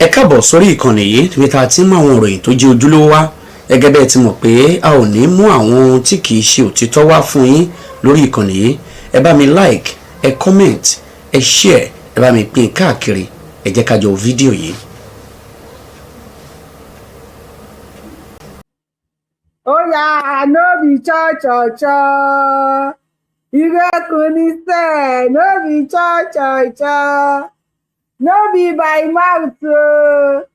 Ẹ káàbọ̀ sórí ìkànnì yìí níbi tá a ti ń mú àwọn ìròyìn tó jẹ́ ojúlówó wá. Gẹ́gẹ́ bẹ́ẹ̀ ti mọ̀ pé a ò ní mú àwọn ohun tí kìí ṣe òtítọ́ wá fún yín lórí ìkànnì yìí. Ẹ bá mi like, ẹ comment, ẹ share, ẹ bá mi pín káàkiri. Ẹ jẹ́ ká jọ wo fídíò yìí. Ó yá, no be cho cho cho, ìrẹ́kùn ní sẹ́ẹ̀, no be cho cho cho, no be by mouth o.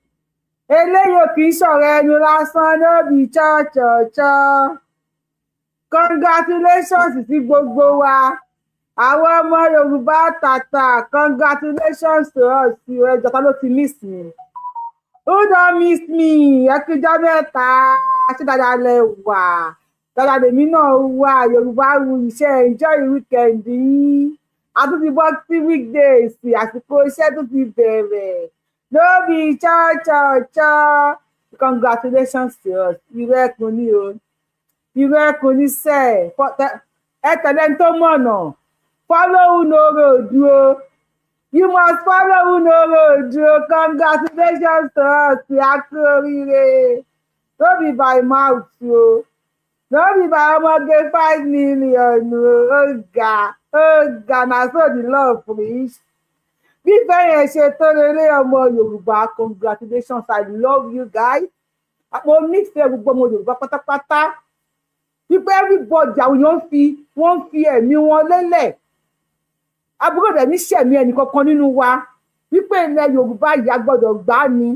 Eléyìí ò kì í sọ̀rọ̀ ẹnu lásán, no be cho cho cho. Congratulations sí gbogbo wa, àwọn ọmọ Yorùbá tàtà. Congratulations to us. Ẹjọ́, ta ló ti miss me? Who don miss me? Ẹ kíjọ́ mẹ́ta, ṣé dáadáa lẹ wà? Dáadáa lèmi náà wà. Yorùbá wu iṣẹ́, enjoy weekend yín. A tún ti bọ́ sí weekdays, àsìkò iṣẹ́ tún ti bẹ̀rẹ̀. No be cho cho cho. Congratulations to us. Ìrẹ́kùn ní o, ìrẹ́kùn ní sẹ́ẹ̀. Ẹ tẹ̀lé ní tó mọ̀nà. Follow who know road o. You must follow who know road o. Congratulations to us. A kú oríire. No be by mouth o, no be by ọmọge 5 million o. Ó ga, ó ga. Na so the love reach. Bí ìfẹ́ yẹn ṣe tó lélẹ̀, ọmọ Yorùbá, congratulations. I love you guys. Mo nífẹ̀ẹ́ gbogbo ọmọ Yorùbá pátápátá, wípé everybody, àwọn èèyàn ń fi, wọ́n ń fi ẹ̀mí wọn lélẹ̀. Àbúrò rẹ̀ ní sẹ̀mí ẹnì kankan nínú wa, wípé ilẹ̀ Yorùbá yìí, a gbọ́dọ̀ gbá ni,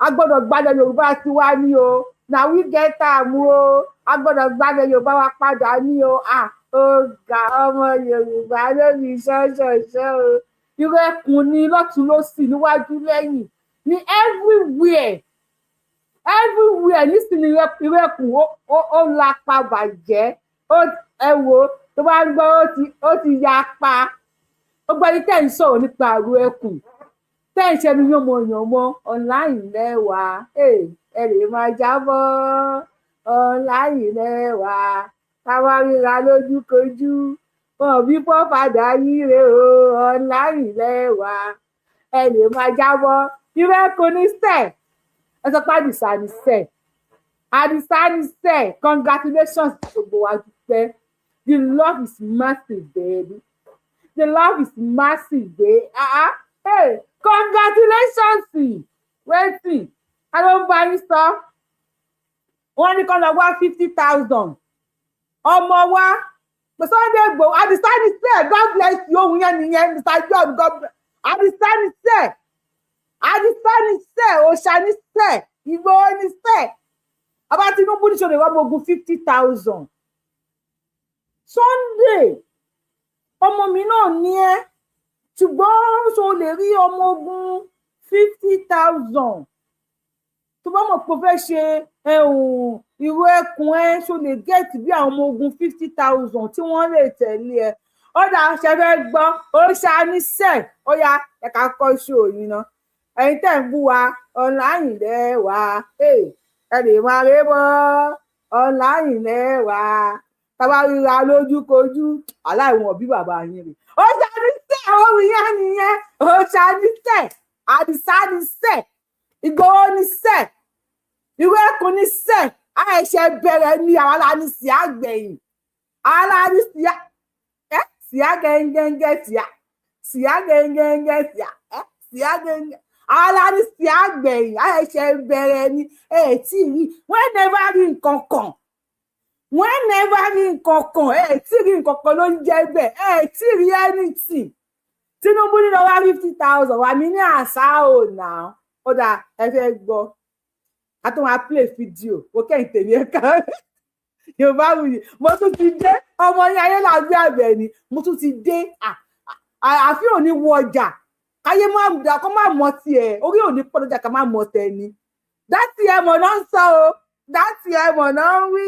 a gbọ́dọ̀ gbálẹ̀ Yorùbá tiwa ní o. Na we get am o. A gbọ́dọ̀ gbálẹ̀ Yorùbá wa padà ní o. Ah, ó ga, ọmọ Yorùbá lórí ṣọ́ṣọ̀ṣọ́ o. Irú ẹkùn ni lọ́tún lọ́sì, níwájú, lẹ́yìn, ní everywhere, everywhere nísìnyí. Irú ẹkùn ó lapa bàjẹ́. Ẹ wo, tó bá ń gbọ́, ó ti ya pa. Ó gbọ́ ní tẹ́ ń sọ̀rọ̀ nípa àrùn ẹkùn, tẹ́ ń ṣẹnu yánmọyànmọ online lẹ́wà, ẹ lè máa jábọ́ online lẹ́wà. Káwá ríra lójúkojú, wọn bí fọ́fadà yíre o. Online lẹ́wà, ẹ lè máa jábọ́. Irú ẹkùn ní sẹ́ẹ̀. Ẹ sọ pé Àdìsá ní sẹ́ẹ̀, Àdìsá ní sẹ́ẹ̀. Congratulations, gbogbo wa dúpẹ́. The love is massive, baby. The love is massive, babe. Ah ah, hey, congratulations. Wetin a ló ń bá yín sọ? Wọ́n ní kó lọ wá 50,000 ọmọ wa. Sunday Igboho, Àdìsá ní sẹ́ẹ̀. God bless you. Ohun yẹn nìyẹn, Mr John. God bless. Àdìsá ní sẹ́ẹ̀, Àdìsá ní sẹ́ẹ̀, òòṣà ní sẹ́ẹ̀, Ìgbòho ní sẹ́ẹ̀. Bàbá Tinubu ní sọ̀rọ̀ ìwà ogun 50,000. Sunday, ọmọ mi náà ní ẹ, ṣùgbọ́n ṣo lè rí ọmọ ogun 50,000? Tó bá mọ̀ pé o fẹ́ ṣe ìró ẹkùn ẹ, ṣo lè get bí àwọn ọmọ ogun 50,000 tí wọ́n lè tẹ̀lé ẹ? Ó dà, ṣe fẹ́ gbọ́? Ó ṣàníṣe. Ó yá, ẹ̀ka kọ́ ṣó yín ná. Ẹ̀yin tẹ̀ ń bú wa online lẹ́wà, ẹ lè máa ré bọ́ online lẹ́wà. Tábà ríra lójúkojú, aláìwọ̀n bí bàbá yín rè. Ó ṣàníṣe, ohun yẹn nìyẹn. Ó ṣàníṣe, Àdìsá níṣe, Ìgbòho níṣe, ìwé ẹkùn níṣe. Àìṣe bẹ̀rẹ̀ ní àwọn aláàánú sí àgbẹ̀yìn, aláàánú sí ẹ síá gẹ́ngẹ́ngẹ́, síá síá gẹ́ngẹ́ngẹ́, síá ẹ síá gẹ́ngẹ́, aláàánú sí àgbẹ̀yìn. Àìṣe bẹ̀rẹ̀ ní ẹ tí rí. Wọ́n never rí nǹkan kan, wọ́n never rí nǹkan kan. Ẹ tí rí nǹkan kan ló ń jẹ́ bẹ́ẹ̀. Ẹ tí rí anything. Tinubu ní lọ́wọ́ 50,000 wà mí ní àṣà ò nà. Ó dà, ẹ fẹ́ gbọ́? A tún máa play video. Mo kẹ́yìn tèmi, ẹ̀ ká Yorùbá wuyì. Mo tún ti dé, ọmọ yín ayé làgbé àbẹ̀ ni. Mo tún ti dé. Àfi òní wọ ọjà káyé má dà kó má mọ tiẹ̀, orí òní pọ̀ lọ́jà ká má mọ tẹni. Dátì ẹ mọ̀ náà ń sọ o, dátì ẹ mọ̀ náà ń wí,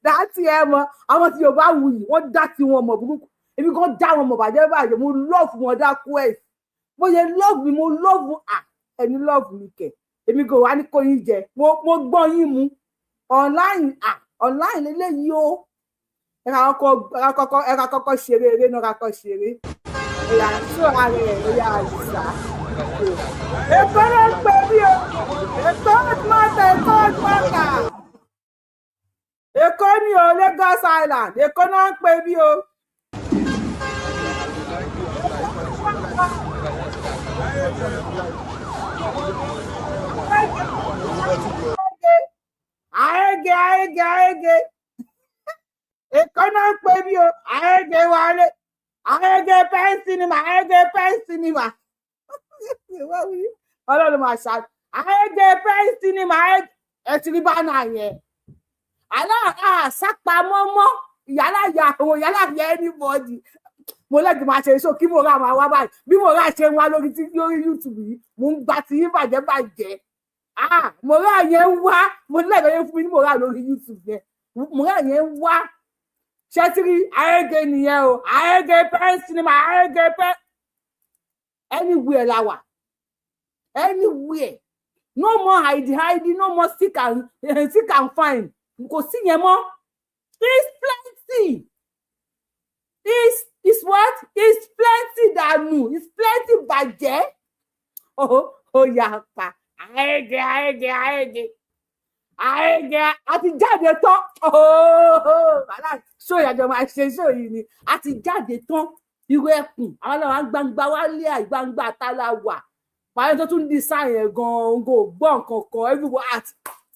dátì ẹ mọ̀. Àwọn tí Yorùbá wuyì, wọ́n dá tí wọn mọ̀ burúkú. Èmi kan dá wọn mọ̀ bàjẹ́ bàjẹ́. Mo love wọn dákú ẹ̀. Bó ṣe love mi, mo love ẹni love mi kẹ̀. Èmi kò wá ní kó yín jẹ. Mo gbọ́ yín mu online. Online lélẹ́yìí o. Ẹ ká kọ́kọ́ ṣeré eré náà, ká kọ́ ṣeré. Ẹ̀yà ṣó ara ẹ̀. Ẹ̀yà Àdìsá, Èkó ló ń pè. Èkó mọ́tà, Èkó mọ́tà, Èkó ni o, Lagos Island, Èkó náà ń pè bí o. Àrègè, àrègè, àrègè, Èkó náà ń pè bí o. Àrègè wálé, Àrègè pen cinema, Àrègè pen cinema. Ọlọ́run máa ṣá Àrègè pen cinema. Ẹ ti rí banner yẹn, àsápamọ́ mọ́ ìyálà ya àwọn ìyálà ya anybody. Mo lẹ́gbẹ̀ẹ́ máa ṣe iṣẹ́ kí mo rà máa wá báyìí. Bí mo rà ṣe ń wá lórí tí lórí YouTube yìí, mo ń gba ti yín bàjẹ́ bàjẹ́. Ah, mo rà yẹn ń wá. Mo lẹ́gbẹ̀ẹ́ yẹn fún mi ní mo rà lórí YouTube yẹn, mo rà yẹn ń wá. Ṣẹ́tírí Àrègè nìyẹn o, Àrègè pen cinema, Àrègè pen anywhere la wà, anywhere. No more hide hide, no more seek and find. Kò sí yẹn mọ́. It's plenty, it's what? It's plenty dànù, it's plenty bàjẹ́. Ó yà pa Àrègè, Àrègè, Àrègè, Àrègè. Àti jáde tán. Ṣó ìyàjọ máa ṣe ṣó yìí ni a ti jáde tán. Irú ẹkùn àwọn làwọn gbangba wálé, àgbangba tálá wà pàrọ̀ tó tún design yẹn gan-an kò gbọ́ nǹkan kan. Everywhere at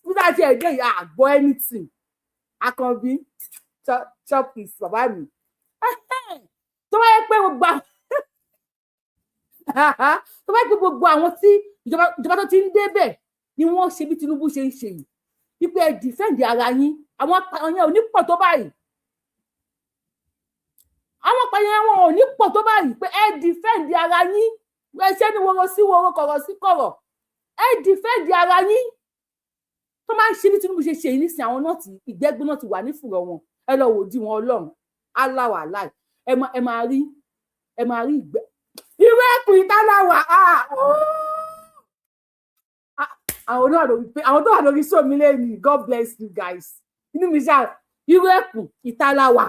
nígbà tí ẹ̀ dé yìí, àgbọ̀ anything. Akànbí chop is bàbá mi. Tó bá yẹ pé gbogbo àwọn tí ìjọba tó ti ń débẹ̀ ni wọ́n ṣe bí Tinubu ṣe ń ṣe yìí, wípé ẹ defend ara yín, àwọn apààyàn ò ní pọ̀ tó báyìí. Àwọn apààyàn wọn ò ní pọ̀ tó báyìí, pé ẹ defend ara yín. Ẹ ṣe ní woro sí woro, kọ̀rọ̀ sí kọ̀rọ̀, ẹ defend ara yín. Tó máa ń ṣe bí Tinubu ṣe ṣe yìí nísìnyí, àwọn náà ti ìgbẹ́gbẹ́ náà ti wà nífùrọ̀ wọn. Ẹ lọ wò di wọn. Ọlọ́run aláwà láì ẹ máa rí ìgbẹ́ irú ẹkùn ìtàláwà. Àwọn náà lórí pé àwọn tó wà lórí sómi lẹ́nu, God bless you guys. Inú mi ṣáà, irú ẹkùn ìtàláwà.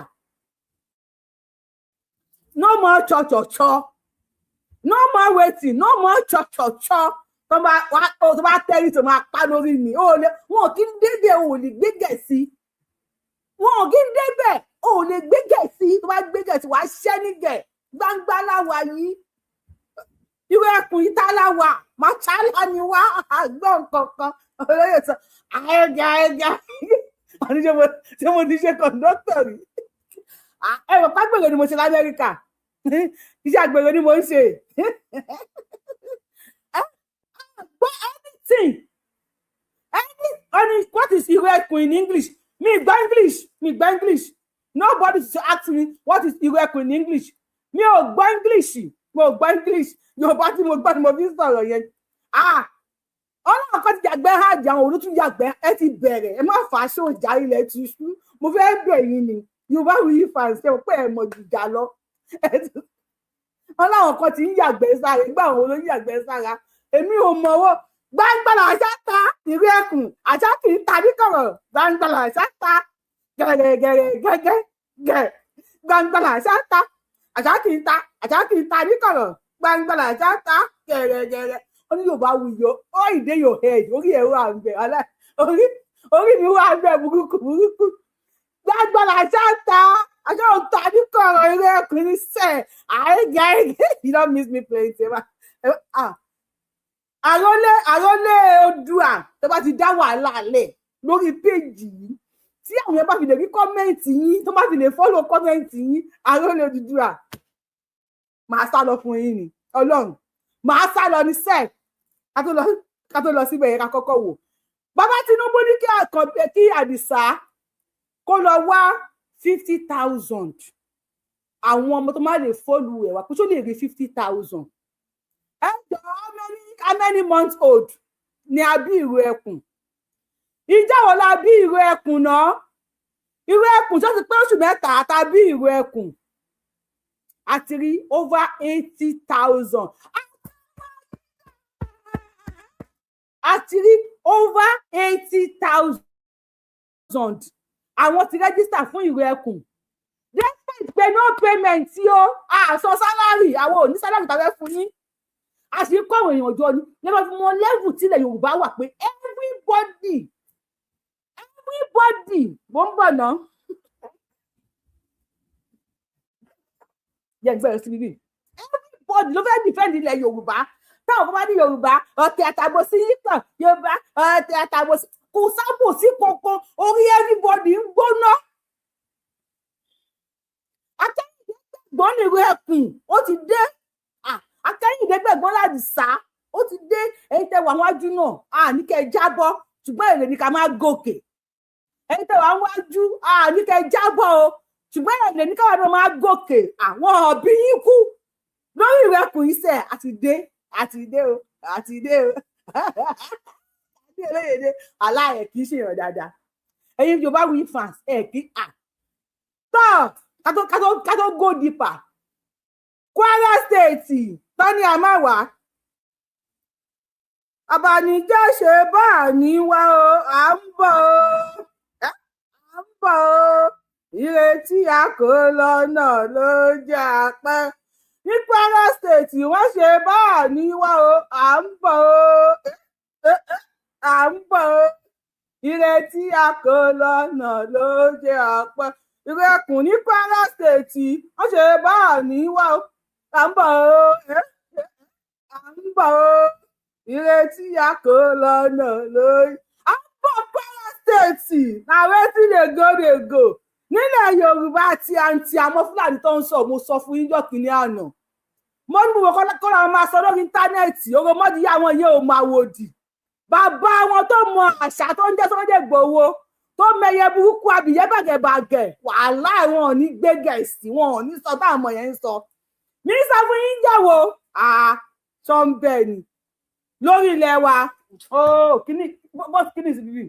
No more cho-cho-cho, no more waiting, no more cho-cho-cho. Tó bá tẹ́rí tó máa pa lórí mi, wọn ò kí ń débẹ̀, ò lè gbégẹ̀ sí. Wọn ò kí ń débẹ̀, ò lè gbégẹ̀ sí. Tó bá gbégẹ̀ sí, wàá ṣẹ́ nígẹ̀. Gbangba láwa yìí, irú ẹkùn ìtàláwà màṣálà ni wá àgbọn kankan. Olóyè sọ àẹgà àẹgà. Àní ṣé mo ti ṣe conductor rí? Ẹ rò pàgbèrè ni mo ṣe l'Amẹ́ríkà. Iṣẹ́ àgbèrè ni mo ń ṣe. Gbọ́ anything, any what is irú ẹkùn in English? Mi gbọ́ English, mi gbọ́ English. Nobody should ask me what is irú ẹkùn in English. Mi ò gbọ́ English, mo ò gbọ́ English. Yorùbá tí mo gbọ́ ni mo fi ń sọ̀rọ̀ yẹn. Ah, ọlọ́run kan ti yàgbẹ́ hajj, àwọn olótú yàgbẹ́. Ẹ ti bẹ̀rẹ̀, ẹ má fà á sóòjà ilẹ̀ tuṣú. Mo fẹ́ bẹ̀ yín ni, Yorùbá Wuyi fans, ẹ pé ẹ mọ̀ jìjà lọ. Ọlọ́run kan ti ń yàgbẹ́ sára ìgbà àwọn olóyún yàgbẹ́ sára. Èmi ò mọ̀wọ́. Gbangba làṣà ta ìrí ẹkùn, àṣà kì í ta níkọ̀rọ̀. Gbangba làṣà ta gẹ̀rẹ̀gẹ̀rẹ̀ gẹ́gẹ́ gẹ̀. Gbangba làṣà ta, àṣà kì í ta, àṣà kì í ta níkọ̀rọ̀. Gbangba làṣà ta gẹ̀rẹ̀gẹ̀rẹ̀. Ó ní Yorùbá Wuyi ó ìdè your head. Orí ẹ̀ wà ń bẹ̀, orí mi wà ń bẹ̀ burúkú burúkú. Gbangba làṣà ta, àṣà ò ta níkọ̀rọ̀. Ìrí ẹkùn ní sẹ́ẹ̀ àìgẹ́ àìgẹ́. You don't miss me playing. Ah, àrólé Oòduà, tó bá ti dá wàhálà lẹ̀ lórí péjì yìí, tí àwọn yẹn bá fi lè rí comment yín, tó bá fi lè follow comment yín, àrólé Odùduwà, màá sá lọ fún yín ni. Ọlọ́run, màá sá lọ ní sẹ́ẹ̀. Ká tó lọ síbẹ̀ yẹn, ká kọ́kọ́ wò bàbá Tinubu ní kí àkànbí, kí Àdìsá kó lọ wá 50,000 àwọn ọmọ tó má lè follow ẹ̀ wá, kó tó lè rí 50,000. Ẹ jọ, how many months old ni a bí ìró ẹkùn? Ìjọ wo la bí ìró ẹkùn náà? Ìró ẹkùn tó ti pé oṣù 3 tàbí ìró ẹkùn, a ti rí over 80,000. A ti rí over 80,000 àwọn ti register fún ìró ẹkùn, despite pé no payment tí ó àṣọ salary. Àwọn ò ní salary tàbí fún yín. A sì ń kó àwọn èèyàn jọ ni lẹ́nu fi mọ level tílẹ̀ Yorùbá wà pé everybody, everybody. Mo ń bọ̀ ná, yẹn gbẹ̀rẹ̀ sí bíbí. Everybody ló fẹ́ defend ilẹ̀ Yorùbá. Táwọn kan bá ní Yorùbá ọ̀tẹ̀ àtàbòsí yìí kàn, Yorùbá ọ̀tẹ̀ àtàbòsí, kò sábòsí kankan. Orí everybody ń gbóná. Akẹ́yìndé gbẹ̀gbọ́n nìrú ẹkùn, ó ti dé. Akẹ́yìndé gbẹ̀gbọ́n ládìsá, ó ti dé. Ẹ̀yin tẹ́ wà wájú náà, à ní kẹ́ ẹ jábọ́, ṣùgbọ́n èrè ní ká máa gòkè. Ẹ̀yin tẹ́ wà wájú, à ní kẹ́ ẹ jábọ́ o, ṣùgbọ́n èrè ní káwọn náà máa gòkè. Àwọn òbí yín kú lórí ìrẹ́kùn iṣẹ́. Àti dé, àti dé o, àti dé o, àti olóyèdè aláàyè kì í ṣèyàn dáadáa. Ẹ̀yin Yorùbá wí fans ẹ̀ kí à tọ́ kátó kátó kátó go deeper. Kwara State tọ́ni àmàwá abanijẹ́ ṣe bá a ní wá o, à ń bọ̀ o, à ń bọ̀ o. Ìrètí a kò lọ́nà ló jẹ́ apẹ́ ní Kwara State. Wọ́n ṣe bá a ní wá o, à ń bọ̀ o, à ń bọ̀ o. Ìrètí a kò lọ́nà ló jẹ́ apẹ́. Ìrẹkùn ní Kwara State, wọ́n ṣe bá a ní wá o, à ń bọ̀ o, à ń bọ̀ o. Ìrètí a kò lọ́nà ló, à ń bọ̀. Kwara State na wetin dey go dey go nílẹ̀ Yorùbá àti àǹtí àmọ́ Fúlàní tó ń sọ. Mo sọ fún yín jọ́ kìíní àná, mo ní gbogbo kọ́lá wọn máa sọ lórí íńtánẹ́ẹ̀tì. Oromọdì yá wọn yóò máa wò dì bàbá wọn tó mọ àṣà tó ń jẹ́ Sunday Igboho, tó mẹyẹ burúkú abìyẹ́ bàgẹ̀bàgẹ̀. Wàhálà, wọn ò ní gbé Gẹ̀ẹ́sì, wọn ò ní sọ táwọn ọmọ yẹn ń sọ. Ní sọ fún yín jẹ́wọ́ àṣọ ń bẹ̀ ni lórí ilẹ̀ wa. Kíní bọ́sì kíní sí bíbí.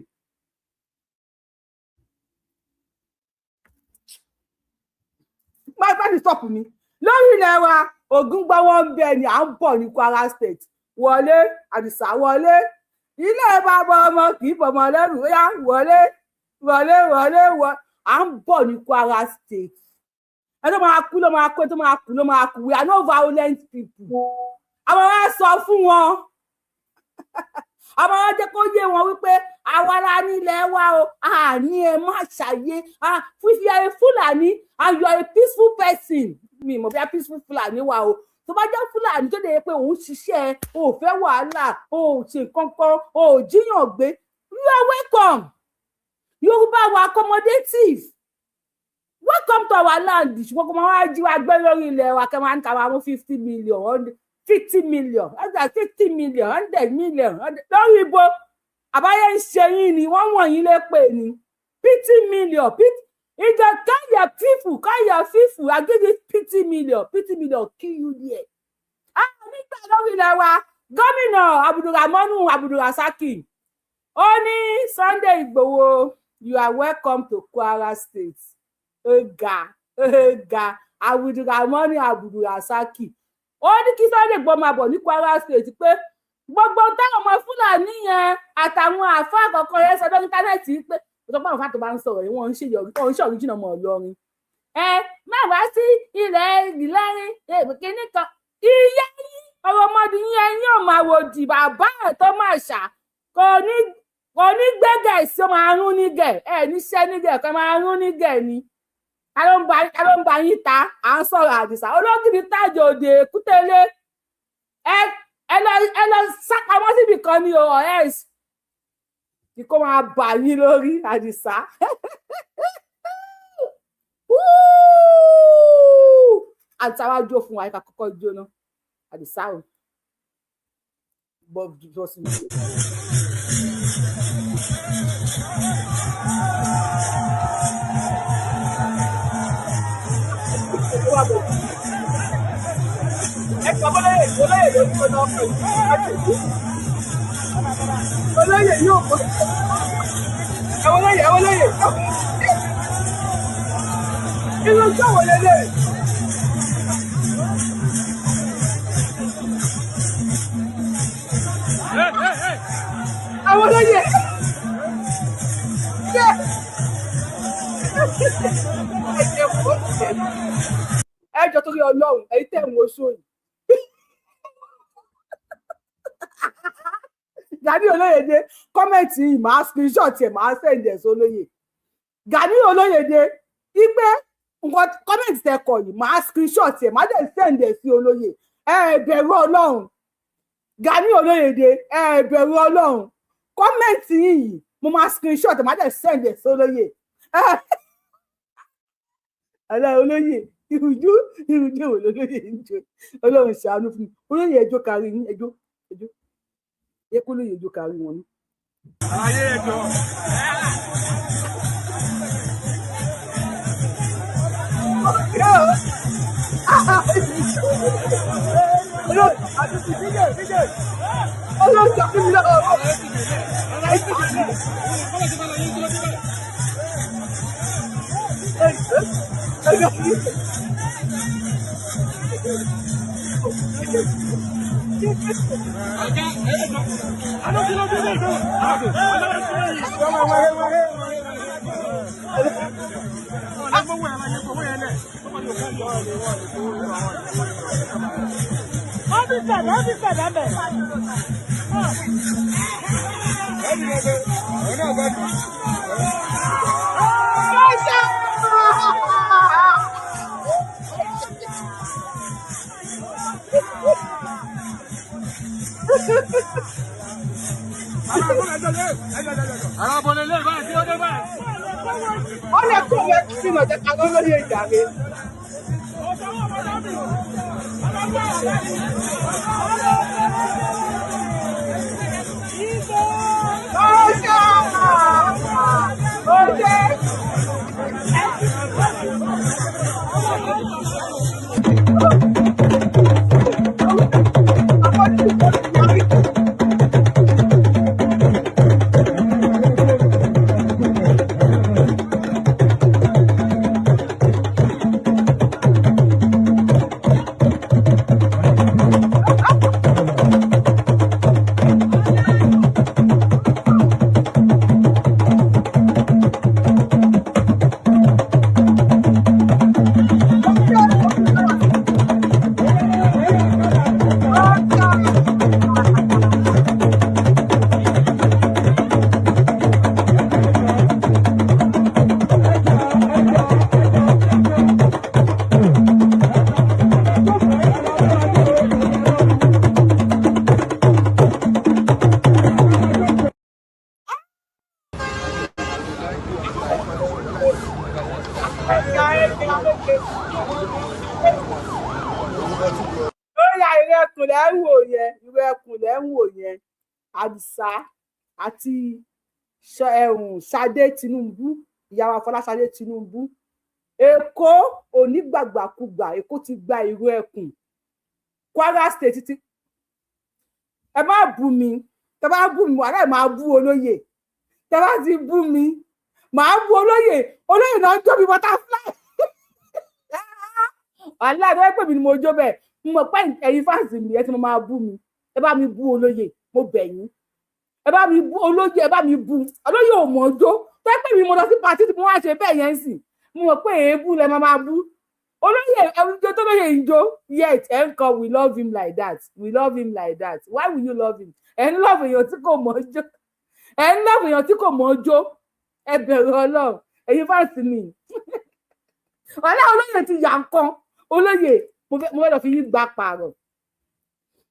Má ti stop mi lórí ilẹ̀ wa. Ògùn gbọ́wọ́ ń bẹ ni, à ń bọ̀ ní Kwara State. Wọlé Àdìsá, wọlé. Ilé bàbá ọmọ kì í bọ̀mọ lẹ́rù. Ó yá, wọlé, wọlé, wọlé, wọ. À ń bọ̀ ní Kwara State. Ẹ tó máa kú ló máa kú, ẹ tó máa kú ló máa kú. We are no violent people. Àwọn wa sọ fún wọn, àwọn wa jẹ́ kó yé wọn wípé àwa la nílẹ̀ wa o. Àní ẹ má ṣàyé. If you are a Fulani and you are a peaceful person, mi mọ̀ bí a peaceful Fulani wa o. Tó bá jẹ́ Fúlàní tó lè yẹ pé òun ṣiṣẹ́, o ò fẹ́ wàhálà, o ò ṣe nǹkan kan, o ò jíyàn gbé, you are welcome. Yorùbá wa accommodative. Welcome to our land. Ṣùgbọ́n kó máa wá jí wa gbé lórí ilẹ̀ wa, kẹ́ máa ń ta wa mú 50 million, 50 million, 50 million, 100 million lórí ibo àbáyé ń ṣe yín ni wọ́n wọ̀nyí lè pè ní 50 million. Ìjọ káyà fífù, káyà fífù. I give you 50 million, 50 million kill you there. Ah, nígbà lórí ilẹ̀ wa, gómìnà Abdulrahmanu Abdulrasaki, ó ní Sunday Igboho, you are welcome to Kwara State. Ọ̀gá ọ̀gá Abdulrahmanu Abdulrasaki, ó ní kí Sunday Igboho máa bọ̀ ní Kwara State, pé gbogbo táwọn ọmọ Fúlàní yẹn àtàwọn àáfàá àkọ́kọ́ yẹn sọ lórí íńtánẹ́ẹ̀tì, pé ó sọ pé àwọn àáfàá tó bá ń sọ̀rọ̀ yìí, wọ́n ń ṣe wọ́n ń ṣe ọ̀ríjìnà ọmọ Ìlọrin. Ẹ má wá sí ilẹ̀ Ìlọrin kínní kan. Iye yín ọ̀rọ̀mọdé yín, ẹ̀yìn ọmọ àwòdì bàbá ẹ̀ tó máa ṣà kò ní gbẹ́gẹ̀ sí ọmọ arún nígẹ̀ ẹ̀ níṣẹ́ nígẹ̀ kan máa rún nígẹ̀ ni. Ta ló ń bá yín ta? À ń sọ̀rọ̀ Àdìsá ológìní tájò òde èkútélé. Ẹ lọ sápamọ́ síbì kan ní o, or else kí kó máa bà yín lórí. Àdìsá, àdìsá wá jó fún wa. Ká kọ́kọ́ jóná, Àdìsá o, bọ́ bọ́ sí mi. Ẹ kọ́ bọ́lẹ́yè, olóyè ló ń gbóná pẹ̀lú olóyè yóò kọ́. Ẹ̀wọ̀n olóyè, ẹ̀wọ̀n olóyè, irú ọjọ́ wo lélẹ̀? Àwọn olóyè yẹ ẹ jọ torí Ọlọ́run, èyí tẹ̀ ń wo sóyè. Gani Olóyèdé, comment yìí, màá screenshot ẹ̀, màá send ẹ̀ sólóyè Gani Olóyèdé. Ipe nǹkan comment tẹ kọ yìí, màá screenshot ẹ̀, màá dẹ̀ send ẹ̀ sí olóyè. Ẹ bẹ̀rù Ọlọ́run. Gani Olóyèdé, ẹ bẹ̀rù Ọlọ́run. Comment yìí, mo máa screenshot ẹ̀, màá dẹ̀ send ẹ̀ sólóyè. Ẹlẹ́ olóyè, ìrújú ìrújú ìwò lólóyè ń jó. Ọlọ́run ṣàánú fún mi. Olóyè, ẹjọ́ kárí yín, ẹjọ́ ẹjọ́ yẹ kó lóye ẹjọ́ kárí wọn ní. Ayé ẹjọ́. Ọlọ́run ṣàánú mi lọ́wọ́. Ó lè kó rẹ sínú ọjà kan lórí ìjà rẹ. Ọjà! Ọjà! Lórí ìrẹ́ ẹkùn lẹ́ ń wò yẹn, ìrẹ́ ẹkùn lẹ́ ń wò yẹn. Àdìsá àti Ṣadé Tinubu, ìyàwó Afọláṣadé Tinubu. Èkó onígbàgbàkúgbà, Èkó ti gba ìró ẹkùn. Kwara State ti, ẹ má bú mi, tẹ bá bú mi, wàhálà, máa bú olóyè. Tẹ bá ti bú mi, màá bú olóyè. Olóyè náà jó bí butterfly. Wàhálà, tó pè mí ni mo jó bẹ́ẹ̀. Mo mọ̀ pé ẹ̀yin fans mi, ẹ ti mo máa bú mi. Ẹ bá mi bú olóyè, mo bẹ̀ yín, ẹ bá mi bú olóyè, ẹ bá mi bú olóyè. Ò mọ̀ jó. Tó pè mí, mo lọ sí party tí mo wá ṣe bẹ́ẹ̀ yẹn sì, mo mọ̀ pé èébú lẹ máa máa bú olóyè. Ẹwùjọ tó lóye ń jó, yet ẹ ń kọ "We love him like that, we love him like that." Why will you love him? Ẹ ń love èèyàn tí kò mọ̀ jó, ẹ ń love èèyàn tí kò mọ̀ jó. Ẹ bẹ̀rù Ọlọ́run, ẹ̀yin fans mi. Wàhálà, olóyè ti yà nǹkan. Olóyè, mo fẹ́ lọ fi yín gba pààrọ̀.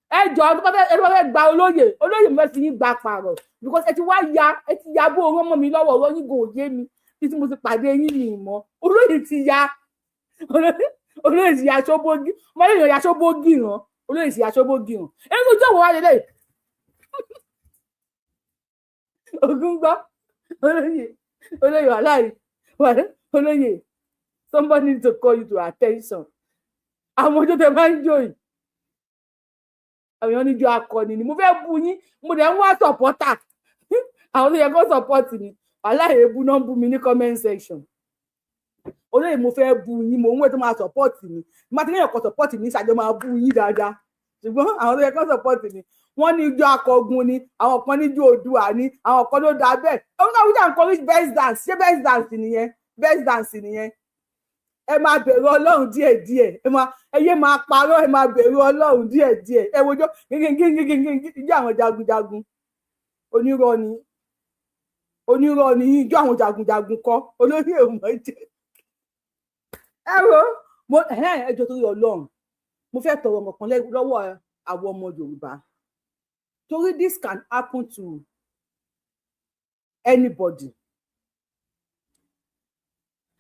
Ẹ jọ, ẹ tó bá fẹ́ gba olóyè, olóyè, mo fẹ́ fi yín gba pààrọ̀, because ẹ ti wá ya, ẹ ti ya bó oró mọ́ mi lọ́wọ́. Ọ̀rọ̀ yín kò yé mi. Bí tí mo ti pàdé yín mi mọ́. Olóyè ti ya, olóyè ti ya ṣóbógì, ọmọdé yẹn ya ṣóbógì ràn. Olóyè ti ya ṣóbógì ràn. Ẹni tó jọ̀wọ́ wá lélẹ̀ ogun gbọ́. Olóyè, olóyè, wàhálà yìí, olóyè, somebody need to call you to attention. Àwọn ọjọ́ tẹ máa ń jó yìí, àwọn èèyàn níjó akọni ni. Mo fẹ́ bu yín, mo dẹ̀ ń wá supporter, àwọn tó yẹ kó support mi. Wàhálà, èébú náà ń bú mi ní comment section. Olóyè, mo fẹ́ bu yín, mo ń wẹ̀ tó máa support mi. Má ti léèyàn kan support mi, ṣàjọ máa bú yín dáadáa. Ṣùgbọ́n àwọn tó yẹ kó support mi, wọ́n ní ijó akọgun ni, àwọn kan ní ijó Oòduà ni, àwọn kan ló dá bẹ́ẹ̀. Òun náà wíjà nǹkan rí best dance. Ṣé best dance nìyẹn? Best dance nìyẹn. Ẹ máa bẹ̀rù Ọlọ́run díẹ̀díẹ̀. Ẹ máa, ẹ yé máa parọ́. Ẹ máa bẹ̀rù Ọlọ́run díẹ̀díẹ̀. Ẹ wojó gígígígígí, ijó àwọn jagunjagun. Onírọ́ ni, onírọ́ ni. Ijó àwọn jagunjagun kọ́ olóyè mọ̀ jẹ́. Ẹ wo mo ẹ jọ̀ọ́, torí Ọlọ́run, mo fẹ́ tọrọ ọmọ kan lọ́wọ́ àwọn ọmọ Yorùbá, torí this can happen to anybody.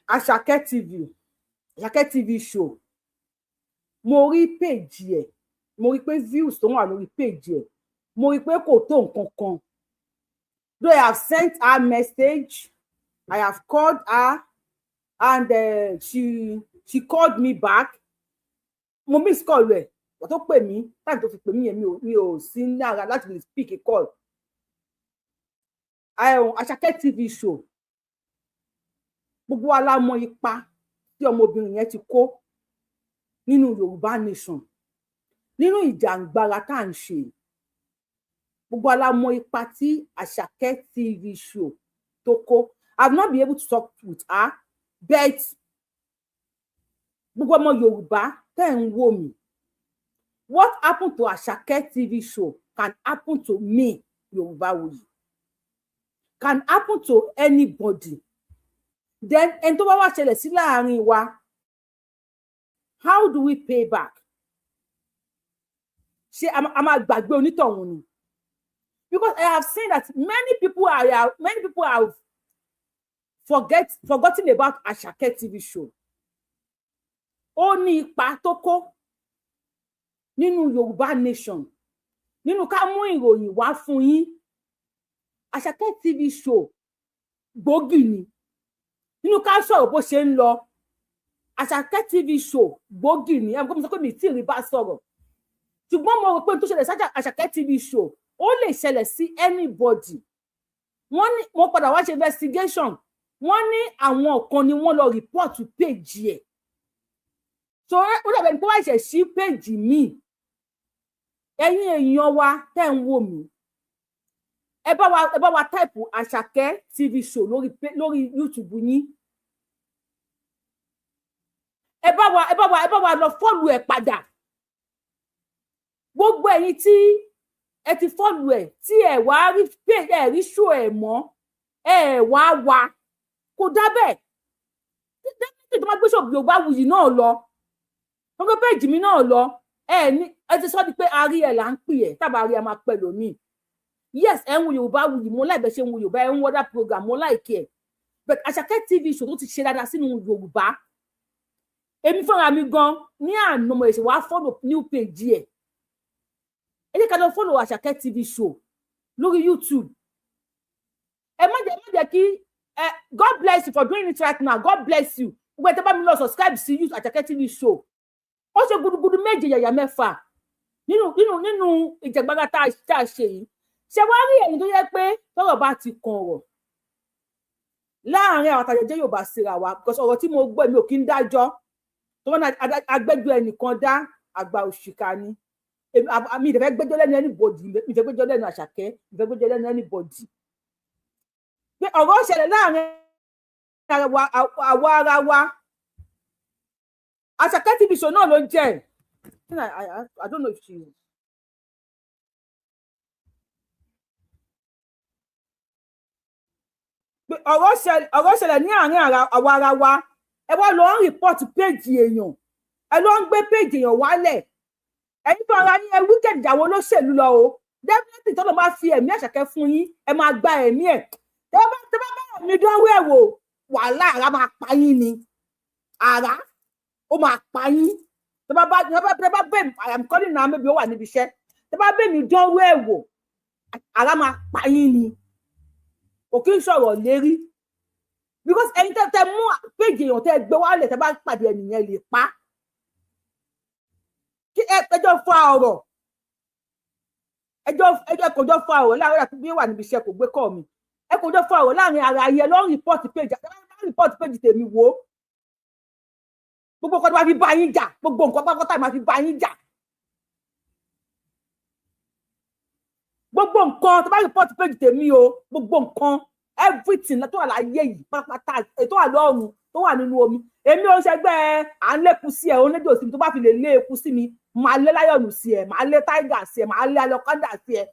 Àṣàkẹ́ TV, Àṣàkẹ́ TV show, mo rí page ẹ̀, mo rí pé views tó wà lórí page ẹ̀, mo rí pé kò tó nǹkan kan. Though I have sent her message, I have called her and she called me back. Mo miss call ẹ̀ wọ́n tó pè mí. Táìmù tó fi pè mí yẹn, mi ò sí ní ara láti lè speak a call. Àṣàkẹ́ TV show, gbogbo wa la mọ̀ ipa tí ọmọbìnrin yẹn ti kó nínú Yorùbá nation, nínú ìjàǹgbara tá à ń ṣe. Gbogbo wa la mọ̀ ipa tí Àṣàkẹ́ TV show tó kó. I have not been able to talk with her, but gbogbo ọmọ Yorùbá tẹ́ ń wò mí, what happened to Àṣàkẹ́ TV show can happen to me, Yorùbáwùyí, can happen to anybody. Then ẹni tó bá wá ṣẹlẹ̀ sí láàrin wa, how do we pay back? Ṣé a máa gbàgbé onítọ̀hún ni? Because I have seen that many people have forgotten about Asake TV show. Ó ní ipa tó kó nínú Yorùbá nation, nínú ká mú ìròyìn wá fún yín. Asake TV show gbòógì ni nínú ká sọ̀rọ̀ bó ṣe ń lọ. Àṣàkẹ́ TV show gbòógì ni. Ẹ̀ mo sọ pé mi tí ì rí bá sọ̀rọ̀, ṣùgbọ́n mo rò pé tó ṣẹlẹ̀ sí Àṣàkẹ́ TV show, ó lè ṣẹlẹ̀ sí anybody. Wọ́n ní mo padà wá ṣe investigation, wọ́n ní àwọn kan ni wọ́n lọ report page ẹ̀. So ó dàbẹ̀ ní pé wọ́n ṣẹ̀ sí page míì. Ẹ̀yin èèyàn wa tẹ́ ń wò mí, ẹ bá wa type Àṣàkẹ́ TV show lórí YouTube yín. Ẹ bá wa lọ follow ẹ padà. Gbogbo ẹ̀yin tí ẹ ti follow ẹ, tí ẹ wá rí ẹ rí show ẹ mọ́, ẹ wá wa kò dá bẹ́ẹ̀. Definitely, tó bá gbé ṣòbí Yorùbá Wuyì náà lọ, wọ́n gbé page mi náà lọ, ẹ ní ẹ ti sọ di pé a rí ẹ là ń pè ẹ, tábà rí ẹ máa pẹ lómi. Yes, ẹ ń wo Yorùbá Wuyì, mo láì bẹ ṣe ń wo Yorùbá, ẹ ń wọ́dà program, mo like ẹ. But Àṣàkẹ́ TV show tó ti ṣe dáadáa sínú Yorùbá, èmi fúnra mi gan ní àná mo ṣe wàá follow new page ẹ. Ẹ jẹ́ ká lọ follow Àṣàkẹ́ TV show lórí YouTube. Ẹ má jẹ́ kí ẹ. God bless you for doing it right now. God bless you. Gbogbo ẹ tẹ́ bá mi lọ subscribe sí YouTube Àṣàkẹ́ TV show, ó ṣe gudugudu méje yàyà mẹ́fà nínú ìjàgbára tá a ṣe yìí. Ṣe wá rí ẹ̀yin tó yẹ pé tọ́rọ̀ bá ti kan ọ̀rọ̀ láàrin àwọn àtàjẹjẹ Yorùbá síra wa, because ọ̀rọ̀ tí mo gbọ́, èmi ò kí ń dájọ́ tó wọn agbẹ́jọ́ ẹnìkan dá, àgbà òṣìkà ni. Mi ìfẹ́ gbẹ́jọ́ lẹ́nu anybody, mi ìfẹ́ gbẹ́jọ́ lẹ́nu Àṣàkẹ́, mi ìfẹ́ gbẹ́jọ́ lẹ́nu anybody, pé ọ̀rọ̀ ṣẹlẹ̀ láàrin àwa ara wa. Àṣàkẹ́ TV show náà ló ń jẹ́. I don't know if she pé ọ̀rọ̀ ṣẹlẹ̀ ní àárín àwa ara wa, ẹ wá lọ ń report page èèyàn, ẹ lọ ń gbé page èèyàn wálẹ̀. Ẹ̀yin fún ara yín, ẹ wicked ìyàwó olóṣèlú lọ o. Definitely, tọ́lọ́ máa fi ẹ̀mí Àṣàkẹ́ fún yín, ẹ máa gba ẹ̀mí ẹ̀. Tẹ́ bá bá ẹ̀mí dánwó ẹ̀ wò, wàhálà, ara máa pa yín ni, ara ó máa pa yín. Tẹ́ bá bẹ́ẹ̀, I am calling now, maybe ó wà níbi iṣẹ́. Tẹ́ bá bẹ́ẹ̀ mi dánwó ẹ̀ wò, ara máa pa yín ni. Kò kí ń sọ̀rọ̀ lérí, because ẹni tẹ́ mú page èèyàn, tẹ́ gbé wálẹ̀, tẹ́ bá pàdé ẹnìyẹn lè pa kí ẹjọ́ fa ọ̀rọ̀, ẹjọ́ kò jọ fa ọ̀rọ̀ láàrin àti bí ó wà níbi iṣẹ́, kò gbé kọ́ mi. Ẹ kò jọ fa ọ̀rọ̀ láàrin ara yẹ lọ report page, report page tèmi. Wò ó, gbogbo nǹkan tó máa fi bá yín jà, gbogbo nǹkan pátápátá máa fi bá yín jà, gbogbo nǹkan tó bá report page tèmi o, gbogbo nǹkan, everything tó wà láyé yìí pátápátá, tó wà lọ́run, tó wà nínú omi, èmi ò ṣẹgbẹ́ à ń lékun sí ẹ, òun lédè òsì mi. Tó bá fi lè lé eku sí mi, màá lé lion sí ẹ, màá lé tiger sí ẹ, màá lé anaconda sí ẹ.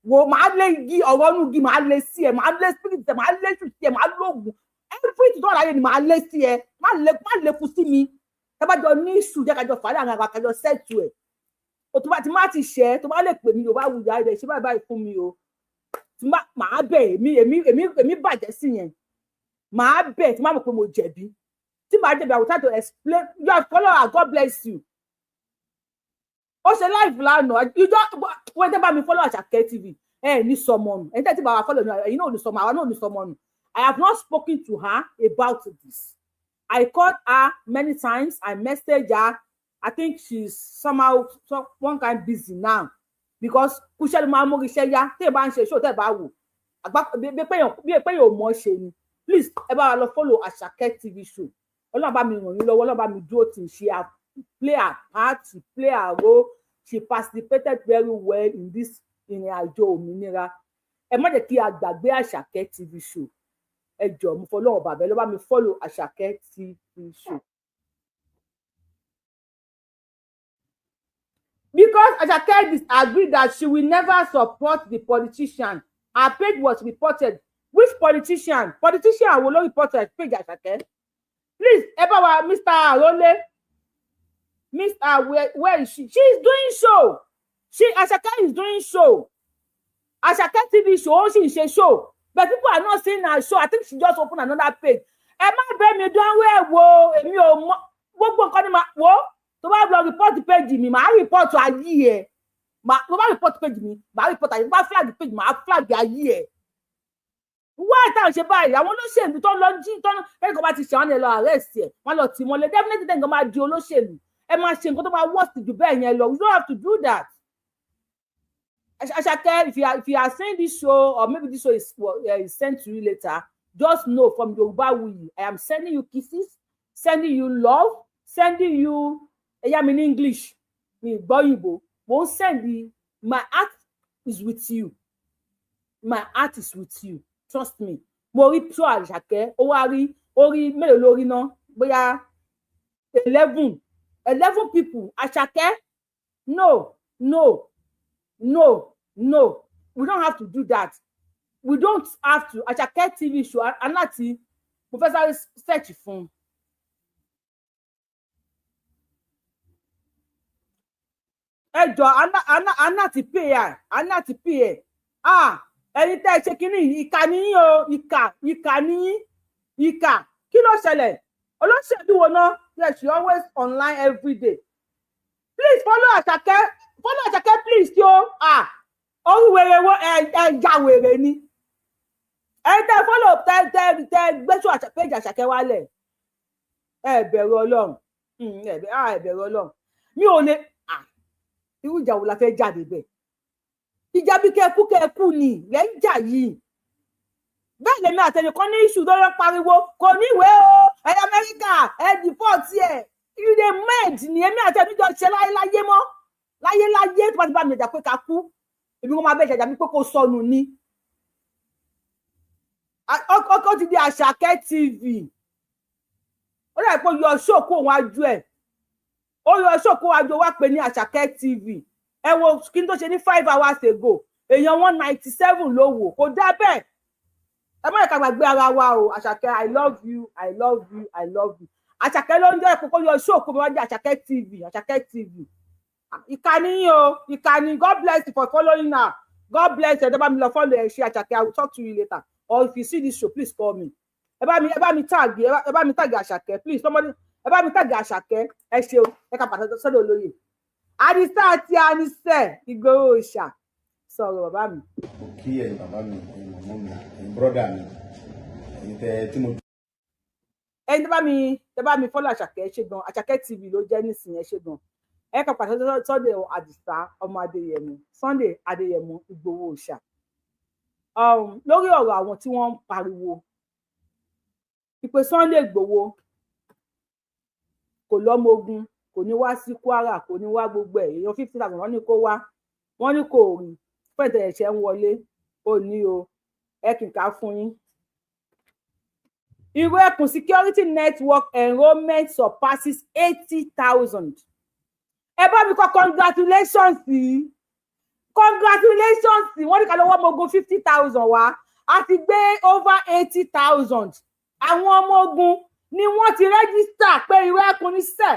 Wo, màá lé igi ọ̀rọ̀ inú igi, màá lé sí ẹ, màá lé spirit ẹ, màá lé ṣù sí ẹ, màá lóògùn everything tó wà láyé ni màá lé sí ẹ. Má lé, má lé kú sí mi. Ẹ bá jọ ní ìṣù, jẹ́ ká jọ fà á láàrin ara, ká jọ settle ẹ̀. O tó bá ti má ti ṣẹ́, tó bá lè pè mí, Yorùbá wuyì ayé ṣe báyìí báyìí fún mi o, tí màá bẹ̀. Èmi bàjẹ́ sí yẹn, màá bẹ̀. Tí màá mọ̀ pé mo jẹ̀bi, tí màá jẹ̀bi, I will try to explain. You are follow her, God bless you. Ó ṣe live lánàá. You just wọ́n tẹ́ bá mi follow Àṣàkẹ́ TV, ẹ ní sọmọ nù. Ẹni tẹ́ tí bá wa follow mi, ẹ̀yin náà ò ní sọmọ, àwa náà ò ní sọmọ nù. I have not spoken to her about this. I called her many times, I messaged her. I think she's somehow so, one kind busy now, because kúṣẹ́ ló máa ń mórí iṣẹ́ yá. Tí ẹ bá ń ṣe ṣó, tẹ́ ẹ bá wò àgbà bí pé yóò mọ̀ ṣe ni. Please, ẹ bá wa lọ follow Àṣàkẹ́ TV show. Ọlọ́run bá mi ràn yín lọ́wọ́, Ọlọ́run bá mi dúró tì í. Ṣe play her part, she play her role, she participated very well in this ìrìn àjò òmìnira. Ẹ má jẹ́ kí a gbàgbé Àṣàkẹ́ TV show. Ẹ jọ̀ọ́, mo fọlọ́run bàbá ẹ lọ bá mi follow Àṣàkẹ́ TV show. Because Asake disagreed that she will never support the politician. Her page was reported. Which politician? Politician wo ló reported page Asake? Please, ẹ bá wa Mr. Arole. Mr. Where is she? She is doing show. She, Asake is doing show. Asake TV show, ó sì ń ṣe show. But people are not seeing her show. I think she just opened another page. Ẹ má bẹ́ mi dánwó ẹ̀ wo, èmi ò mọ̀ gbogbo nǹkan ni màá wo. Tó bá lọ report page mi, màá report ayé ẹ. Tó bá report page mi, màá report ayé. Tó bá flag page, màá flag ayé ẹ. Wá ìtàn ṣe báyìí, àwọn olóṣèlú tó ń lọ jí tó ń lẹ́yìn kan bá ti ṣe, wọn lè lọ arrest ẹ̀, wọ́n lọ tì wọ́n lé. Definitely tẹ̀ nǹkan máa di olóṣèlú, ẹ máa ṣe nǹkan tó máa worst jù bẹ́ẹ̀ yẹn lọ. You don't have to do that. Asake, if you are seeing this show, or maybe this show is sent to you later, just know from Yorubawuyi, I am sending you kisses, sending you love, sending you, ẹ̀yà mi ní English, mi gbọ́ òyìnbó, mo ń send the, my heart is with you. My heart is with you. Trust me. Mo rí tó Àṣàkẹ́, ó wá rí, ó rí mélòó lórí ná, bóyá 11 people. Àṣàkẹ́, no, no, no, no, we don't have to do that. We don't have to. Àṣàkẹ́ TV show aláti mo fẹ́ sáré search fún un. Ẹ jọ, aná ti pay ẹ, aná ti pay ẹ. Ah, ẹni tẹ́ ẹ ṣe kínní yìí, ìkà níyìn o, ìkà, ìkà níyìn, ìkà. Kí ló ṣẹlẹ̀? Olóṣèlú wo ná? Yes, she always online every day. Please follow Àṣàkẹ́, follow Àṣàkẹ́ please yo. Ah, orí wèrè wo ẹ, ẹ ya wèrè ni. Ẹni tẹ́ follow, tẹ́ gbéṣọ page Àṣàkẹ́ wálẹ̀. Ẹ bẹ̀rù Ọlọ́run, ẹ bẹ̀rù Ọlọ́run. Mi ò lè, ah, irú ìjà wo la fẹ́ jáde bẹ́ẹ̀? Ìjà bí kẹ́kú kẹ́kú ni lẹ́ ń jà yìí. Bẹ́ẹ̀ lèmi àtẹnìkan ní iṣu lọ́rọ́ pariwo kò ní ìwé o, ẹ Amẹ́ríkà ẹ deport ẹ. You dey mad ni. Èmi àtẹnìjọ ṣe láyéláyé mọ́, láyéláyé. Tó bá ti bá mi jà pé ká kú, èmi kò máa bẹ́ẹ̀ ṣàjà mi pé kò sọnù ni. Ó ti di Àṣàkẹ́ TV. Ó dàbí pé ó yọ ṣòkó òun ajú ẹ̀, ó yọ ṣòkó ajú wá pé ní Àṣàkẹ́ TV. Ẹ wo kí n tó ṣe ní 5 hours ago, èèyàn 197 ló wò. Kò dá bẹ́ẹ̀. Ẹ má yẹ ká gbàgbé ara wa o. Àṣàkẹ́, I love you, I love you, I love you. Àṣàkẹ́ ló ń jẹ́ ìkókó yọ ṣòkó mi wá jẹ́ Àṣàkẹ́ TV. Àṣàkẹ́ TV, ìkànnì yín o, ìkànnì. God bless you for following her. God bless you. Ẹ bá mi lọ follow ẹ ṣe Àṣàkẹ́. I will talk to you later, or if you see this show, please call me. Ẹ bá mi tag, ẹ bá mi tag Àṣàkẹ́, please. Somebody, ẹ bá mi tag Àṣàkẹ́. Ẹ ṣeun. Ẹ ká pàtàkì sọ́dọ̀ olóyè Àdìsá àti Àníṣe Ìgbòho Òòṣà sọ̀rọ̀ bàbá mi. Mo kí ẹ̀yin bàbá mi, ẹ̀yin màmá mi, ẹ̀yin brọ́dà mi, ẹ̀yin tẹ tí mo. Ẹni tẹ bá mi follow Àṣàkẹ́, ẹ ṣé gan. Àṣàkẹ́ TV ló jẹ́ nísìnyí. Ẹ ṣé gan. Ẹ kàn pàṣẹ sọ́dọ̀ Àdìsá ọmọ Adéyẹmọ, Sunday Adéyẹmọ Ìgbòho Òòṣà, lórí ọ̀rọ̀ àwọn tí wọ́n ń pariwo ìpè Sunday Ìgbòho kò lọ́mọ ogun, kò ní wá sí Kwara, kò ní wá gbogbo ẹ̀. Èèyàn 50,000 wọ́n ní kó wá, wọ́n ní kò rí fẹ́ǹtẹ̀ ẹ̀ṣẹ̀ ń wọlé. Ó ní o, ẹ kì í ká fún yín. Ìró Ẹkùn security network enrollment surpasses 80,000. Ẹ bá mi kọ congratulations sí. Congratulations. Wọ́n ní ká lọ́wọ́ ọmọ ogun 50,000 wá. A ti gbé over 80,000. Àwọn ọmọ ogun ni wọ́n ti register pé Ìrù Ẹkùn ní sẹ̀,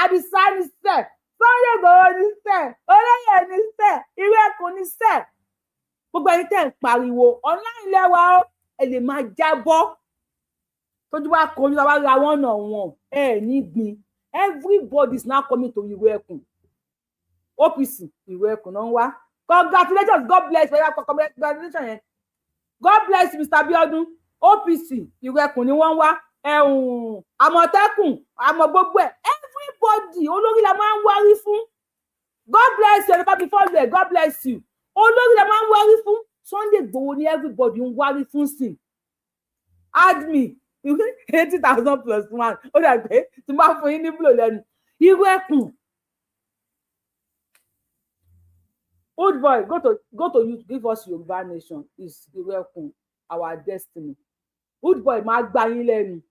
Àdìsá ní sẹ̀, Sunday Igboho ní sẹ̀, Olóyè ní sẹ̀, Ìrù Ẹkùn ní sẹ̀. Gbogbo ẹni tẹ́ ń pariwo online lẹ́wà ó, ẹ lè máa jábọ́ tójú bá kojú tá a bá ra wọn náà wọn ẹ ní gbin. Everybody is now coming to Ìrù Ẹkùn. OPC, Ìrù Ẹkùn náà ń wá. Congratulations, God bless you. Congratulations yẹn, God bless you, Mr. Abiodun. OPC, Ìrù Ẹkùn ni wọ́n ń wá. Ẹ̀hún, Àmọ̀tẹ́kùn, àmọ̀ gbogbo ẹ̀, everybody, olórí la máa ń wárí fún. God bless you. Ẹni bá mi follow ẹ̀, God bless you. Olórí la máa ń wárí fún. Sunday Igboho ni everybody ń wárí fún sí. Add me 80,000 plus one. Ó dà pé tí n bá fún yín ní búlò lẹ́nu. Ìrù Ẹkùn, old boy, go to you, give us Yorùbá nation is Ìrù Ẹkùn our destiny. Old boy, máa gbá yín lẹ́nu.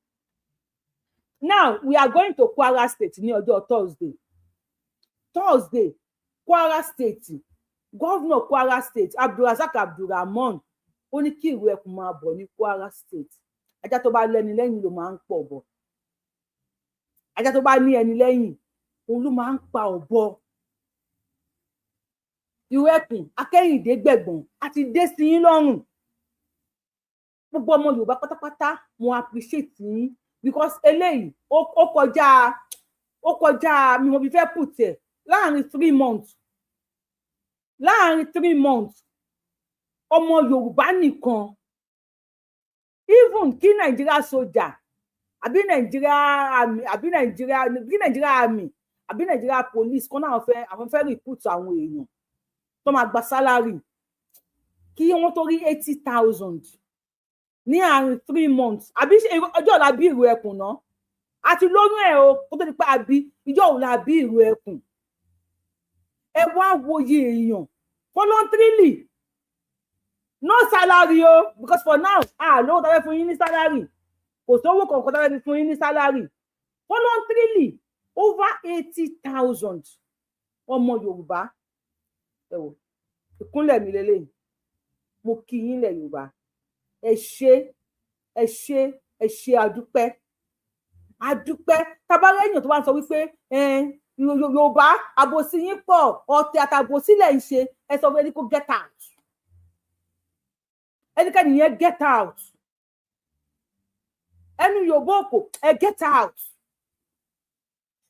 Now we are going to Kwara State ní ọjọ́ Thursday. Thursday, Kwara State governor, Kwara State, Abdulrasaq Abdulrahman, ó ní kí Ìrù Ẹkùn máa bọ̀ ní Kwara State. Ajá tó bá lẹ́ni lẹ́yìn ló máa ń pọ̀ bọ̀. Ajá tó bá ní ẹni lẹ́yìn, òun ló máa ń pa ọ̀bọ. Ìrù Ẹkùn akẹ́yìndé gbẹ̀gbọ̀n àti dé sí yín lọ́rùn. Gbogbo ọmọ Yorùbá pátápátá, mo appreciate yín because eléyìí ó kọjá mi. Mo fi fẹ́ put ẹ̀ láàrin 3 months, láàrin 3 months, ọmọ Yorùbá nìkan, even kí Nàìjíríà sójà àbí Nàìjíríà army àbí Nàìjíríà, kí Nàìjíríà army àbí Nàìjíríà police kọ́ náà fẹ́, àwọn fẹ́ recruit àwọn èèyàn tó máa gba salary, kí wọ́n tó rí 80,000 ní àárín 3 months. Àbí ọjọ́ ọ̀la bí Ìrù Ẹkùn náà àti lóyún ẹ̀ o, kó tó di pé àbí ìjọ òun la bí Ìrù Ẹkùn. Ẹ wá wòye èèyàn voluntarily, no salary o, because for now, ah, lówó tá a fẹ́ fún yín ní salary, kò sówó kankan tá a fẹ́ fún yín ní salary. Voluntarily, over 80,000 ọmọ Yorùbá. Ẹ wò ìkúnlẹ̀ mi lélẹ́yìn, mo kí yín lẹ̀ Yorùbá. Ẹ ṣé, ẹ ṣé, ẹ ṣé, àdúpẹ́, àdúpẹ́. Tabarẹ́yìn tó bá ń sọ wípé Yorùbá, àbòsí yín pọ̀, ọ̀tẹ̀ àtàbòsí lẹ̀ ń ṣe, ẹ sọ fún ẹni kó get out. Ẹnikẹ́ni yẹn, get out. Ẹnu Yorùbá òkò, ẹ get out.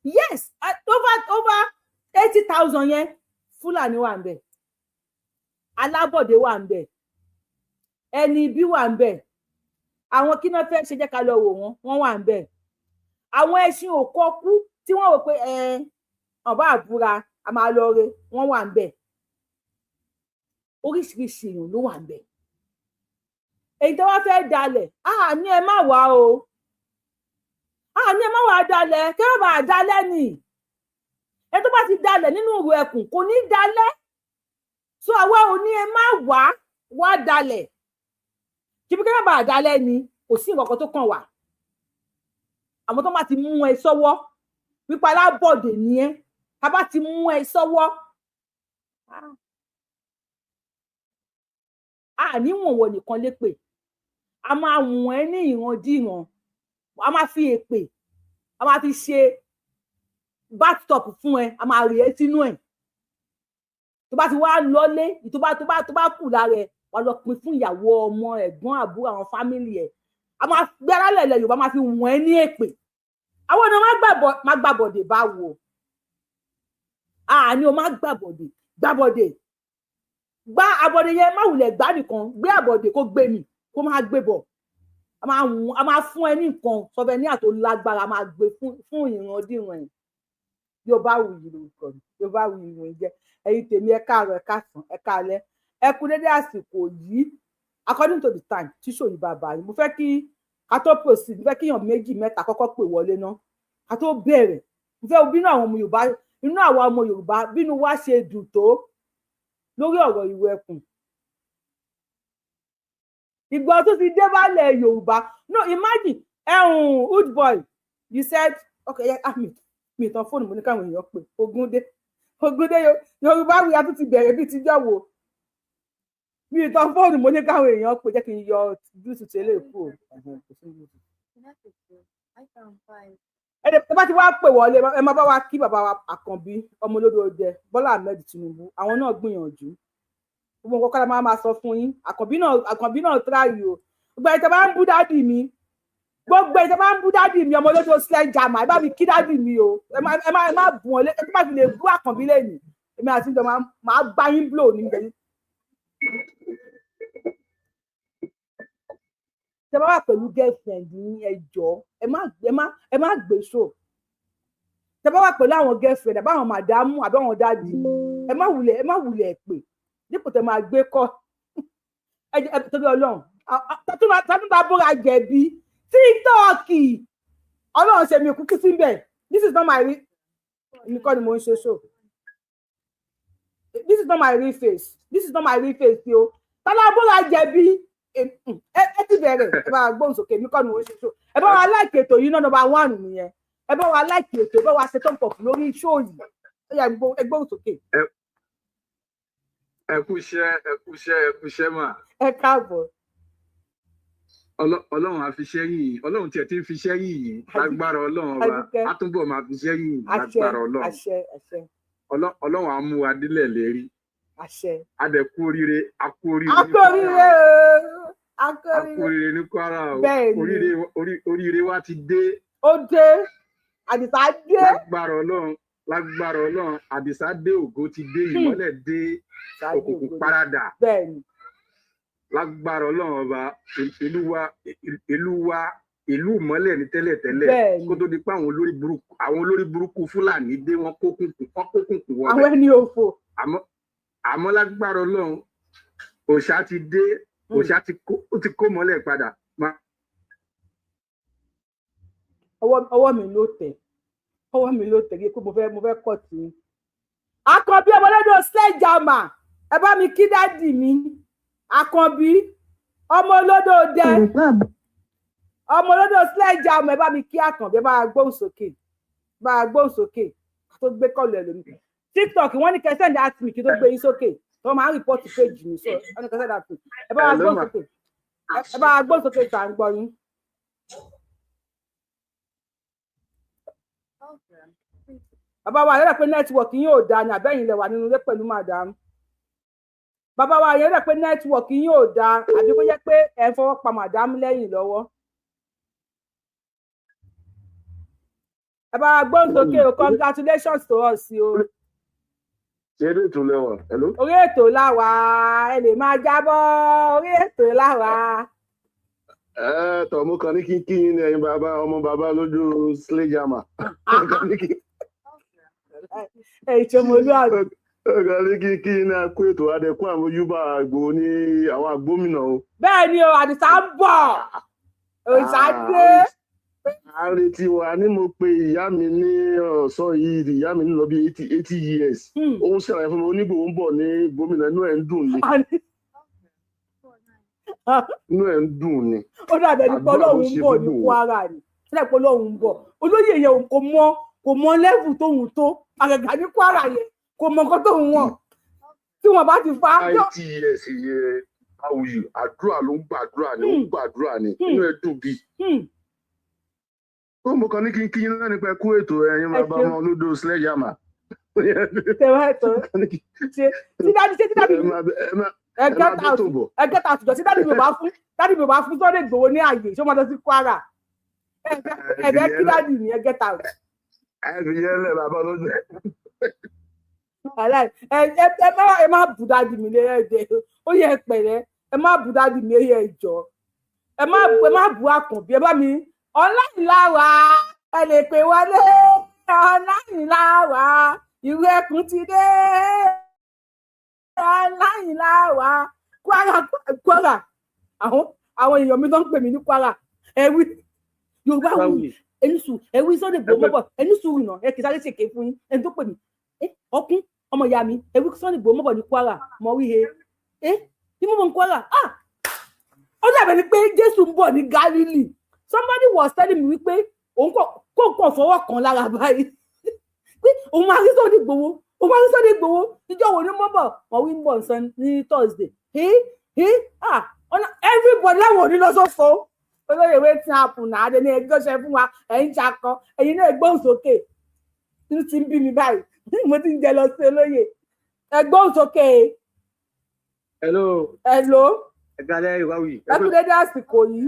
Yes, over 80,000 yẹn, Fúlàní wà ń bẹ̀, alábọ̀dé wà ń bẹ̀, ẹni ibi wà ń bẹ̀. Àwọn kí náà fẹ́ ṣe, jẹ́ ká lọ wò wọ́n, wọ́n wà ń bẹ̀. Àwọn ẹṣin òkọkú tí wọ́n wò pé ẹ ọba àbúra a máa lọ re, wọ́n wà ń bẹ̀. Oríṣiríṣi èèyàn ló wà ń bẹ̀. Èyí tó wá fẹ́ dalẹ̀, a ní ẹ má wá o, a ní ẹ má wá dalẹ̀, kí wọ́n bá dalẹ̀ ni. Ẹ tó bá ti dalẹ̀ nínú Ìrù Ẹkùn kò ní dalẹ̀. So àwa ò ní ẹ má wá wá dalẹ̀, kí bí kí wọ́n bá dalẹ̀ ni, kò sí nǹkan kan tó kàn wá. Àwọn tó bá ti mú ẹ sọ́wọ́ wípé alábọ̀dé ni ẹ́, tá bá ti mú ẹ sọ́wọ́, a níwọ̀n wọ̀ nìkan lépè, a máa wọ̀n ẹ́ ní ìrandíran, a máa fi èpè, a máa fi ṣe bathtub fún ẹ, a máa rì ẹ́ sínú ẹ̀. Tó bá ti wá lọlé, tó bá kù lára ẹ, wà lọ pín fún ìyàwó, ọmọ, ẹ̀gbọ́n, àbúrò, àwọn family ẹ. A máa gbé alálẹ̀ ilẹ̀ Yorùbá, máa fi wọ̀n ẹ́ ní èpè. Àwọn ọ̀nà má gbàbọ̀dè bá wò àní o má gbàbọ̀dè, gbàbọ̀dè, gbá àbọ̀dè yẹn, má wulẹ̀ gbá nìkan, gbé àbọ̀dè kó gbé mi, kó máa gbé bọ̀. A máa fún ẹ ní nǹkan souvenir tó lágbára, a máa gbé fún ìrandíran ẹ̀. Yorùbá Wuyì lórúkọ mi, Yorùbá Wuyì mò ń jẹ́. Ẹ̀yin tèmi, ẹ káàárọ̀, ẹ káàsán, ẹ káalẹ́, ẹ kú dédé àsìkò yìí according to the time tí ṣòyí bàbá yìí. Mo fẹ́ kí ká tó proceed, mo fẹ́ kí èèyàn méjì mẹ́ta kọ́kọ́ pè wọlé ná, ká tó bẹ̀rẹ̀. Mo fẹ́ bínú àwọn ọmọ Yorùbá, inú àwọn ọmọ Yorùbá, bínú wa ṣe dùn tó lórí ọ̀rọ̀ Ìrù Ẹkùn. Ìgbà tó ti dé bálẹ̀ Yorùbá, no, imagine ẹ̀hún. Old boy, you said okay. Yeah, ah, mi tán fóònù, mo ní káwọn èèyàn pè. Ogun dé. Ògúndé Yorùbá wí, a tún ti bẹ̀rẹ̀ bí tíjọ́ wo bí ìtàn fóònù. Mo ní káwọn èèyàn pè, jẹ́ kí n yọ Bluetooth eléyìí kúrò. Kò sí Bluetooth. Ẹ tó bá ti wá pè wọlé, ẹ máa bá wa kí bàbá wa Àkànbí ọmọ olódò jẹ Bọ́lá Ahmed Tinubu. Àwọn náà gbìyànjú. Gbogbo nǹkan kọ́lá máa máa sọ fún yín. Àkànbí náà, Àkànbí náà try o. Gbogbo ẹ̀ tẹ́ bá ń bú daddy mi, gbogbo ẹ̀ tẹ́ bá ń bú daddy mi ọmọ olódò sledgehammer, ẹ bá mi kí daddy mi o. Ẹ má bù wọn lé. Ẹ tó bá fi lè bú Àkànbí lẹ́yìn, èmi àti ìjọba máa gbá yín blow ní ìgbẹ́yìn. Tẹ́ bá wà pẹ̀lú girlfriend yín, ẹ jọ̀ọ́, ẹ má gbé show. Tẹ́ bá wà pẹ̀lú àwọn girlfriend àbáwọn madam àbáwọn daddy, ẹ má wulẹ̀ pè dípò tẹ́ máa gbé kọ́. Ẹ torí Ọlọ́run, tàbí bá bóra jẹ̀bi TikTok, Ọlọ́run ṣe mi kúkú síbẹ̀. This is not my real, èmi kọ́ ni mo ń ṣe show. This is not my real face, this is not my real face o. Tọ́lá bóra jẹ̀bi, ẹ ti bẹ̀rẹ̀. Ẹ bá wa gbóhùn sókè. Èmi kọ́ ni mo ń ṣe show. Ẹ bá wa like ètò yìí náà, number one nìyẹn. Ẹ bá wa like ètò, ẹ bá wa ṣe thumb up lórí show yìí. Ó yá, ẹ gbóhùn sókè. Ẹ kú iṣẹ́, ẹ kú iṣẹ́, ẹ kú iṣẹ́ mà. Ẹ káàbọ̀. Ọlọ́run á fi iṣẹ́ yìí, Ọlọ́run tiẹ̀ ti ń fi iṣẹ́ yìí lágbára Ọlọ́run Ọba. Àdúpẹ́. Á túbọ̀ máa fi iṣẹ́ yìí Àṣẹ. lágbára Ọlọ́run. Àṣẹ, àṣẹ. Ọlọ́run á mú wa délẹ̀ lérí. Àṣẹ. Á dẹ̀ kú oríire, a kú oríire A ní kú oríire Kwara. O, a kú A kú oríire. oríire ní Kwara o. Bẹ́ẹ̀ ni. Oríire wa ti dé. Ó dé, Àdìsá dé. Lágbára Ọlọ́run, lágbára Ọlọ́run, Àdìsá dé, ògo ti dé, ìmọ́lẹ̀ dé, Ṣáájú òkùnkùn ògo dé. paradà. Bẹ́ẹ̀ ni. Lágbára Ọlọ́run Ọba, ìlú wa ìlú ìmọ́lẹ̀ ní tẹ́lẹ̀tẹ́lẹ̀ Bẹ́ẹ̀ ni. kó tó di pé àwọn olórí burúkú Fúlàní dé, wọ́n kó kùnkùn, wọ́n kó kùnkùn Àwọn wọbẹ̀. ẹni òfò. Àmọ́ lágbára Ọlọ́run, òòṣà ti dé, òòṣà ti kó, ó ti kó mọ́lẹ̀ padà. Ọwọ́ mi ló tẹ̀, ọwọ́ mi ló tẹ̀ kí pé mo fẹ́ kọ̀ tí. Àkànbí ọmọlẹ́dọ̀ sledgehammer, ẹ bá mi kí daddy mi Àkànbí ọmọ olódò dẹ, ọmọ olódò sledgehammer. Ẹ bá mi kí Àkànbí. Ẹ bá wa gbóhùn sókè, bá wa gbóhùn sókè tó gbé kọlù ẹ lómi. TikTok, wọ́n ní kẹ́ send at me kí tó gbé yín sókè, tó máa ń report page mi, so wọ́n ní kẹ́ send at me. Ẹ bá wa Hello, gbóhùn ma. sókè. Ẹ bá wa gbóhùn sókè, tà ń gbọ́ yín. Bàbá wa yẹ́rẹ̀ pé network yín ò dáa ní àbẹ́yìn lẹ̀ wà nínú ilé pẹ̀lú madam. Bàbá wa yẹ́rẹ̀ pé network yín ò dáa, àbí kó jẹ́ pé ẹ̀ ń fọwọ́ pa madam lẹ́yìn lọ́wọ́. Ẹ bá wa gbóhùn sókè o. Congratulations to us o. Ṣé eré ètò lẹwà? Hello. Orí ètò láwa, ẹ lè máa jábọ́, orí ètò láwa. Ẹ tọ, mo kàn ní kí kí yín ní, ẹ̀yin bàbá, ọmọ bàbá lójú sledgehammer. Mo kàn ní kí Ẹ ìṣọmọlúwàbí. Mo kàn ní kí kí yín ní akó ètò adẹkùn àwọn ojúbà Ìgbòho ní àwọn àgbómìnà o. Bẹ́ẹ̀ ni o, Àdìsá ń bọ̀, òrìṣà dé. À ń retí wa ní. Mo pe ìyá mi ní ọ̀sán yìí, ìyá mi ní lọ bí 80 years. Ó ń ṣàlàyé fún mi, onígbòho ń bọ̀ ní gómìnà, inú ẹ̀ ń dùn ni, inú ẹ̀ ń dùn ni. Ó dàbẹ̀ ní pé Àdúrà ló Ọlọ́run ń ṣe bọ̀ fún ní Ìgbòho. Kwara ni, ó dàbẹ̀ pé Ọlọ́run ń bọ̀. Olóyè yẹn kò mọ level tóun tó àgàgà ní Kwara yẹn, kò mọ nǹkan tóun wọ̀n tí wọ́n bá ti fa. 90 years yẹ awuyì, àdúrà ló ń gbàdúrà ni, ó ń gbàdúrà ni, inú ẹ̀ dùn bí. Ó mo kàn ní kí n kí yín náà nípa ẹkú ètò, ẹ̀yin Ẹ bàbá ṣeun. ọmọ olódò sledgehammer. Tẹ̀wá ẹ̀tọ́ ṣe tí daddy ṣe tí daddy Ẹ máa ẹ máa ẹ ẹ get máa bí out tó bọ̀. Ẹ get out jọ. Tí daddy mi ò bá fún Sunday Igboho ní àyè, ṣé ó máa lọ sí Kwara? Ẹ fẹ́ kí daddy mi, ẹ get out. Ẹ fi yẹn lẹ, bàbá olódò. Aláì, ẹ má bù daddy mi lé. Ẹ jẹ ó yẹ pẹ̀lẹ́, ẹ má bù daddy mi ẹ jọ, ẹ má bù Àkànbí. Ẹ bá mi online láwa, ẹ lè pè wọlé, online láwa. Ìwé ẹkùn ti dé, online láwa. Kwara, Kwara, àwọn èèyàn mi tó ń pè mí ní Kwara, ẹ wí Yorùbá wù ẹni sùn, ẹ wí Sunday Igboho mọ́bọ̀, ẹni sùúrù náà, ẹ kì í sáré ṣèké fún yín. Ẹni tó pè mí, ẹ ọkún ọmọ ìyá mi, ẹ wí Sunday Igboho mọ́bọ̀ ní Kwara, mọ̀ wí he ẹ ní mọ́bọ̀ ní Kwara. Ah, ó dàbẹ̀ ni pé Jésù ń bọ̀ ní Gálílì. Somebody was telling me wípé òun kò kàn fọwọ́ kan lára báyìí pé òun máa rí Sunday Igboho. Ó wá ní Sunday Igboho níjọ́ wo ni mo bọ̀? Wọ́n wí ń bọ̀ nsán ní Thursday. He he ah, everybody láwọn ò ní lọ sófo. Olóyè, wetin happen na? Adé ní ẹgbẹ́ ṣe fún wa, ẹ̀ ń ṣakọ, ẹ̀yin náà gbóhùn sókè. Inú ti ń bí mi báyìí, mo ti ń jẹ lọ sí olóyè, ẹ gbóhùn sókè. Hello. Hello. Ẹ kálẹ́, ìwáwì. Ẹ kú dédé àsìkò yìí.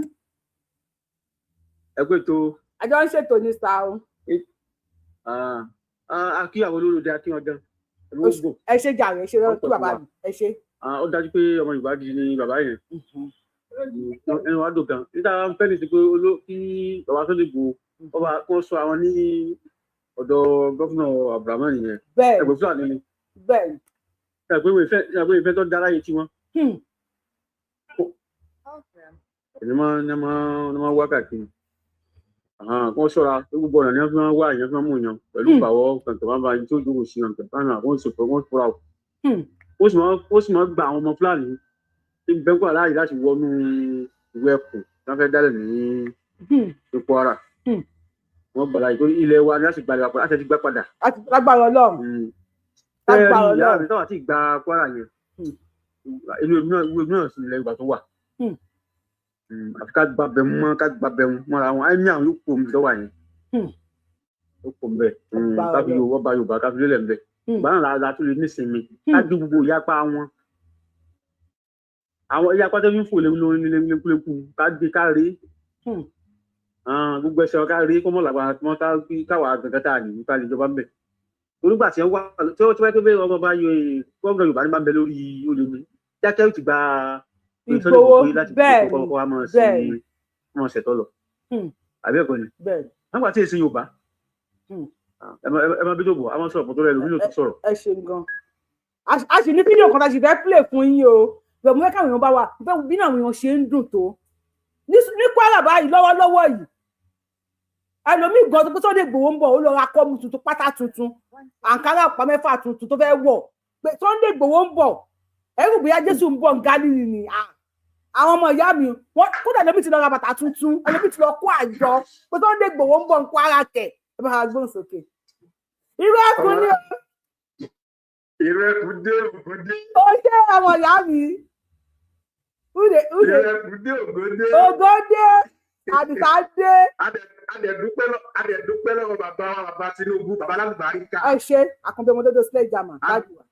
Ẹ kú ètò. Àjọ ń ṣètò ní sáà o. Akíyàwó olólùdé akíyan gan. Ẹ ṣe jàre, ẹ ṣe lọ kí bàbá mi, ẹ ṣe. Ó dájú pé ọmọ Yorùbá gidi ni bàbá yẹn. Ẹnu wa dùn gan níta fẹ́ ní ti pé kí bàbá Sunday Igboho ọba kó sọ àwọn ní ọ̀dọ̀ gómìnà Abdulrahman yẹn. Ẹgbẹ́ Fúlàní ni. Ẹgbẹ́ ìfẹ́ tó dára yìí tí wọ́n. Ẹni máa ní máa wá káàkiri kó ṣọ́ra, gbogbo ọ̀nà ni wọ́n fi máa wá èèyàn fi máa mú yàn pẹ̀lú ìbàwọ̀ kankan máa bá yín tó jókòó sí kankan báyìí náà wọ́n sì fọ́ wọ́n fura o. Ó sì máa gba àwọn ọmọ Fúlàní tí ń bẹ́kọ̀ láàyè láti wọnú ìwé ẹkùn tí wọ́n fẹ́ dálẹ̀ ní Kwara. Wọ́n gbà láàyè torí ilẹ̀ wa ni láti gbalẹ̀ wa padà láti gbà padà. Lágbára Ọlọ́run. Lágbára Ọlọ́run. Ìyá mi táwọn àti gba Kwara yẹn, inú ìwé náà sì ilẹ̀ Yorùbá tó wà. Àfi ká gba bẹ mọ́, ká gba bẹ mọ́ra wọn, ẹ̀mí àwọn yóò kó omi lọ́wọ́ yẹn. Ó kó mbẹ ká fi Yorùbá bá Yorùbá ká fi lélẹ̀ mbẹ. Ìgbà náà la tó lè nísinmi ká dé gbogbo ìyapa wọn. Àwọn ìyapa tó fi ń fò lékúlékú ká gbé ká rí gbogbo ẹsẹ̀ ká rí kọ́mọ́ làgbà wọn káwà gàgà tá a nìyí ká lè jọba mbẹ. Onígbà tí wọ́n wá tí wọ́n ti pé ọmọ bá yọ gómìnà Yorùbá ní bá ń bẹ lórí olè mi dákẹ́ ó ti gba Ìgbòho. Bẹ́ẹ̀ bẹ́ẹ̀ mọ̀ ṣẹ̀tọ́ lọ. Àbí ẹ̀kọ́ ni nígbà tí èsì Yorùbá ẹ máa bí tó bọ̀, a máa sọ̀rọ̀ pọ̀ tó rẹ̀ lómi ló tún sọ̀rọ̀. Ẹ ṣe gan. A sì ní fídíò kan tá a sì fẹ́ play fún yín o, bẹ́ẹ̀ mo fẹ́ káwọn èèyàn bá wa bí àwọn èèyàn ṣe ń dùn tó ní Kwara báyìí lọ́wọ́lọ́wọ́ yìí. Ẹlòmíì gan tó pé Sunday Igboho ń bọ̀, ó lọ ra kọ́mú tuntun, pátá tuntun, àǹkárá ọ̀pá mẹ́fà tuntun tó fẹ́ wọ̀ pé Sunday Igboho ń bọ̀. Ẹrù bóyá Jésù ń bọ̀ ń Gálílì ni àwọn ọmọ ìyá mi wọn. Kódà ẹlòmíì ti lọ ra bàtà tuntun, ẹlòmíì ti lọ kó àjọ pé Sunday Igboho ń bọ̀ ń Kwara kẹ̀. Ẹ bá wa gbóhùn sókè. Irú ẹkùn ni o. Irú ẹkùn dé, ògùn dé. Ó ṣe ọmọ ìyá mi. Irú ẹkùn dé, ògùn dé. Ògùn dé, Àdìsá dé. Adẹ̀dúpẹ́ lọ́wọ́ bàbá wa, bàbá Tinubu, bàbá alábàáríkà. Ẹ ṣe àkànbí ọmọdé tó sílẹ̀ ìjàmà lájú wa.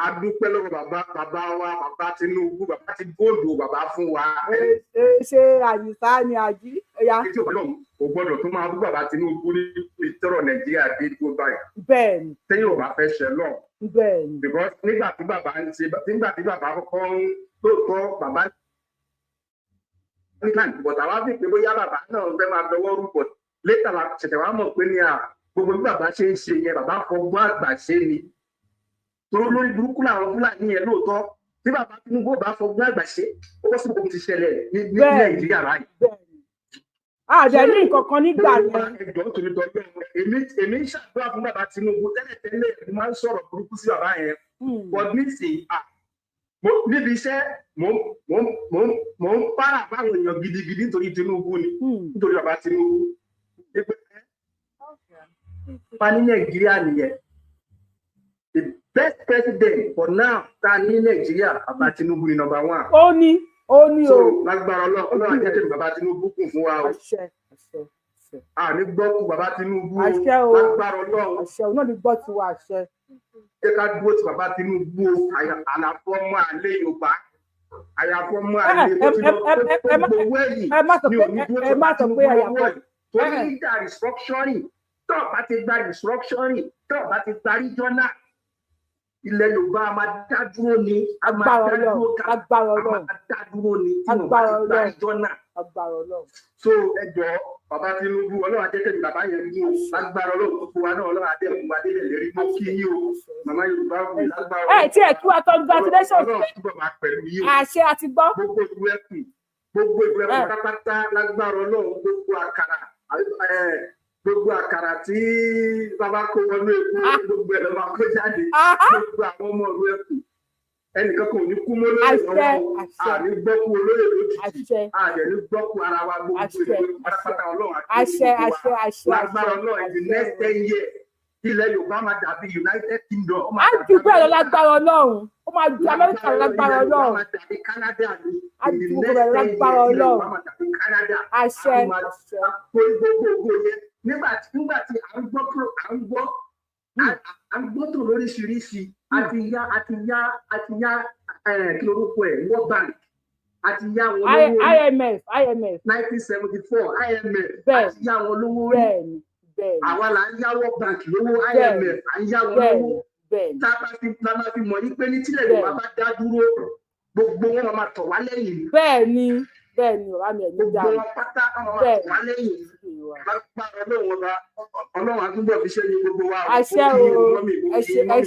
Adúpẹ́ lọ́wọ́ bàbá, bàbá wa, bàbá Tinubu, bàbá ti góòlù bàbá fún wa. Ẹ ṣe, Àdìsá ni àjí. Etí òbí náà kò gbọ́dọ̀ tó máa bú bàbá Tinubu ní ìtọ́rọ̀ Nàìjíríà dé dúró báyìí. Bẹ́ẹ̀ni. Tẹ́yìn ò bá fẹ́ ṣe lọ. Bẹ́ẹ̀ni. Because nígbà tí bàbá ń ṣe, nígbà tí bàbá kọ́kọ́ ń lóòótọ́ bàbá England, but àwa fi pé bóyá bàbá náà fẹ́ máa dọwọ́ rú, but later la ṣẹ̀ṣẹ̀ wá mọ̀ pé ní à gbogbo bí bàbá ṣe ń ṣe yẹn, bàbá fọgbọ́n àgbà ṣe ni. Torí lórí burúkú làwọn Fúlàní yẹn lóòótọ́. Tí bàbá Tinubu bá fọgbọ́n àgbà ṣe, ó bọ́ sí gbogbo ti ṣẹlẹ̀ ní Nàìjíríà báyìí. Àjẹ ní nǹkan kan nígbà yẹn. Ẹjọ́ nítorí tọ́jú èmi ń ṣàdúrà fún bàbá Tinubu tẹ́lẹ̀tẹ́lẹ̀, mo máa ń sọ̀rọ̀ burúkú sí bàbá yẹn, but nísìnyí níbi iṣẹ́ mo ń para báwọn èèyàn gidigidi nítorí Tinubu ni, nítorí bàbá Tinubu pa ní Nàìjíríà nìyẹn. The best president for now ta ní Nàìjíríà, bàbá Tinubu ni number one. Ó ní, ó ní o. So lágbára Ọlọ́run, àjẹtẹ̀ bàbá Tinubu kún fún wa o. Àṣẹ, àṣẹ, àṣẹ. Àní gbọ́ kú bàbá Tinubu o. Àṣẹ o. Lágbára Ọlọ́run. Àṣẹ o náà ní gbọ́ tiwa, àṣẹ. Jẹ́ ká dúró ti bàbá Tinubu o, àlàfo ọmọ àlè Yorùbá, àyàfo ọmọ àlè tó ti lọ tó gbowó ẹ̀yìn ní òní dúró ti bàbá Tinubu lọ́wọ́ yìí. Torí nígbà restructuring, tó bá ti gba restructuring, tó bá ti gba regional, ilẹ̀ Yorùbá a máa dá dúró ni, a máa dá dúró ká, a máa dá dúró ni tí wọ́n bá ti gba regional. So ẹ jọ bàbá Tinubu, Ọlọ́run ajẹ́kẹ́ ni bàbá yẹn mú o, lágbára Ọlọ́run gbogbo wa náà, Ọlọ́run adẹ́kun wa délẹ̀ lérí. Mọ́ kí yín o, màmá Yorùbá wù, lágbára. Ẹ tí ẹ kí wa, congratulations. Ọlọ́run túbọ̀ máa pẹ̀lú yín o. Àṣẹ àti gbọ́. Gbogbo ìlú ẹkùn, gbogbo ìlú ẹkùn pátápátá, lágbára Ọlọ́run, gbogbo àkàrà, gbogbo àkàrà tí bàbá kó wọnú epo, gbogbo ẹ̀ ló máa kó jáde. Gbogbo àwọn ọmọ ìlú ẹkùn, ẹnìkan kò ní kú mọ́ lórí ọ̀rọ̀, àní gbọ́kú olóyè lójijì, àdẹ̀ ní gbọ́kú ara wa, gbogbo ìlú pátápátá, Ọlọ́run àti gbogbo wa, lágbára Ọlọ́run, in the next 10 years Ilẹ̀ Yorùbá máa dàbí United Kingdom. Á ju bẹ́ẹ̀ lọ lágbára Ọlọ́run. Ó máa ju Amẹ́ríkà lọ lágbára Ọlọ́run. Máa dàbí Canada ní. Á ju gbogbo rẹ̀ lágbára Ọlọ́run. Máa dàbí Canada. Àṣẹ. Gbogbo yẹn nígbà tí à ń gbọ́ à ń gbọ́ tó lóríṣiríṣi, àti yá kí lorúkọ ẹ̀, World Bank, àti yá wọn lówó. IMF IMF 1974 IMF, àti yá wọn lówó rí. Àwa là ń yá World Bank lówó, IMF à ń yá wọn lówó. Tá a bá fi mọ̀ yí pé ní tílẹ̀ Yorùbá bá dá dúró, gbogbo wọn máa tọ̀ wá lẹ́yìn. Bẹ́ẹ̀ni bẹ́ẹ̀ni bàbá mi, ẹ̀mí dáa. Gbogbo wọn pátá wọn máa tọ̀ wá lẹ́yìn. Lágbára Ọlọ́run ọba, Ọlọ́run àtúbọ̀ fi ṣe ní gbogbo wa. Àṣẹ o, ẹ ṣe gan,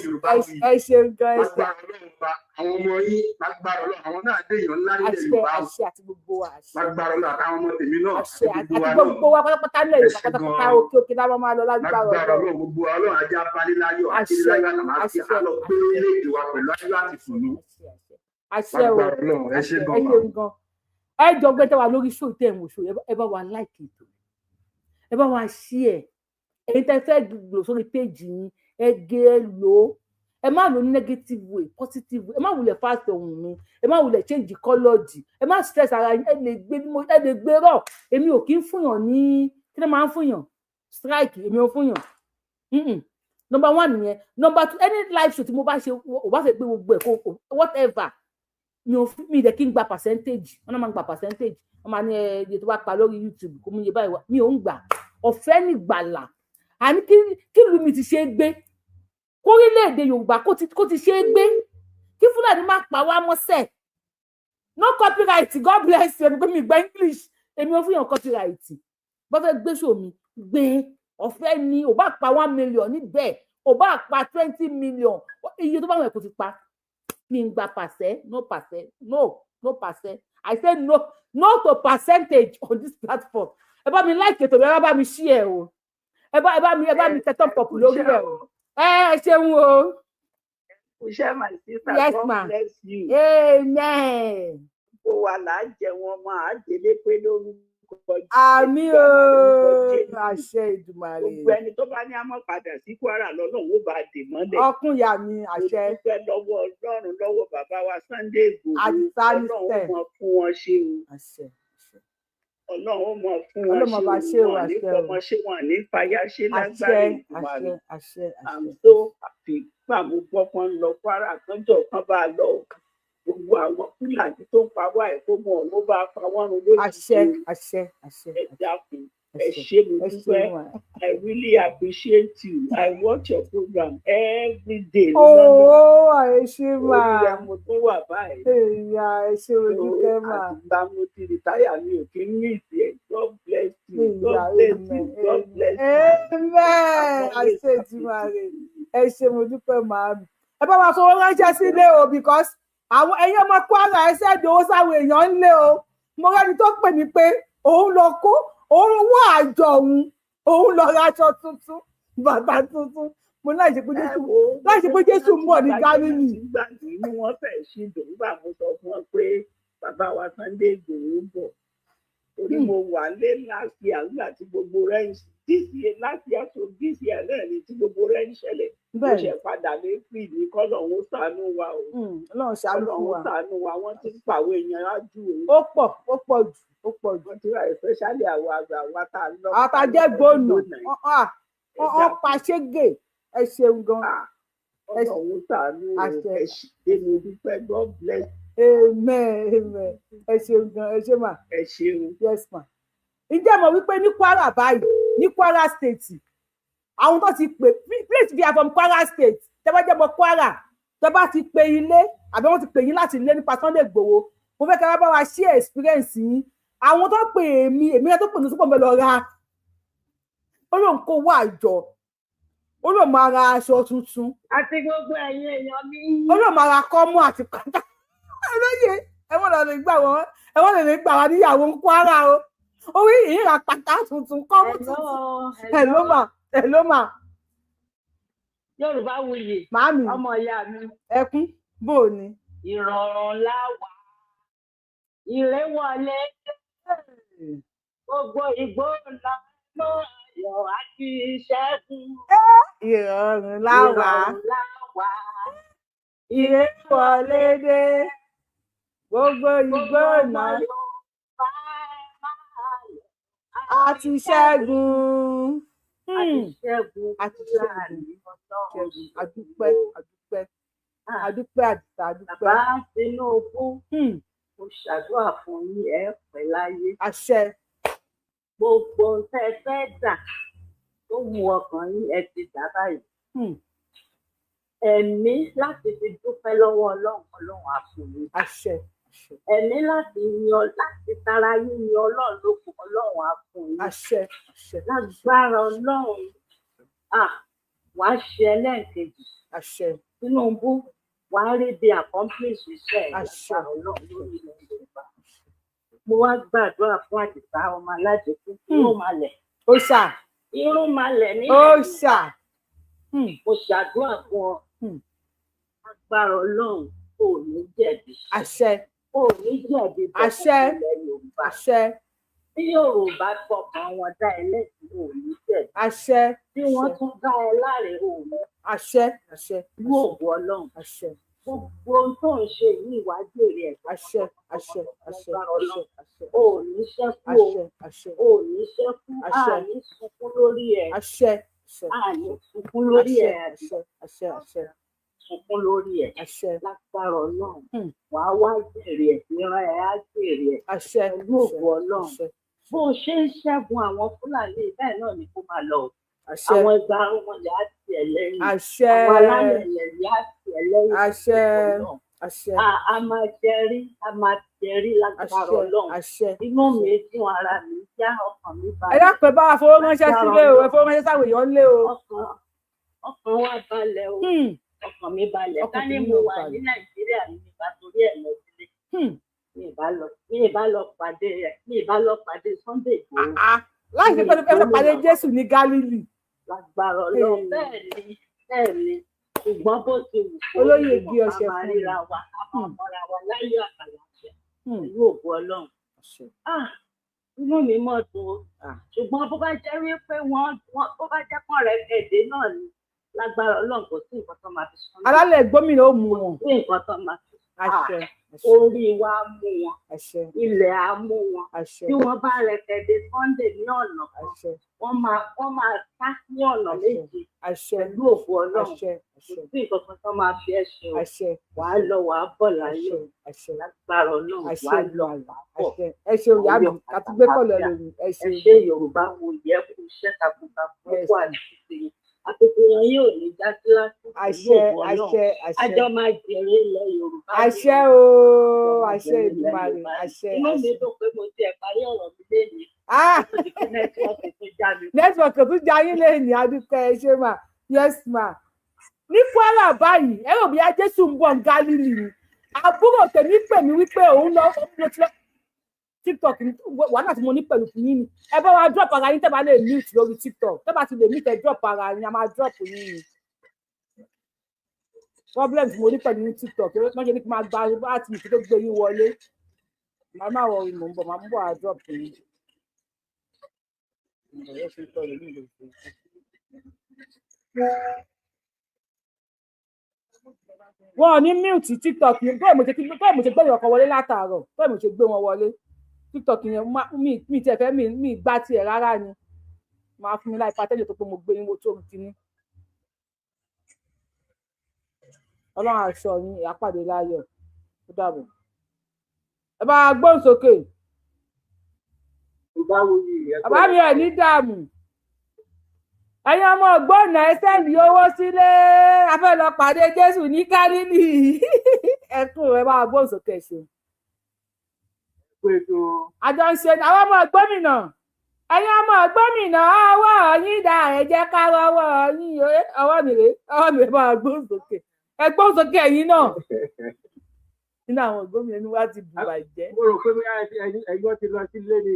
ẹ ṣe. Lágbára Ọlọ́run ọba, àwọn ọmọ yín lágbára Ọlọ́run, àwọn náà dé èèyàn ńlá nílẹ̀ Yorùbá. Àṣẹ àti gbogbo wa. Lágbára Ọlọ́run àtàwọn ọmọ tèmi náà àti gbogbo wa pátápátá nílẹ̀ Yorùbá pátápátá, òkè òkè láwọn máa lọ lágbára Ọlọ́run. Gbogbo Ọlọ́run ajá balẹ̀ láyọ̀ àti láyọ̀ àtàlàáfíà, á lọ gbé orílẹ̀-èdè wa pẹ̀lú ayọ̀ àti ìfùnú. Àṣẹ o, ẹ ṣe gan. Ẹ jọ gbé tẹ wà lórí show tẹ ń wò show, ẹ bá wa like ètò, ẹ bá wa share, ẹ̀yin tẹ́ fẹ́ lò sórí péjì yín, ẹ gé ẹ lò ó, ẹ má lò ní negative way, positive way. Ẹ má wulẹ̀ fast ohun mi, ẹ má wulẹ̀ change colour, ẹ má stress ara yín. Ẹ lè gbé ẹ lè gbé rọ. Èmi ò kí ń fúnyàn ní kí ló máa ń fúnyàn strike, èmi ò fúnyàn. Number one nìyẹn. Number two, any live show tí mo bá ṣe, ò bá fẹ́ gbé gbogbo ẹ̀ kó whatever, mi ò mi dẹ̀ kí n gba percentage. Wọ́n náà máa ń gba percentage, wọ́n máa ní ẹ iye tó bá pa lórí YouTube kó mú iye báyìí wá. Mi ò ń gbà, ọ̀fẹ́ nígbàlà. Àní kí ìlú mi ti ṣe é gbé, kórílẹ̀-èdè Yorùbá kó ti ṣe é gbé, kí Fúlàní má pa wá mọ́sẹ̀. No copyright, God bless you. Ẹni pé mi gba English, èmi ò fún yàn copyright. Bá fẹ́ gbé show mi gbé, ọ̀fẹ́ ni. Ò bá pa 1 million níbẹ̀, ò bá pa 20 million, iye tó bá wọn kò ti pa, mi ń gba pàṣẹ. No pàṣẹ, no no pàṣẹ. I say no, no to percentage on this platform. Ẹ bá mi like ètò mi, ẹ bá mi share o, ẹ bá mi tẹ thumb up lórí ẹ o. Ẹ ṣeun o. Iṣẹ́, my sister. Yes, God ma. Bless you. Amen. Gbogbo wa là á jẹ wọn mọ, à á délé pé lórúkọ Àmín o, àṣẹ Ìdùmarè. Gbogbo ẹni tó bá ní àmọ́ padà sí Kwara lọ́lọ́run ó bá dè mọ́lẹ̀. Ọkùn yà mí, àṣẹ. Mo dúpẹ́ lọ́wọ́ Ọlọ́run, lọ́wọ́ bàbá wa Sunday Igboho. Àti Ọlọ́run ó mọ fún wọn ṣe o. Àṣẹ. Ọlọ́run ó mọ fún wọn ṣe o. Wọn ní fọmọ ṣe, wọn ní fàyà ṣe lágbára Ìdùmarè. Àṣẹ. I'm so happy gbà mo gbọ́ kan lọ Kwara kánjọ kan bá a lọ, gbogbo àwọn Fúlàní tó ń pa wá ẹ̀ kó mọ̀ ló bá pa wọ́n run lójijì. Àṣẹ, àṣẹ, àṣẹ. Ẹ dákun, ẹ ṣé, mo dúpẹ́. I really appreciate you. I watch your program every day. Ooo, ẹ ṣé mà. Orí rẹ mo tún wà báyìí. Èyà, ẹ ṣé ojúkẹ́ mà. Àtìgbà mo ti retire, mi ò kí ń miss ẹ. God bless you, God bless you, God bless you. Amen, àṣẹ Èdùmàrè. Ẹ ṣé, mo dúpẹ́ màámi. Ẹ bá wa fowó ránṣẹ́ sílé o, because àwọn ẹ̀yin ọmọ Kwara, ẹ send owó sáwọn èèyàn ńlé o. Mo rẹ́ni tó pè mí pé òun lọ kó òun wọ àjọ òun, òun lọ ra aṣọ tuntun, bàtà tuntun. Mo láì ṣe pé Jésù ń bọ̀ ní Gálílì. Nígbà tí inú wọn fẹ́ ṣì dùn nígbà mo sọ fún wọn pé bàbá wa Sunday Igboho ń bọ̀, torí mo wà lé last year nígbà tí gbogbo rẹ̀ ń this year, last year to this year náà ni tí gbogbo rẹ̀ ń ṣẹlẹ̀. Mo ṣe padà lé free ní kọ́lọ́hún ó ṣàánú wa o. Ọlọ́run ṣàánú fún wa. Ọlọ́run ṣàánú wa, wọ́n ti ń pàwọ́ èèyàn ájú o. Ó pọ̀, ó pọ̀ jù, ó pọ̀ jù. Wọ́n ti rà, especially àwọn àgbà wa tá a lọ. Àtàjẹ́ gbóònà wọ́n pa ṣégè. Ẹ ṣeun gan. Ọlọ́run ṣàánú o. Ẹ ṣe, mo dúpẹ́. God bless. Amen, amen. Ẹ ṣeun gan, ẹ ṣe mà. Ẹ ṣeun. Yes ma. Ǹjẹ́ mọ̀ wípé ní Kwara báyìí, ní Kwara State, àwọn tó ti pè, please, if you are from Kwara State, tẹ́ bá jẹ́ mọ̀ Kwara, tẹ́ bá ti pe ilé àbí wọ́n ti pè yín láti ilé nípa Sunday Igboho, mo fẹ́ kí wọ́n bá wa share experience yín. Àwọn tó pè èmi, èmi náà tó pè ní sọ́pọ̀ mi lọ ra, ó lóun kó wá àjọ, ó lóun máa ra aṣọ tuntun. Àti gbogbo ẹ̀yin èèyàn mi. Ó lóun máa ra kọ́mú àti pátá. Olóye, ẹ wọ́n lọ lè gbà wọ́n, ẹ wọ́n lè lè gbà wá níyàwó ń Kwara o. Ó wí ìyíra pátá tuntun, kọ́mú tuntun. Ẹ ló mà, ẹ ló mà. Yorùbá wuyì. Màámi. Ọmọ ìyá mi. Ẹkún bò ní. Ìrọ̀rùn láwà, ire wọlé, gbogbo ìgbó lọ mọ́. yọ̀, a ti ṣẹ́gun. Ìrọ̀rùn láwà. Ìrọ̀rùn láwà. Ire wọlé dé, gbogbo Gbogbo igbó ọmọ náà Yorùbá, ẹ máa yọ̀, a ti ṣẹ́gun. A ti ṣẹ́gun A ti ṣẹ́gun. Fúlàní. Ọlọ́run Ṣẹ́gun, adúpẹ́, adúpẹ́, adúpẹ́, Àdìsá, adúpẹ́. Bàbá Tinubu, mo ṣàdúrà fún yín, ẹ pẹ́ láyé. Àṣẹ. Gbogbo ohun tẹ́ ẹ fẹ́ dà tó wù ọkàn yín, ẹ ti dà báyìí. Ẹ̀mí láti fi dúpẹ́ lọ́wọ́ Ọlọ́run, Ọlọ́run á fún yín. Àṣẹ. Ẹ̀mí láti yan, láti tara yín yan Ọlọ́run lóko, Ọlọ́run á fún yín. Àṣẹ, àṣẹ. Lágbára Ọlọ́run, ah, wàá ṣe ẹlẹ́ǹkejì. Àṣẹ. Tinubu, wàá rí bí accomplish iṣẹ́ ẹ̀. Àṣẹ. Lágbára Ọlọ́run lórí ilẹ̀ Yorùbá. Mo wá gbàdúrà fún Àdìsá ọmọ alájẹkú, irun malẹ̀. Ó ṣà. Irun malẹ̀ ní Ó ṣà. Mo ṣàdúrà fún ọ. Agbára Ọlọ́run, ò ní jẹ̀bi. Àṣẹ. Ò ní jẹ̀bi bọ̀ Àṣẹ. fún ilẹ̀ Yorùbá. Àṣẹ. Bí Yorùbá fọkàn wọn dá ẹ lẹ́sìn, ò ní jẹ̀bi. Àṣẹ. Bí wọ́n tún dá ẹ láre, ò ní. Àṣẹ, àṣẹ. Ìlú ògo Ọlọ́run. Àṣẹ. Gbogbo ohun tó ń ṣe yìí, wàá jèrè ẹ̀. Àṣẹ, àṣẹ, àṣẹ, àṣẹ, àṣẹ. O ò ní ṣẹ́kù o. Àṣẹ, àṣẹ. O ò ní ṣẹ́kù. Àṣẹ. A ní sunkún lórí ẹ̀. Àṣẹ, àṣẹ. A ní sunkún lórí Àṣẹ, ẹ̀. àṣẹ, àṣẹ, àṣẹ. Sunkún lórí ẹ̀. Àṣẹ. Lágbára Ọlọ́run, wàá wá jèrè ẹ̀, ìran ẹ̀ á jèrè ẹ̀. Àṣẹ. Pẹ̀lú ògo Ọlọ́run. Àṣẹ. Bó o ṣe ń ṣẹ́gun àwọn Fúlàní bẹ́ẹ̀ náà ni kó máa lọ o. Àṣẹ. Àwọn ẹgbàá arúmọlẹ̀ á tiẹ̀ lẹ́yìn. Àṣẹ. Àwọn alálẹ̀ ilẹ̀ yìí á tiẹ̀ lẹ́yìn. Àṣẹ, àṣẹ. A máa jẹrí, a máa jẹrí lágbára Àṣẹ, Ọlọ́run. àṣẹ. Inú mi dùn, ara mi yá, ọkàn mi Ẹ balẹ̀. dákun, ẹ bá wa fowó ránṣẹ́ Lágbára sílé o, ẹ Ọlọ́run. fowó ránṣẹ́ sáwọn èèyàn lé o. Ọkàn wa balẹ̀ o. Ọkàn mi balẹ̀. Ọkàn Ká ní tèmi mo náà wà balẹ̀. ní Nàìjíríà ni mi bá torí ẹ̀ lọ sílé. Mi ì bá lọ pàdé rẹ̀, mi ì bá lọ pàdé Sunday Igboho. Láì sí pé ẹ fẹ́ pàdé Jésù ní Gálílì. Lágbára Ọlọ́run, bẹ́ẹ̀ ni, bẹ́ẹ̀ ni. Ṣùgbọ́n bó ti wù kó Olóyè rí, gbé mo ọṣẹ bá máa fún mi. ríra wa, a máa mọ́ra wa láyọ̀ àtàlàáfíà pẹ̀lú ògo Ọlọ́run. Ah, inú mi mọ̀ dùn o. Ṣùgbọ́n bó bá jẹ́ wípé wọ́n, bó bá jẹ́ pọ́n rẹ̀ kẹ̀dé náà ni, lágbára Ọlọ́run, kò sí nǹkan tó máa fi sọ. Alálẹ̀ gómìnà ó mú wọn. Sí nǹkan tó máa fi sọ. Àṣẹ. Orí wa á mú wọn. Àṣẹ. Ilẹ̀ á mú wọn. Àṣẹ. Bí wọ́n bá rẹ̀kẹ̀dé Sunday ní ọ̀nà kan, wọ́n máa sá ní ọ̀nà méje. Àṣẹ. Pẹ̀lú ògo Ọlọ́run. Àṣẹ. Kò sí nǹkan kan tó máa fi ẹ́ ṣe o. Àṣẹ. Wàá lọ, wàá bọ̀ láyọ̀. Àṣẹ. Lágbára Ọlọ́run, Àṣẹ. wàá lọ, wàá bọ̀. Àṣẹ. Ẹ ṣeun ìyá mi, ká tún gbé kọ̀lọ̀ lórí. Ẹ Ẹ ṣeun. ṣé, Yorùbá wo yẹ kú iṣẹ́ takuntakun, ẹ kú àdìsí yín. Akitiyan yóò ní já sí lásán pẹ̀lú Àṣẹ. ògo Ọlọ́run. Àṣẹ, àṣẹ. Àjọ máa jèrè ilẹ̀ Yorùbá ni Àṣẹ o. o. Àjọ máa Àṣẹ jèrè ilẹ̀ Èdùmàrè. Yorùbá ni. Àṣẹ. Inú mi Àṣẹ. dùn pé mo tiẹ̀ parí ọ̀rọ̀ mi lénìí. Kó tó di pé network tún já mi. Network tún já yín lẹ́yìn. Adúpẹ́, ẹ ṣé mà. Yes ma. Ní Kwara báyìí, ẹ rò bóyá Jésù ń bọ̀ ní Gálílì ni. Àbúrò tèmi pè mí wípé òun lọ, òun lọ ti lọ TikTok ní wàhálà tí mo ní pẹ̀lú fún yín ni. Ẹ bá wa drop ara yín tẹ́ bá lè mute lórí TikTok. Tẹ́ bá ti lè mute, ẹ drop ara yín, a máa drop yín ni. Problem tí mo ní pẹ̀lú ní TikTok, wọ́n ṣe ní kí n máa gba láti mi tó gbé yín wọlé. Màá má wọ, mò ń bọ̀, màá ń bọ̀ á drop yín. Ǹjẹ́ ṣe tọ́ lómi ìlú ìfẹ́. Wọn ò ní mute TikTok yẹn. Bẹ́ẹ̀ mo ṣe gbé ìyọkọ̀ wọlé látàárọ̀, bẹ́ẹ̀ mo ṣe gbé wọn wọlé. TikTok yẹn mi tiẹ̀ fẹ́ mi gbá tiẹ̀ rárá ni. Máa fún mi láì pàtẹ́jọ́ tó pé mo gbé yín wo tó kíní. Ọlọ́run aṣọ yín, ìyápàdé láyọ̀, ó dàbọ̀. Ẹ bá a gbóhùn sókè. Bàbá mi, ẹ̀ ní dààmú. Ẹ̀yin ọmọ ògbónà, ẹ send owó sílé, a fẹ́ lọ pàdé Jésù ní Gálílì. Ẹkún, ẹ bá a gbóhùn sókè ṣe. Àjọ ń ṣe àwọn ọmọ gómìnà. Ẹ̀yin ọmọ gómìnà, ọwọ́ yín dà? Ẹ jẹ́ ká rọwọ́ yín. Ọwọ́ mi rèé, ọwọ́ mi rèé. Bá a gbóhùn sókè, ẹ gbóhùn sókè ẹ̀yin náà. Nínú àwọn gómìnà ni wàá ti bù bàjẹ́. Mo rò pé bóyá ẹgbọ́n ti lọ sílé ni.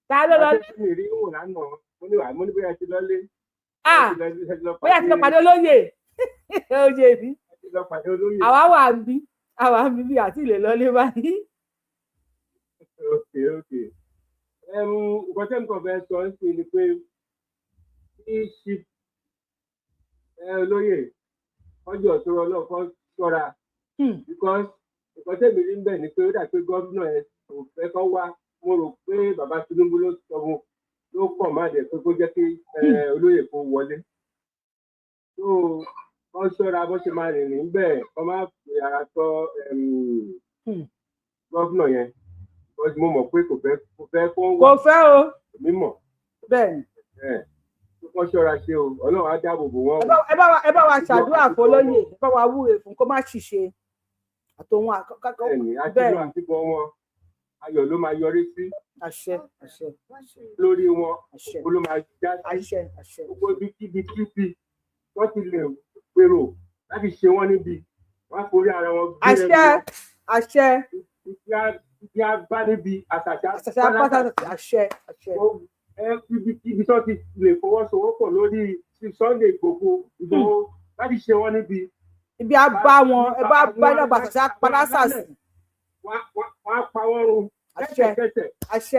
Ta ló lọ? Àti mi rí wò lánàá, mo ní wà, mo ní bóyá ti lọlé. Ah, bóyá ti lọ pàdé olóyè, oyè mi. Ti lọ pàdé olóyè. Àwa wà ń bí, àwa ń bí bí àti ìlè lọlé báyìí. Ok. Nǹkan tẹ́ nǹkan fẹ́ sọ ń sìn ni pé Kí ṣe olóyè ọjọ́ tó rọ lọ́kọ́ ṣọ́ra, because nǹkan tẹ̀mí rí ń bẹ̀ ni pé ó dà pé gómìnà ẹ kò fẹ́ kọ́ wá. Mo rò pé bàbá Tinubu ló sọ fún, ló kọ̀ má dẹ̀ pé kó jẹ́ kí olóyè kó wọlé. Tó wọ́n ṣọ́ra bó ṣe máa rìnrìn bẹ́ẹ̀, kọ́ má fi ara tọ́ gómìnà yẹn, because mo mọ̀ pé kò fẹ́ kó wá. Kò fẹ́ o. Èmi mọ̀. Bẹ́ẹ̀ni. Kó ṣọ́ra ṣe o, Ọlọ́run á dáàbò bò wọ́n. Ẹ bá wa ṣàdúrà fọlọ́yè, ẹ bá wa wúre fún kó má ṣìṣe àtòun àkọ́kọ́. Bẹ́ẹ̀ni, àtìlú àtìbọ̀ wọn, ayọ̀ ló máa yọrí sí. Àṣẹ, àṣẹ. Lórí wọn, òkú ló máa já sí. Àṣẹ, àṣẹ. Gbogbo ibikíbi kíbi wọ́n ti lè gbèrò láti ṣe wọ́n níbi, wọ́n á forí ara wọn gbé. Àṣẹ, àṣẹ. Ibi á bá níbi àṣàṣà. Àṣàṣà bá àṣẹ, àṣẹ. Ibi tó ti lè fọwọ́sowọ́pọ̀ lórí Sunday Igboho láti ṣe wọ́n níbi. Ibi á bá wọn, ẹ bá bá náà bàtàṣà padàsàsì. Wọ́n á pa wọ́n run. Àṣẹ, àṣẹ,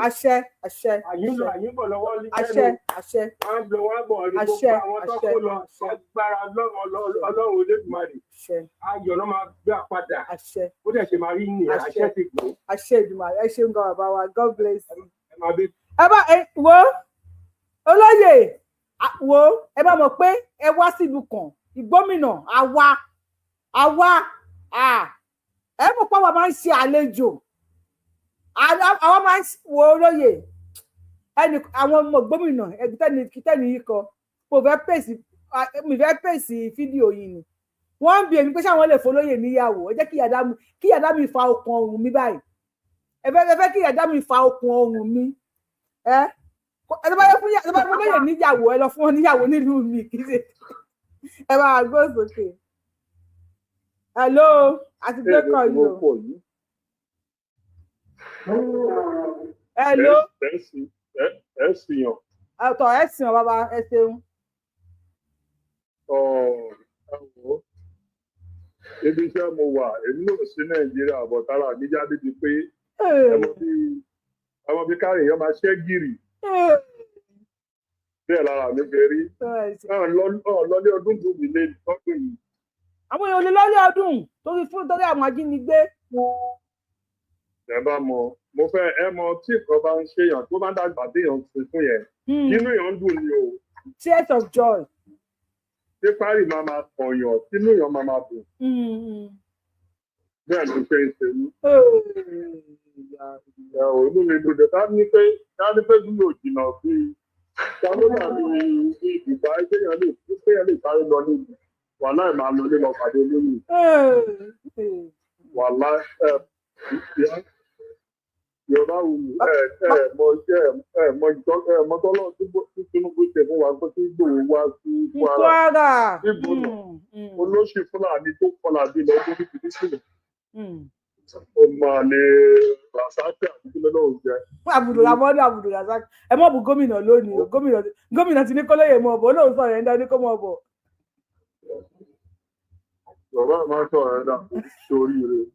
àṣẹ, àṣẹ. Àyínlọ àyínbọ̀ lọ́wọ́ ní àṣẹ, àṣẹ. Wọ́n á lọ wọ́n á bọ̀ ní gbogbo àwọn tó kó lọ agbára Ọlọ́run Olódùmarè. Ayọ̀ ló máa gbé padà. Àṣẹ. Ó dẹ̀ ṣe máa rí nìyẹn, àṣẹ ti gbò. Àṣẹ Èdùmàrè, ẹ ṣeun gan bàbá wa, God bless you. Ẹ máa bí. Ẹ bá ẹ wo olóyè wo, ẹ bá mọ̀ pé ẹ wá sílùú kan ìgbómìnà àwa àwa ẹ mọ̀ pé àwa máa ń ṣe àlejò, àwa máa ń wo olóyè ẹnì àwọn ọmọ gómìnà tẹ́ni yìí kọ mo fẹ́ pèsè, mi fẹ́ pèsè fídíò yìí ni wọ́n ń bi èmi pé ṣáwọn lè fọlóyè níyàwó. Ẹ jẹ́ kí yàdá mi fa okùn ọrùn mi báyìí. Ẹ fẹ́ kí yàdá mi fa okùn ọrùn mi. Ẹ ẹ bá yẹ fún olóyè níyàwó, ẹ lọ fún wọn níyàwó nílùú mi, kì í ṣe ẹ bá gbó sókè. Hello, àti gbé kọ yìí o. Hello. Ẹ sì yàn. Ọ̀tọ̀ ẹ sì yàn bàbá, ẹ ṣeun. Ibi iṣẹ́ mo wà, èmi náà sí Nàìjíríà bọ̀tara mi jáde bíi pé ẹ mọ bí káàrí èèyàn máa ṣẹ́ gírì. Bẹ́ẹ̀ lára mi ṣe rí. Lọ́lé ọdún tó mi lé lọ́dún yìí. Àwọn èèyàn lè lọ́lé ọdún torí fún torí àwọn ajínigbé. Ẹ bá mọ, mo fẹ́ ẹ mọ tí nǹkan bá ń ṣèyàn tó bá ń dàgbà déèyàn tuntun yẹn, inú èèyàn ń dùn ni o. Tears of joy. Ṣé parí máa máa kọ̀yàn sínú èèyàn máa máa dùn. Bẹ́ẹ̀ ló ṣe ń ṣe mí. Inú mi dùn ká ní pé bí yóò jìnnà bí ká ló dàbí ìgbà téèyàn lè sáré lọ níbi wàhálà ẹ̀ máa lọ lé lọ pàdé lórí. Wàhálà ẹ̀ Yorùbá wù mí ẹ mọ tọ́lọ́ tí Tinubu ṣe fún wa pé kí Ìgbòho wá sí Kwara. Ìgbòho olóṣì Fúlàní tó kọlà bí lọ ọdún fífi sílẹ̀. Ó máa lè Rasaki àti kílẹ̀ náà jẹ. Abdulramon Abdulrasaq, ẹ mọ̀ bú gómìnà lónìí o, gómìnà ti ní kó lóye mọ̀ bọ̀, olóhùn sọ̀rọ̀ ẹ̀ ń dání kó mọ̀ bọ̀. Bàbá mi máa ń sọ̀rọ̀ ẹ̀ dà sórí rẹ̀.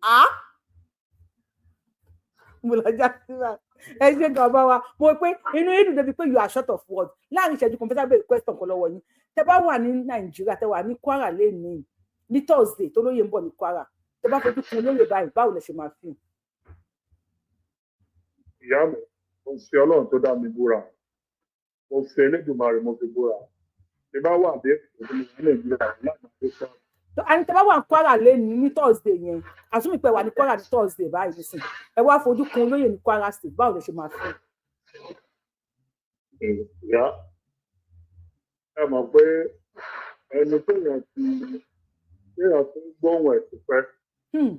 Mo lọ já síra ẹ ṣe gan bá wa, mo pé inú yín dùn débi pé you are short of words. Láàrin ìṣẹ́jú kan fẹ́ẹ́ bẹ̀rẹ̀ question kan lọ́wọ́ yín. Tẹ bá wà ní Nàìjíríà, tẹ wà ní Kwara lẹ́nìí ní Thursday tó lóye ń bọ̀ ní Kwara, tẹ bá fojú kun olóyè báyìí, báwo lẹ ṣe máa fi. Ìyá mi, mo fi Ọlọ́run tó dá mi búra, mo fi Elédùmarè mo fi búra, tí bá wà dé òfin ní Nàìjíríà láti ṣe. Àní tẹ bá wà ní Kwara lẹ́nìí ní Thursday yẹn, àsúnmì pé wà ní Kwara ní Thursday báyìí nísìn, ẹ wá fojú kun olóyè ní Kwara State, báwo lẹ ṣe máa fi. Ìyá ẹ mọ̀ pé ẹni téèyàn ti gbóhùn ẹ̀ ti pẹ́,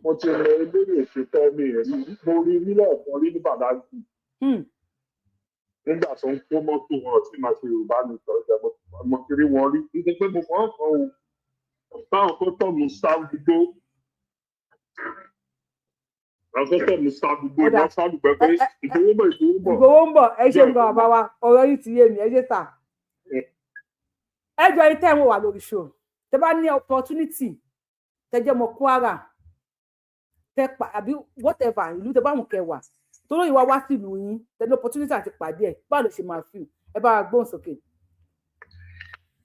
mo ti mọ olóyè ṣètò mi ẹ̀ mo rí nílẹ̀ ẹ̀kan rí ní Bàdágìrì nígbà tó ń kó mọ́tò wọn tí màá ṣe Yorùbá ní ìtọ́jà, mo ti rí wọn rí nítorí pé mo kàn án kan o táwọn kó tọ̀ mú sá gbogbo àwọn kó tọ̀ mú sá gbogbo ìná sálùpẹ́ pé Ìgbòho bọ̀ Ìgbòho bọ̀. Ìgbòho ń bọ̀, ẹ ṣe nǹkan bàbá wa, ọ̀rọ̀ yìí ti yé mi, ẹ ṣe sà. Ẹ jọ ẹni tẹ́ ń wò wá lórí show, tẹ́ bá ní opportunity, tẹ́ jẹ́ ọmọ Kwara, tẹ́ pa àbí whatever ìlú tẹ́ bá wùn kẹwàá torí ìwà wá sílùú yín, tẹ́ ní opportunity àti pàdé ẹ̀, báwo ló ṣe máa fi? Ẹ bá wa gbóhùn sókè.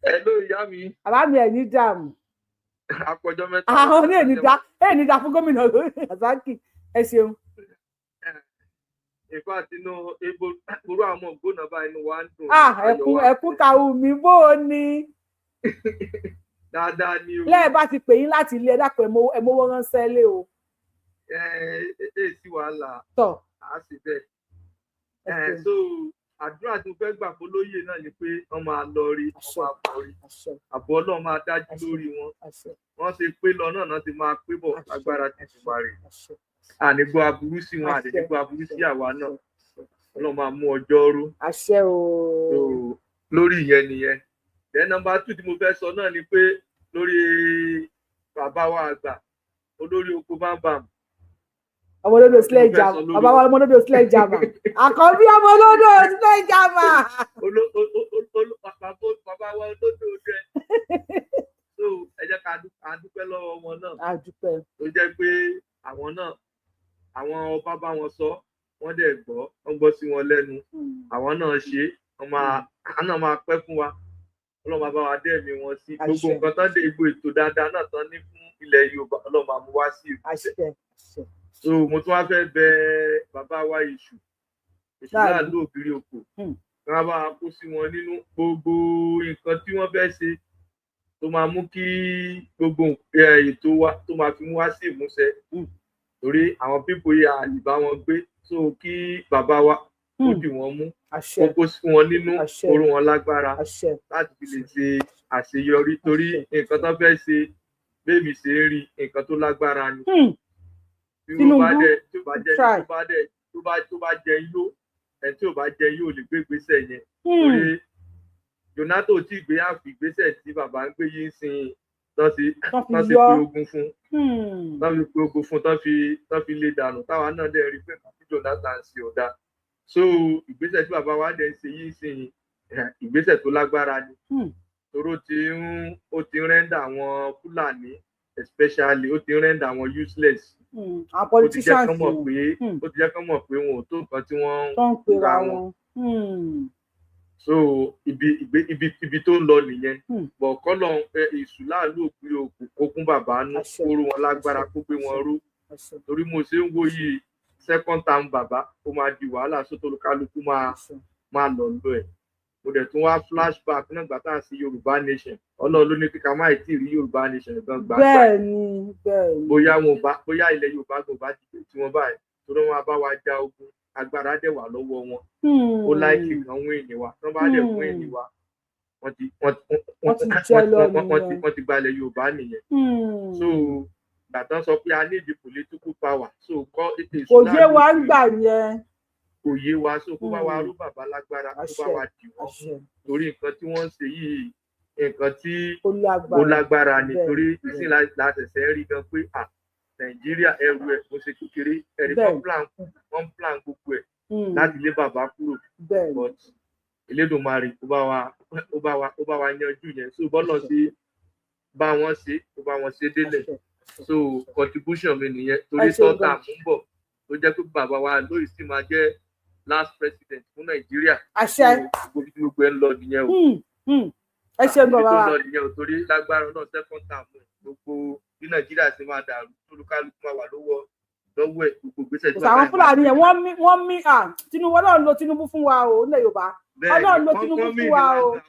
Hello ìyá mi. Bàbá mi, ẹ̀ ní dààmú. Àpọ̀jọ́ mẹ́ta. Àwọn ní èní dá, èní dá fún gómìnà lórí Rasaki, ẹ ṣeun. Ìfà tinú ebo burú àwọn ògbónà bá inú wa ń dùn. Ah, ẹkún ẹkún kàwù mí, bó o ní. Dáadáa ni o. Lẹ́ẹ̀ bá ti pè yín láti ilé, ẹ dákun, ẹ mówó ránṣẹ́ lé o. Ẹ ẹ sí wàhálà. Tọ. A sì bẹ́ẹ̀. Ẹ so àdúrà tí mo fẹ́ gbà fún lóyè náà ni pé wọ́n máa lọ rí, wọ́n máa bọ̀ rí, àbọ̀ Ọlọ́run máa dájú lórí wọn. Wọ́n ti pé lọ náà ti máa pé bọ̀ agbára ti ti parí. Ànígbọ́ aburú sí wọn, àdénígbọ́ aburú sí àwa náà. Ọlọ́run máa mú ọjọ́ rú. Àṣẹ o. Lórí ìyẹn nìyẹn. Then number two tí mo fẹ́ sọ náà ni pé lórí bàbá wa àgbà, olórí oko bámbàm. Ọmọ olódò sledgehammer, bàbá wa ọmọ olódò sledgehammer, àkọ́bí ọmọ olódò sledgehammer. Bàbá wa olódò jẹ, so ẹ jẹ́ ká dúpẹ́ lọ́wọ́ wọn náà. A dúpẹ́. Tó jẹ́ pé àwọn náà, àwọn ọba bá wọn sọ, wọ́n dẹ̀ gbọ́, wọ́n gbọ́ sí wọn lẹ́nu, àwọn náà ṣe, wọ́n máa náà máa pẹ́ fún wa. Ọlọ́run máa bá wa dẹ́ẹ̀mí wọn sí. Gbogbo nǹkan tán dé, gbogbo ètò dáadáa náà tán ní fún ilẹ̀ Yorùbá, Ọlọ́run máa mú wá sí ìmúṣẹ. So mo tún wá fẹ́ bẹ bàbá wa Èṣù, Èṣù láàlú ògiri òkò, kí wọ́n bá kó sí wọn nínú gbogbo nǹkan tí wọ́n fẹ́ ṣe tó máa mú kí gbogbo ètò wa tó máa fi mú wá sí ìmúṣẹ, torí àwọn pípò yìí a lè bá wọn gbé. So kí bàbá wa kó dì wọ́n mú, kó kó sí wọn nínú, orú wọn lágbára láti fi lè ṣe àṣeyọrí, torí nǹkan tó fẹ́ ṣe, bẹ́ẹ̀mì ṣe ń rí, nǹkan tó lágbára ni. Tí ó bá dẹ, tí ó bá jẹ, tó bá dẹ, tó bá jẹ yó, ẹni tí ò bá jẹ yó lè gbé ìgbésẹ̀ yẹn, torí Jonathan tí gbé àfi ìgbésẹ̀ tí bàbá ń gbé yìí ń sin tán ti fi ogun fún, tán fi ogun fún, tán fi lè dànù, táwa náà dẹ̀ rí pé kàbí Jonathan ṣe ọ̀dà. So ìgbésẹ̀ tí bàbá wa dẹ̀ ń ṣe yìí ń sin, ìgbésẹ̀ tó lágbára ni, toró ti ń, ó ti ń rẹ́ńdà àwọn Fúlàní especially, ó ti ń rẹ́ńdà àwọn useless. Àwọn Ó ti jẹ́ politicians kán mọ̀ pé, ó ti jẹ́ kán mọ̀ pé wọn ò tó nǹkan tí wọ́n tó ń pera wọn. wọn. So ibi tó ń lọ nìyẹn. Bọ̀ kọ́lọ̀ Èṣù láàlú òkú òkú kó kún bàbá nú, kóró wọn lágbára, kó gbé wọn ró, torí mo ṣe ń wo yìí, second term bàbá ó máa di wàhálà sótó, kálukú máa lọ lọ ẹ̀. Mo dẹ̀ tún wá flashback náà gbà tá à ń sí Yorùbá nation. Ọlọ́run ló ní pé ká má ì tí ì rí Yorùbá nation gan gbà. Bẹ́ẹ̀ni, bẹ́ẹ̀ni. Bóyá wọn bá, bóyá ilẹ̀ Yorùbá gan bá ti tí wọn báyìí, torí wọn bá wa ja ogun, agbára dẹ̀ wà lọ́wọ́ wọn. Ó láìkì kan wín ní wa, tí wọ́n bá dẹ̀ wín ní wa, wọ́n ti Wọ́n ti jẹ́ lọ nìyẹn. wọ́n ti gbalẹ̀ Yorùbá nìyẹn. So gbàtàn sọ pé a need the political power, so kọ́ ètò Kò ìṣúná yé wa ń gbà yẹn. Kò yé wa. So kó bá wa rú bàbá lágbára, kó bá wa dì wọ́n mú, torí nǹkan tí wọ́n ń ṣe yìí, nǹkan tí ó lágbára ni, torí ìsìn la ṣẹ̀ṣẹ̀ rí gan pé à Nàìjíríà ẹrù ẹ̀ kò ṣe kékeré, ẹ̀rí wọ́n plan, wọ́n plan gbogbo ẹ̀ láti lé bàbá kúrò, but Elédùmarè ó bá wa yanjú yẹn. So bọ́lọ̀ sí bá wọn ṣe, ó bá wọn ṣe délẹ̀. So contribution mi nìyẹn, torí sọ́tà mú bọ̀ tó jẹ́ pé bàbá wa lóyè sì máa jẹ́ last president fún Nàìjíríà. Àṣẹ. Gbogbo ibi tí gbogbo ẹ ń lọ nìyẹn o. Ẹ ṣeun Ibi bàbá tó ń wa. lọ nìyẹn o, torí lágbára náà, second term, gbogbo bí Nàìjíríà ṣe máa dàrú, olúkálùkù máa wà lọ́wọ́ lọ́wọ́ ẹ̀, gbogbo ìgbésẹ̀ Kò sáwọn Fúlàní yẹn, wọ́n mí à Tinubu. Ọlọ́run ló Tinubu fún wa o, nílẹ̀ Yorùbá. Ọlọ́run ló Tinubu fún wa o.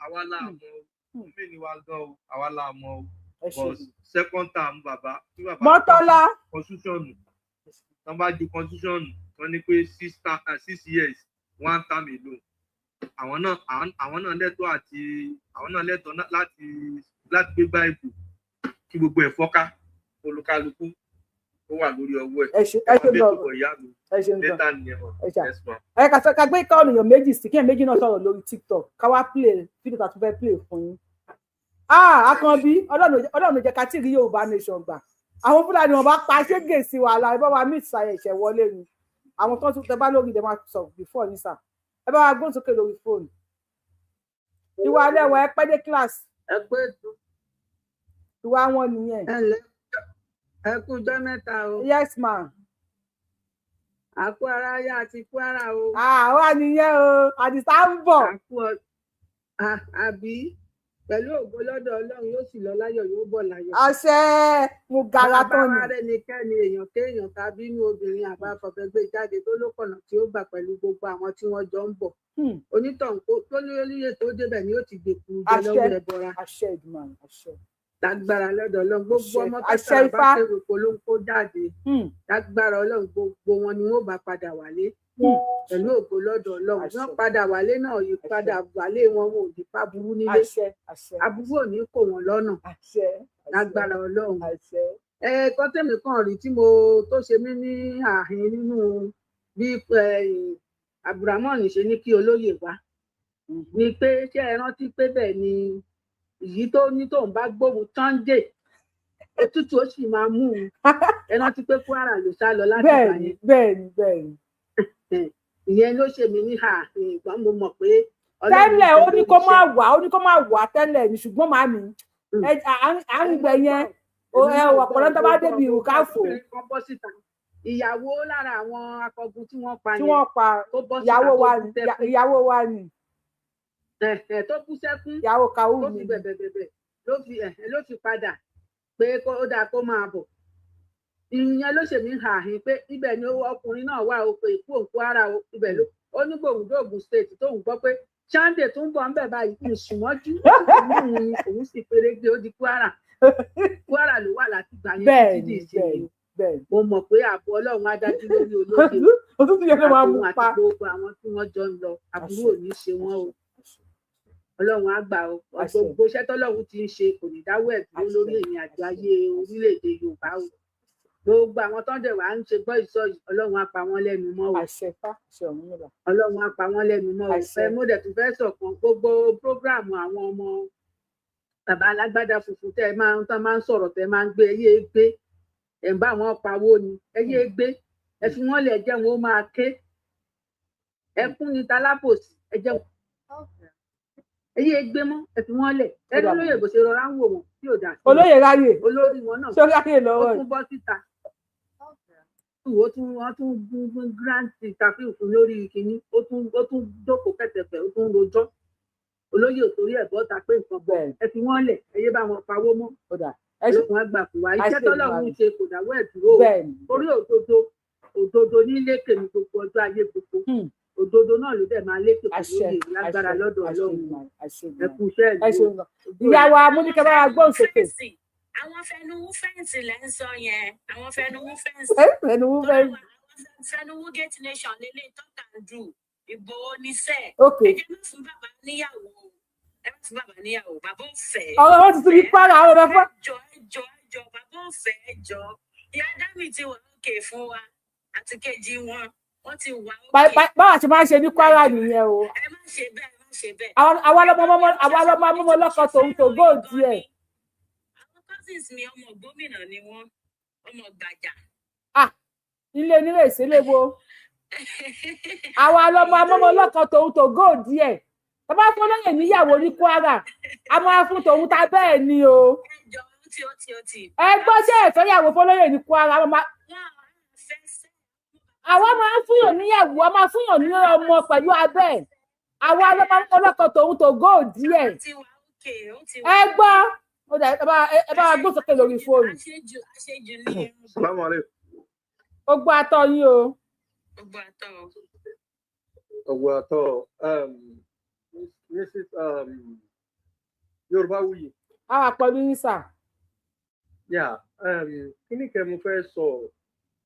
Àwa la mọ̀ o, mí ni wa gan o, àwa la mọ̀ o. Ẹ ṣe. But second term bàbá, tí bàbá Mọ́tọ́lá. Constitution, tán bá ju constitution, tán ní pé 6 years, one term alone, àwọn náà lẹ́tọ̀ọ́ àti àwọn náà lẹ́tọ̀ọ́ láti gbégbá ìbò kí gbogbo ẹ̀ fọ́ká, olúkálukú ó wà lórí ọwọ́ ẹ̀. Ẹ ṣe, ẹ ṣe Ẹ gan. bọ̀ ìyá mi. Ẹ ṣeun gan. Later nìyẹn mọ̀. Ẹ ṣe. Yes ma. Ẹ ká gbé kọ́ ènìyàn méjì sí, kí èèyàn méjì náà sọ̀rọ̀ lórí TikTok, ká wá play fídíò tá a tún fẹ́ play fún yín. Ah, Àkànbí, Ọlọ́run jẹ́ ká tí rí Yorùbá nation gbà. Àwọn Fúlàní wọn bá pa ṣégè sí wàhálà. Ẹ bá wa meet ṣàyẹ̀ ìṣẹ̀ wọlé ni àwọn tó ń tún tẹ bá lórí ilẹ̀ máa sọ before yín sà. Ẹ bá wa gbóhùn sókè lórí fóònù. Ìwà alẹ́ wọ, ẹ pẹ́ dé class. Ẹ pé ètò. Ìwà wọn nìyẹn. Ẹ ǹlẹ́, ẹ kú ọjọ́ mẹ́ta o. Yes ma. Àkú ara yá àti Kwara o. Àwa nìyẹn o, Àdìsá ń bọ̀. Àkú ọ àbí. Pẹ̀lú ògo lọ́dọ̀ Ọlọ́run, yóò sì lọ láyọ̀, yóò bọ̀ láyọ̀. Àṣẹ, mo gara tán ni. Bàbá rẹ̀ ní kẹ́ni èèyàn kéèyàn tàbí inú obìnrin àbá fọ̀fẹ́ gbé jáde tó lókànnà tí ó gbà pẹ̀lú gbogbo àwọn tí wọ́n jọ ń bọ̀. Onítọ̀hún tó ní olóyè tó débẹ̀ ni ó ti gbèkú jẹ lọ́wọ́ ẹbọra. Àṣẹ Èdùmàrè, àṣẹ. Lágbára lọ́dọ̀ Ọlọ́run, gbogbo ọmọ àṣẹ tátàrà bá Ifá. fẹ́ roko ló ń kó jáde. Lágbára Ọlọ́run, gbogbo wọn ni wọ́n bá padà wálé pẹ̀lú ògo lọ́dọ̀ Ọlọ́run. Wọ́n padà wálé náà, yí padà wálé wọn, wọn ò ní pa burú nílé, aburú ò ní kó wọn lọ́nà lágbára Ọlọ́run. Ẹ kọ́ tèmi kan rí tí mo tó ṣe mí ní ààhin nínú bí Abdulrahman ṣe ní kí olóyè wá ni pé, ṣé ẹ rántí pé bẹ́ẹ̀ ni èyí tó ní tóun bá gbóhùn Sunday, òtútù ó sì máa mú un? Ẹ rántí pé Kwara ló sá lọ láti ìgbà Bẹ́ẹ̀ni. yẹn? Bẹ́ẹ̀ni. Ìyẹn ló ṣe mí ní ààhin, ìgbọ́n mo mọ̀ pé Ọlọ́run Tẹ́lẹ̀ ń ó bẹ ní lórí kó má iṣẹ́. wà, ó ní kó má wà tẹ́lẹ̀ ní, ṣùgbọ́n màmí à ń gbẹ yẹn Èmi ẹ náà ọ̀pọ̀lọpọ̀ gbọ́ tó bá débi gbọ́ ìrù ká fò. Obìnrin kan bọ́ síta, ìyàwó lára àwọn akọgun tí wọ́n pa Tí yẹn wọ́n pa, tó bọ́ síta ìyàwó tó wa bú ni sẹ́kún. Ìyàwó wa ni. Ẹ̀hẹ̀, tó bú sẹ́kún. Ìyàwó kàwú Tó mi fi ni. bẹ̀bẹ̀ bẹ̀bẹ̀ ló fi padà pé kó ó dáa kó máa bọ̀. Ìyẹn ló ṣèmí hàhín pé ibẹ̀ ni ọkùnrin náà wà ó, pé ìkú òǹkú ara o, ibẹ̀ ló ó ní gbòǹdóògùn state tóun gbọ́ pé Sunday tó ń bọ̀ ńbẹ̀ báyìí kì í sùn mọ́jú, ó sì mú òun ni òun sì ferege, ó di Kwara. Kwara ló wà láti gbà yẹn títí di Bẹ́ẹ̀ni. ìsinyìí. Bẹ́ẹ̀ni. Mo mọ̀ pé ààbò Ọlọ́run á dájú lórí olóyè Òtútù yẹn ló máa mú àtòun àti pa. gbogbo àwọn tí wọ́n jọ ń lọ. Àbúrò ò ní ṣe wọ́n o, Ọlọ́run á gbà o. Àṣẹ. Gbogbo iṣẹ́ tọ́lọ́run ti ń ṣe kò ní dáwọ́ ẹ̀ dúró lórí ìrìn àjò ayé orílẹ̀-èdè Yorùbá o. Gbogbo àwọn tó ń dẹ̀ wá ń ṣe gbọ́ ìsọ yìí, Ọlọ́run á pa wọ́n lẹ́nu mọ́ o. Àṣẹ fá, àṣẹ Ọ̀rúnmìlà. Ọlọ́run á pa wọ́n lẹ́nu mọ́ o. Àṣẹ. Ẹ mo dẹ̀ tún fẹ́ sọ̀kan, gbogbo prógráàmù àwọn ọmọ bàbá alágbádá funfun tẹ́ ẹ máa ń tán máa ń sọ̀rọ̀ tẹ́ ẹ máa ń gbé, ẹ yéé gbé, ẹ̀ ń bá wọn pawó ni, ẹ yéé gbé, ẹ fi wọ́n lẹ̀, jẹ́ wọn ó máa ké ẹkún ni talábòsí, ẹ jẹ́ ẹ yéé gbé mọ́, ẹ fi wọ́n lẹ̀. Ẹ Ó dà. lóye bó ṣe rọra ń wò wọ́n tí ò dà sí wọn. Olóyè ráyè. Olórí wọn náà Ṣó ráyè ó lọ́wọ́ tún yìí? bọ́ síta, ó tún wọ́n tún gún grant interview fún lórí kínní, ó tún jókòó kẹtẹpẹ, ó tún rojọ́. Olóyè ò torí ẹ̀ bọ́ta pé nǹkan bọ̀. Ẹ fi wọ́n lẹ̀, ẹ yé bá wọn pawó mọ́. Ó dà, ẹ ṣe. Ọlọ́run á gbà fún wa. Iṣẹ́ Àṣẹ tọ́lọ́run Èdùmàrè. ṣe kò dáwọ́ ẹ̀ dúró o. Torí òdodo, òdodo ní lékè ní gbogbo ọjọ́ ayé gbogbo. Òdodo náà ló dẹ̀ máa lékè pẹ̀lú Àṣẹ. òye lágbára Àṣẹ. lọ́dọ̀ Àṣẹ Ọlọ́run. Èdùmàrè, àṣẹ Ẹ Èdùmàrè. kú iṣẹ́ Ẹ ìlú. ṣeun gan, ìyá wa Múníkẹ́, bá wa gbóhùn sókè. Àwọn fẹnuwú fẹ́ǹsì lẹ́ ń sọ yẹn, àwọn fẹnuwú fẹ́ǹsì. Ẹ fẹnuwú fẹ́ǹsì. Fẹnuwú gate nation lélẹ̀, talk and do. Ìgbòho níṣẹ́. Ok. Ẹ jẹ́ má fún bàbá níyàwó, ẹ má fún bàbá níyàwó, bàbá ò fẹ́. Ọ̀rọ̀ wọn ti tún fi Kwara, àwọn ọmọ fún. Ẹjọ, ẹjọ, ẹjọ, bàbá ò fẹ́, ẹjọ. Ìyá dami ti wà òkè fún wa àti kejì wọn, wọn ti wà òkè. Báwa ṣe máa ń ṣe ní Kwara nìyẹn o. Ẹ má ṣe bẹ́ẹ̀, ẹ má ṣe bẹ́ẹ̀. Àwa lọmọ amúmọ lọkọ tòun tó góòdì ẹ. Àwọn cousins mi, ọmọ gómìnà ni wọn, ọmọ gbàjà. Ah, ilé onílé ìṣẹ̀lẹ̀ wo, àwa lọmọ amúmọ lọkọ tòun tó góòdì ẹ. Bàbá fún olóyè níyàwó ní Kwara, a máa fún tòun ta bẹ́ẹ̀ ni o. Ẹjọ, ó ti, ó ti, ó ti. Ẹ gbọ́, ṣé ẹ fẹ́ yàwó fọlóyè ní Kwara? Àwa máa ń fúnyàn níyàwó, a máa fúnyàn ní ọmọ pẹ̀lú abẹ́ ẹ̀. Àwa lọmọ ọlọ́kọ tòun tó góòdì ẹ. Ti wà òkè, ó ti. Ẹ gbọ́, ó dà, ẹ bá wa gbóhùn sókè lórí fóònù. Àṣejù, àṣejù ní irun. Salamu alaikum. Ó gbọ́ atọ́ yín o. Gbogbo àtọ. Ọgbọ àtọ, Mrs Yorùbáwùyí. A wà pẹ̀lú yín, sà. Yeah, kíní kẹ́ mo fẹ́ sọ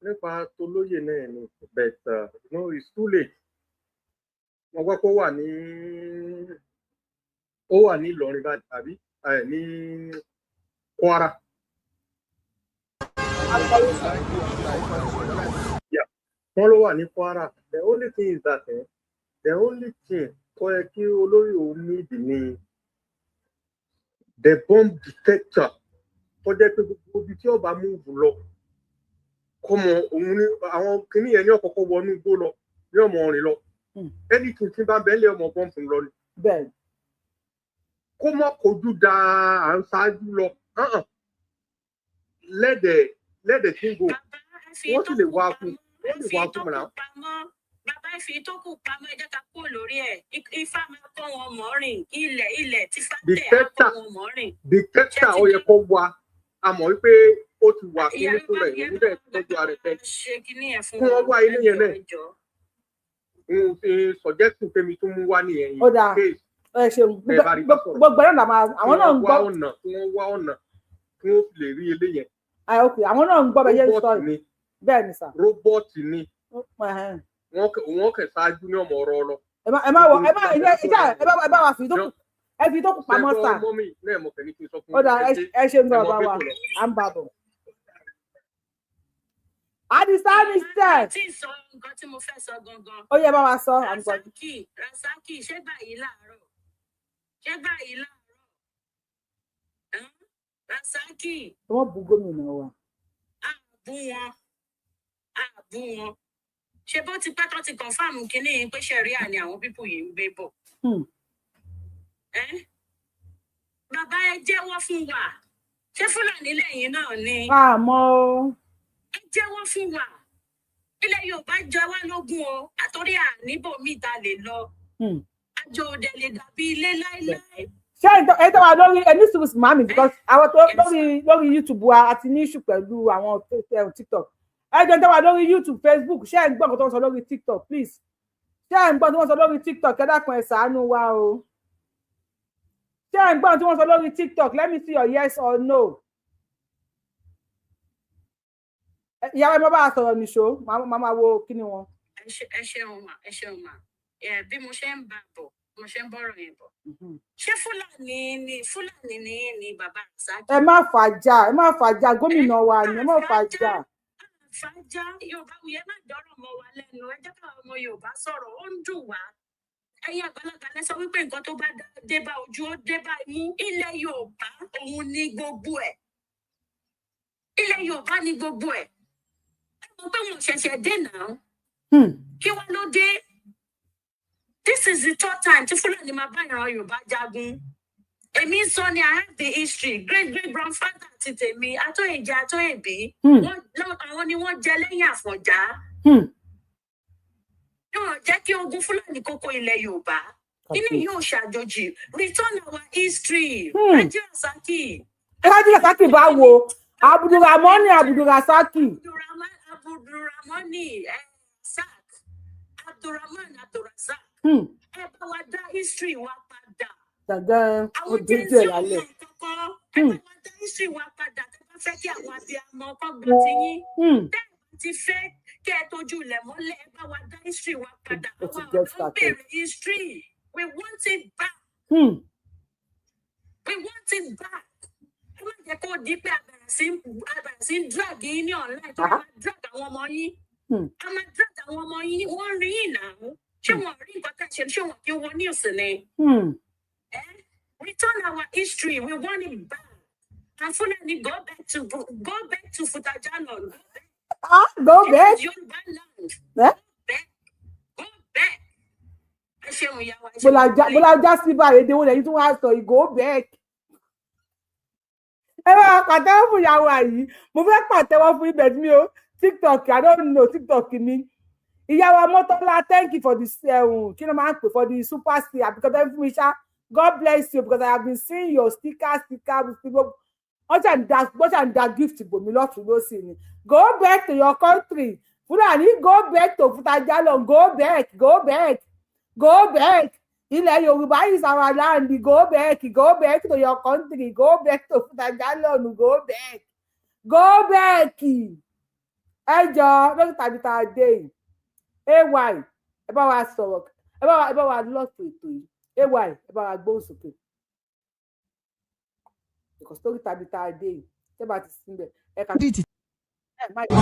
nípa tolóyè náà ni, but no, it's too late. Mo gbọ́ pé ó wà ní Ìlọrin báyìí tàbí ní Kwara. Yeah, wọ́n ló wà ní Kwara. The only thing is that the only thing tó yẹ kí olórí òun need ni the bomb detector, tó jẹ́ pé gbogbo ibi tí ó bá move lọ, kó mọ òun ní àwọn kinní yẹn ní ọ̀kọ̀ọ̀kọ̀ wọnú igbó lọ ní ọmọ rìn lọ. Anything tí bá bẹ́ẹ̀ lé ọmọ bọ́ǹpù lọ ni. Kó mọ́ kojú da à ń ṣáájú lọ. Uh-uh. Lẹ́dẹ̀ lẹ́dẹ̀ tí ń go, wọ́n sì lè wá fún, wọ́n lè Fi wá tó fún mọ̀nà. kù pamọ́ bàbá. Ẹ fi tó kù pamọ́, ẹ jẹ́ ká kúrò lórí ẹ̀. Ifá máa kọ́ wọn mọ̀ rìn, ilẹ̀ ilẹ̀ tí fá tẹ̀ á kọ́ wọn mọ̀ rìn. Dìtẹ́tà ó yẹ kó wá, a mọ̀ wípé ó ti wà fún fún rẹ̀, òun dẹ̀ tọ́jú ara rẹ̀ fẹ́ Ṣe kinní yẹn fún kí wọ́n wá ilé yẹn náà. Ẹ jọ̀ọ́. N ṣe suggestion tèmi tó mú wá nìyẹn Ó dáa. in case Ẹ ṣeun. Ẹ bá rí bá sọ̀rọ̀. Gbogbo ẹ̀rọ làwọn àwọn náà ń kí gbọ́. wọ́n wá ọ̀nà, kí wọ́n wá ọ̀nà kí wọ́n fi lè rí ilé yẹn. Ah, ok, àwọn náà ń gbọ́ bẹ́ẹ̀ yẹn sọ. Robot ni. Bẹ́ẹ̀ ni sà. Robot ni. Ẹhẹ́n. Wọ́n kẹ̀ ṣáájú ní ọmọ ọ̀rọ̀ lọ. Ẹ má wọ ẹ má ẹ ẹ bá wa fi tó kù, ẹ fi tó kù pamọ́ sà. Ṣé mọ́mì náà mọ̀ kẹ́ ní kí n sọ fún Ó dáa, yín, ẹ ṣe ń gbọ́ ẹ mọ bàbá wa bí kò lọ. À ń bà bọ̀. Àdìsá ní sẹ́. Tí ì sọ nǹkan tí mo fẹ́ sọ gangan. Ó yẹ bá wa sọ, à ń gbọ́. Rasaki, Rasaki, ṣé báyìí láàárọ̀? Ṣé báyìí láàárọ̀? Ẹ́n? Rasaki, Wọ́n bu gómìnà wa. Àbú wọn, àbú wọn. Ṣé bó ti pẹ́ tó ti confirm kínní yìí pé ṣẹ̀ríà ni àwọn people yìí ń gbé bọ̀? Ẹ́n? Bàbá, ẹ jẹ́wọ́ fún wa. Ṣé Fúlàní lẹ́yìn náà ni? Àmọ́ o. Ẹ jẹ́wọ́ fún wa. Ilẹ̀ Yorùbá jẹ wá lógún o, àtòrí àníbò míì ta lè lọ. Àjò òde lè dàbí ilé láéláé. Ṣé ẹ tó wà lórí ẹ ní sùúrù màmí, because àwọn tó lórí YouTube wa àti ní issue pẹ̀lú àwọn TikTok. Ẹ jẹ́ tó wà lórí YouTube, Facebook, ṣé ẹ ń gbọ́ nǹkan tó ń sọ lórí TikTok, please? Ṣé ẹ ń gbọ́ tí wọ́n sọ lórí TikTok? Ẹ dákun, ẹ ṣàánú wa o. Ṣé ẹ ń gbọ́ tí wọ́n sọ lórí TikTok? Let me see your yes or no. Ìyàwó, ẹ má bá a sọ̀rọ̀ nìṣó, máa máa wo kíni wọn. Ẹ ṣeun mà, ẹ ṣeun mà. Ẹ bí mo ṣe ń bá bọ̀, bí mo ṣe ń bọ̀rọ̀ yẹn bọ̀. Ṣé Fúlàní ni bàbá Rasaki? Ẹ má fàjà, ẹ má fàjà, gómìnà wa ni, ẹ má fàjà. Fàájà Yorùbá wuyẹ, má dọ́rọ̀ mọ́ wa lẹ́nu. Ẹ jẹ́ káwọn ọmọ Yorùbá sọ̀rọ̀, ó ń dùn wá. Ẹ̀yin àgbàlagbà lẹ sọ wípé nǹkan tó bá dé bá ojú, ó dé bá imú. Ilẹ̀ Yorùbá òun ní gbogbo ẹ̀. Ilẹ̀ Yorùbá ní gbogbo ẹ̀. Ẹ mọ̀ pé wọn ò ṣẹ̀ṣẹ̀ dé náà. Kí wá ló dé? This is the third time tí Fúlàní máa bá ìran Yorùbá jagun. Èmi ń sọ ni, I have the history. Great great grandfather ti tèmi, Atóyèjẹ Atóyèbí, àwọn ni wọ́n jẹ lẹ́yìn Àfọ̀njá. Wọn jẹ́ kí ogun Fúlàní kókó ilẹ̀ Yorùbá. Kíní yóò ṣàjòjì. Return our history. Rájí Rasaki. Rájí Rasaki bá wo? Abdulramoni Abdulrasaki. Abdulramoni Sak, Abdulrahman Abdulrasaq. Ẹ bá wa dá history wa padà. Dandan ó Àwọn dé Gen Z díẹ̀ ò mọ lálẹ́. nǹkan kan. Ẹ bá wa dá history wa padà. Tẹ́ bá fẹ́ kí àwọn abiyamọ kọ́ gbọ́ ti yín, tẹ́ ẹ bá ti fẹ́ kí ẹ tójú ilẹ̀ mọ́lẹ̀, ẹ bá wa dá history wa padà. Ó ti Àwa get ọ̀dọ́ ń started. béèrè history. We want it back. We want it back. Ẹ má jẹ́ kó di pé a bẹ̀rẹ̀ sí ń drag yín ní online tó máa drag àwọn ọmọ yín. A máa drag àwọn ọmọ yín. Wọ́n rí yín náà. Ṣé wọn rí nǹkan tá a ṣe? Ṣé wọn kì í wo news ni? Return our history. We want it back. And Fulani, go back to Futajalon. Ah, go This back. is Yoruba land. Eh? Back. Go back. Ẹ ṣeun ìyá wa. Ẹ ṣeun. Bọ́lá já sí báyìí, èdè wo lẹ́yìn tí wọ́n á sọ yìí, go back? Ẹ bá wa pàtẹ́wọ́ fún ìyàwó àyí. Mo fẹ́ pàtẹ́wọ́ fún ibẹ̀ tí mi o. TikTok, I don't know, TikTok ni. Ìyàwó Mọ́tọ́lá, thank you for the kí ló máa ń pè, for the super sticker, because ẹ fún mi ṣá. God bless you, because I have been seeing your sticker sticker. Wọ́n ṣà ń da gift bò mí lọ́tún lọ́sì ni. Go back to your country. Fúlàní, go back to Futajalon. Go back, go back, go back. Ilẹ̀ Yorùbá is our land. Go back, go back to your country. Go back to Futajalon. Go back, go back. Ẹ jọ lórí tàbí tá a dé yìí, ay, ẹ bá wa sọ̀rọ̀, ẹ bá wa lọ́ọ̀tù ètò yìí. Ay, ẹ bá wa gbóhùn sókè, because lórí tàbí tá a dé yìí, tẹ́ bá ti sí bẹ̀, ẹ kà ẹ má jẹ́.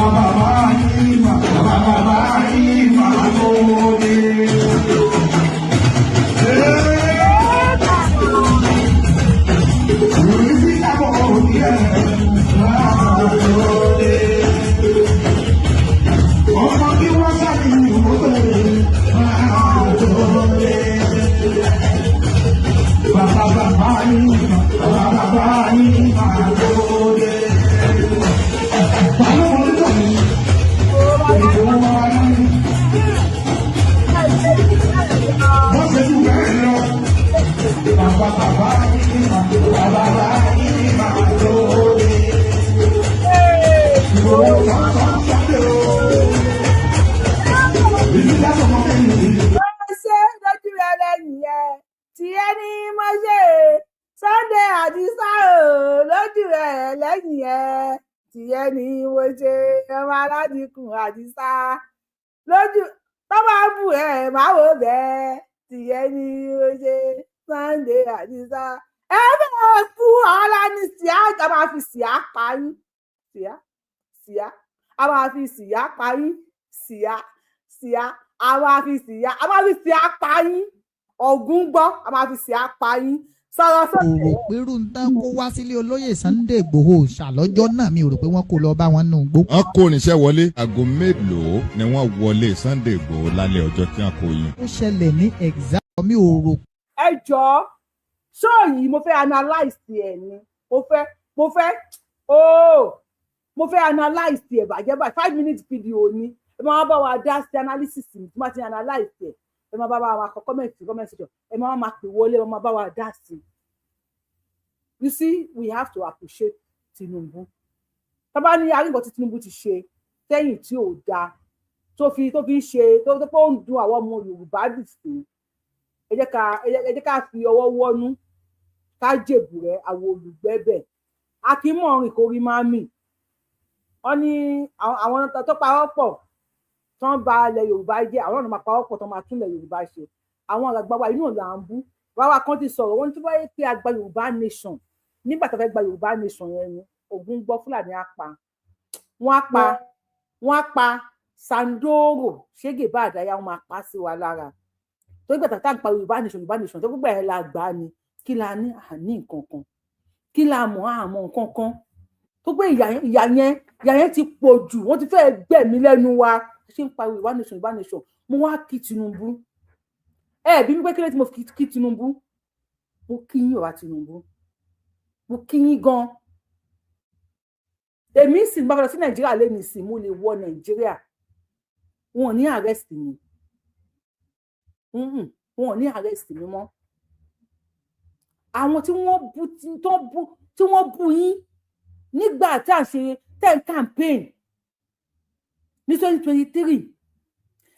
Ṣé lójú rẹ lẹ́yìn ẹ tiẹ̀ ní mo ṣe Sunday Adisa o, lójú rẹ lẹ́yìn ẹ tiẹ̀ ní mo ṣe, ọmọ aládìkùn Adisa lójú tó bá bù ẹ máa wò bẹ́ẹ̀, tiẹ̀ ní mo ṣe Sunday Adisa. Ẹ bẹ́ẹ̀ kú ọ̀la ní síá, a máa fi síá pa yín, síá síá, a máa fi síá pa yín, síá síá, a máa fi síá, a máa fi síá pa yín, ọ̀gùn gbọ́, a máa fi síá pa yín. Sọ̀rọ̀ sókè. Rò pé irú ń tán kó wá sílé olóyè Sunday Igboho ṣàlọ́jọ́ náà, mi ò rò pé wọ́n kó lọ bá wọn nù gbó. Wọ́n kó irinṣẹ́ wọlé. Aago mélòó ni wọ́n wọlé Sunday Igboho lálẹ́ ọjọ́ tí wọ́n kó yín? Ó ṣẹlẹ̀ ní exam, mi ò rò. Ẹ jọ̀ọ́, ṣóò yìí mo fẹ́ analyse ẹ̀ ni, mo fẹ́ ooo, mo fẹ́ analyse ẹ̀ bàjẹ́ báyìí. 5 minutes video ni, ẹ máa bá wa dá sí analysis mi. Tí wọ́n ti analyse ẹ̀, ẹ máa bá wa kọ comment, comment section, ẹ máa máa pè wọlé, ẹ máa bá wa dá sí. You see, we have to appreciate Tinubu. Tá bá ní arígbọ̀n tí Tinubu ti ṣe sẹ́yìn tí ò dáa, tó fi ń ṣe tó pé ó ń dun àwọn ọmọ Yorùbá dì sí, ẹ jẹ́ ká fi ọwọ́ wọ́nú ká jèbù rẹ àwọn olùgbẹ́bẹ̀. Akínmọ̀rin kò rí máa mì. Wọ́n ní àwọn tó pawọ́ pọ̀ tó ń ba ilẹ̀ Yorùbá jẹ́, àwọn ọ̀nà máa pawọ́ pọ̀ tó máa tún ilẹ̀ Yorùbá ṣe. Àwọn àgbà wa inú là ń bú wàá kan ti sọ̀rọ̀. Wọ́n ní tó bá yẹ pé a gba Yorùbá nation nígbà tó fẹ́ gba Yorùbá nation yẹn ni, Ògún gbọ́, Fúlàní á pa wọ́n, á pa wọ́n, á pa Sandoro ṣégè bá àdáyà, wọn máa pa sí wa lára. Torí gbàtà tá à ń pa Yorùbá nation, Yorùbá nation tó gbogbo ẹ̀ la gbà á ni, kí la ní? Àní nǹkan kan. Kí la mọ̀? Àmọ́ nǹkan kan tó pé ìyà yẹn, ìyà yẹn ti pọ̀ jù, wọ́n ti fẹ́ẹ́ gbẹ̀mí lẹ́nu wa. Ṣé ń pariwo Yorùbá nation, Yorùbá nation. Mo wá kí Tinubu. Ẹ bí mi pé kí ló tí mo fi kí Tinubu? Mo kí yín, ọ̀rá Tinubu, mo kí yín gan. Èmi sì ń bá lọ sí Nàìjíríà lẹ́nu ìsìn, mo lè wọ Nàìjíríà, wọn ò ní arrest mi, wọn ò ní arrest mi mọ́. Àwọn tí wọ́n bú, tó bú, tí wọ́n bú yín nígbà tí à ń ṣe ten campaign ní 2023,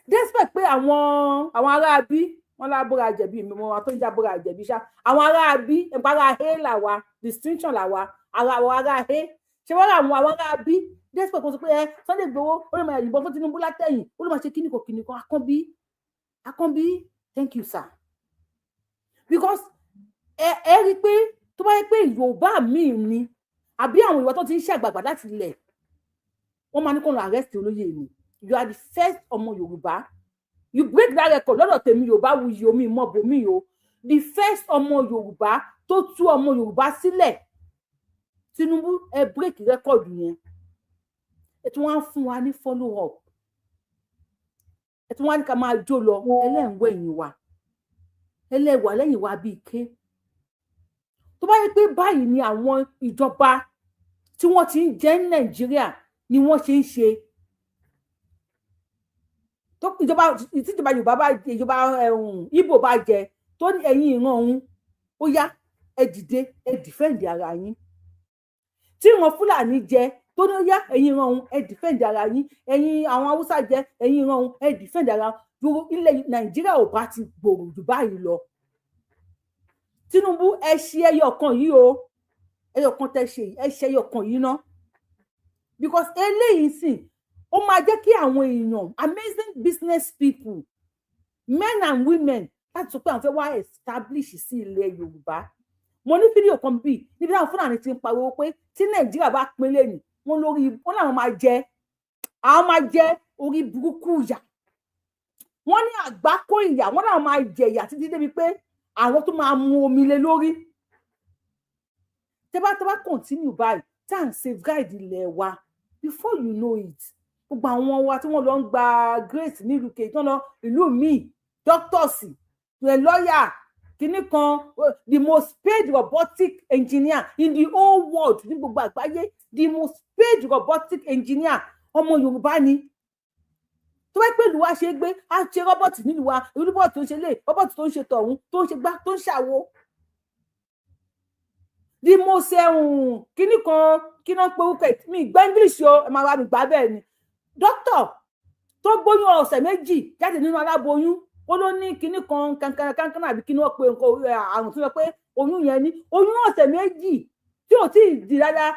despite pé àwọn aráabí wọn lábúra jẹ̀bi mi, wọn tó ń jábúra jẹ̀bi ṣá. Àwọn aráabí nípa ará he là wa, distinction là wa, ara àwọn ará he ṣé wọ́n rà àwọn aráabí, despite kó sọ pé ẹ Sunday Igboho ó lè máa yìnbọn fún Tinubu látẹ̀yìn, ó lè máa ṣe kíníkan kíníkan. Akànbí, Akànbí, thank you, sir, because ẹ rí i pé tó bá yẹ pé Yorùbá míì ni àbí àwọn ìwà tó ti ń ṣàgbàgbà láti ilẹ̀, wọ́n máa ní kó lọ arrest olóyè ni. You are the first ọmọ Yorùbá, you break that record lọ́dọ̀ tèmi. Yorùbá wuyì omi ìmọ̀ bòmí o, the first ọmọ Yorùbá tó tú ọmọ Yorùbá sílẹ̀. Tinubu, ẹ break record yẹn. Ẹ tún wá ń fún wa ní follow up, ẹ tún wá ní ká máa jó lọ. Ẹlẹ́ǹwẹ̀ ẹ̀yìn wa, ẹlẹ́wà lẹ́yìn wa bíi ké. Tó bá yẹ pé báyìí ni àwọn ìjọba tí wọ́n ti ń jẹ́ ní Nàìjíríà ni wọ́n ṣe ń ṣe tó, ìjọba tíjọba Yorùbá bá, ìjọba Ìgbò bá jẹ, tó ní ẹ̀yin ìran òun, ó yá, ẹ dìde, ẹ defend ara yín. Tí ìran Fúlàní jẹ, tó ní ó yá, ẹ̀yin ìran òun, ẹ defend ara yín. Ẹ̀yin àwọn Haúsá jẹ, ẹ̀yin ìran òun, ẹ defend ara. Ilẹ̀ Nàìjíríà ò bá ti gbòòrò jù báyìí lọ. Tinubu, ẹ ṣe ẹyọ kan yìí o, ẹyọ kan tẹ ṣe yìí, ẹ ṣe ẹyọ kan yìí ná, because eléyìí sìn, ó máa jẹ́ kí àwọn èèyàn, amazing business people, men and women, láti sọ pé àwọn fẹ́ wá establish sí ilẹ̀ Yorùbá. Mo ní fídíò kan bíi níbi táwọn Fúlàní ti ń pariwo pé tí Nàìjíríà bá pín lẹ́nu wọn lórí wọn, làwọn máa jẹ, àwọn máa jẹ orí burúkú ìyà. Wọn ní àgbákò ìyà, wọn làwọn máa jẹ ìyà títí débi pé àwọn tó máa mu omi lé lórí. Tẹ́ bá continue báyìí, tá à ń safeguard ilẹ̀ wa, before you know it, gbogbo àwọn wa tí wọ́n lọ ń gba grace nílùú kejì, tó ń lọ ìlú míì, doctors, lawyer, kìíní kan, the most paid robotic engineer in the whole world, ní gbogbo àgbáyé, the most paid robotic engineer, ọmọ Yorùbá ni. Tó bá pẹ̀lú wa ṣe gbé á ṣe robot nílùú wa, robot tó ń ṣe lé, robot tó ń ṣe tọ̀hún, tó ń ṣe gbá, tó ń ṣàwo. The most kíní kan kí náà pé orúkọ mi gbọ́ English o, ẹ máa wá mi gbà bẹ́ẹ̀ ni. Dókítà tó gbóyún ọ̀sẹ̀ 2 jáde nínú aláboyún, ó ló ní kíní kan kankan kankan àbí kíní wọ́n pe nǹkan àrùn tó yẹ pé oyún yẹn ní oyún ọ̀sẹ̀ 2 tí ò tí ì di dáadáa,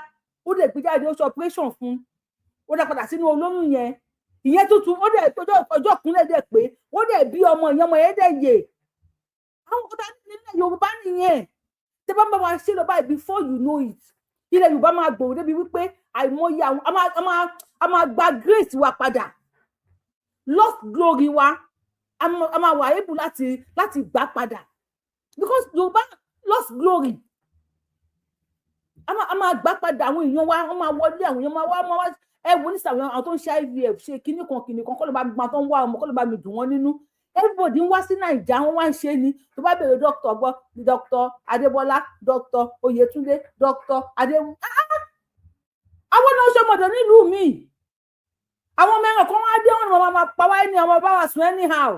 ó dẹ̀ gbé jáde, ó ṣe operation fún, ó dẹ̀ padà sínú olóyún yẹn, ìyẹn tuntun, ó dẹ̀ ọjọ́ kúnlẹ̀ dẹ̀ pé ó dẹ̀ bí ọmọ ìyẹn, ọmọ yẹn dẹ̀ yè. Àwọn kọ́tà nílẹ̀ Yorùbá nìyẹn. Tẹ́ bá ń bá wa ṣe lọ báyìí, before you know it, ilẹ̀ Yorùbá máa gbòòrò débi wípé àìmọye àwọn a máa gba grace wa padà, lost glory wa, a máa wà able láti gbà padà, because Yorùbá lost glory, a máa gbà padà. Àwọn èèyàn wa wọ́n máa wọlé, àwọn èèyàn máa wá ẹ wo nísàlẹ̀ àwọn tó ń ṣe IVF ṣe kíní kan kíní kan, kọ́ ló bá mi tó ń wá ọmọ, kọ́ ló bá mi dùn wọ́n nínú. Everybody ń wá sí Naija, wọ́n wá ń ṣe ni. Tó bá bèrè dókítà gbọ́, dókítà Adébọ́lá, dókítà Oyètúndé, dókítà Adé, àwọn náà ṣe mọ̀dọ̀ nílùú mi. Àwọn mẹ́rin kan wá dé, wọn ni wọn máa pa wá ní ọmọ bá wa sùn anyhow.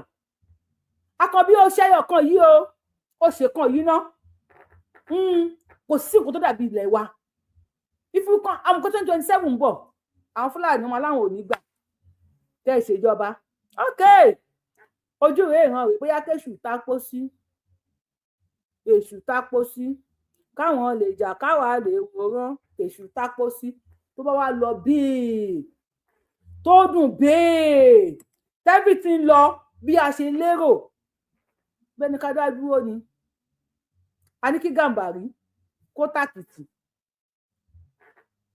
Akọbí ó ṣẹyọ kan yìí o, ó ṣe kan yìí ná, kò sí nǹkan tó dàbí ilẹ̀ wa. If you kan àwọn kan 2027 ń bọ̀, àwọn Fúlàní ọmọ aláwọn ò ní gbà tẹ́ ìṣèjọba. Ok, ojú rèé ìran rèé, bóyá kéṣù tápó sí, èṣù tápó sí, káwọn lè jà káwa lè wòran, èṣù tápó sí. Tó bá wá lọ bíi tó dùn bẹ́ẹ̀, everything lọ bí a ṣe lérò, bẹ́ẹ̀ ni ká dá dúró ni. A ní kí Gàmbàrí kó tàkìtì,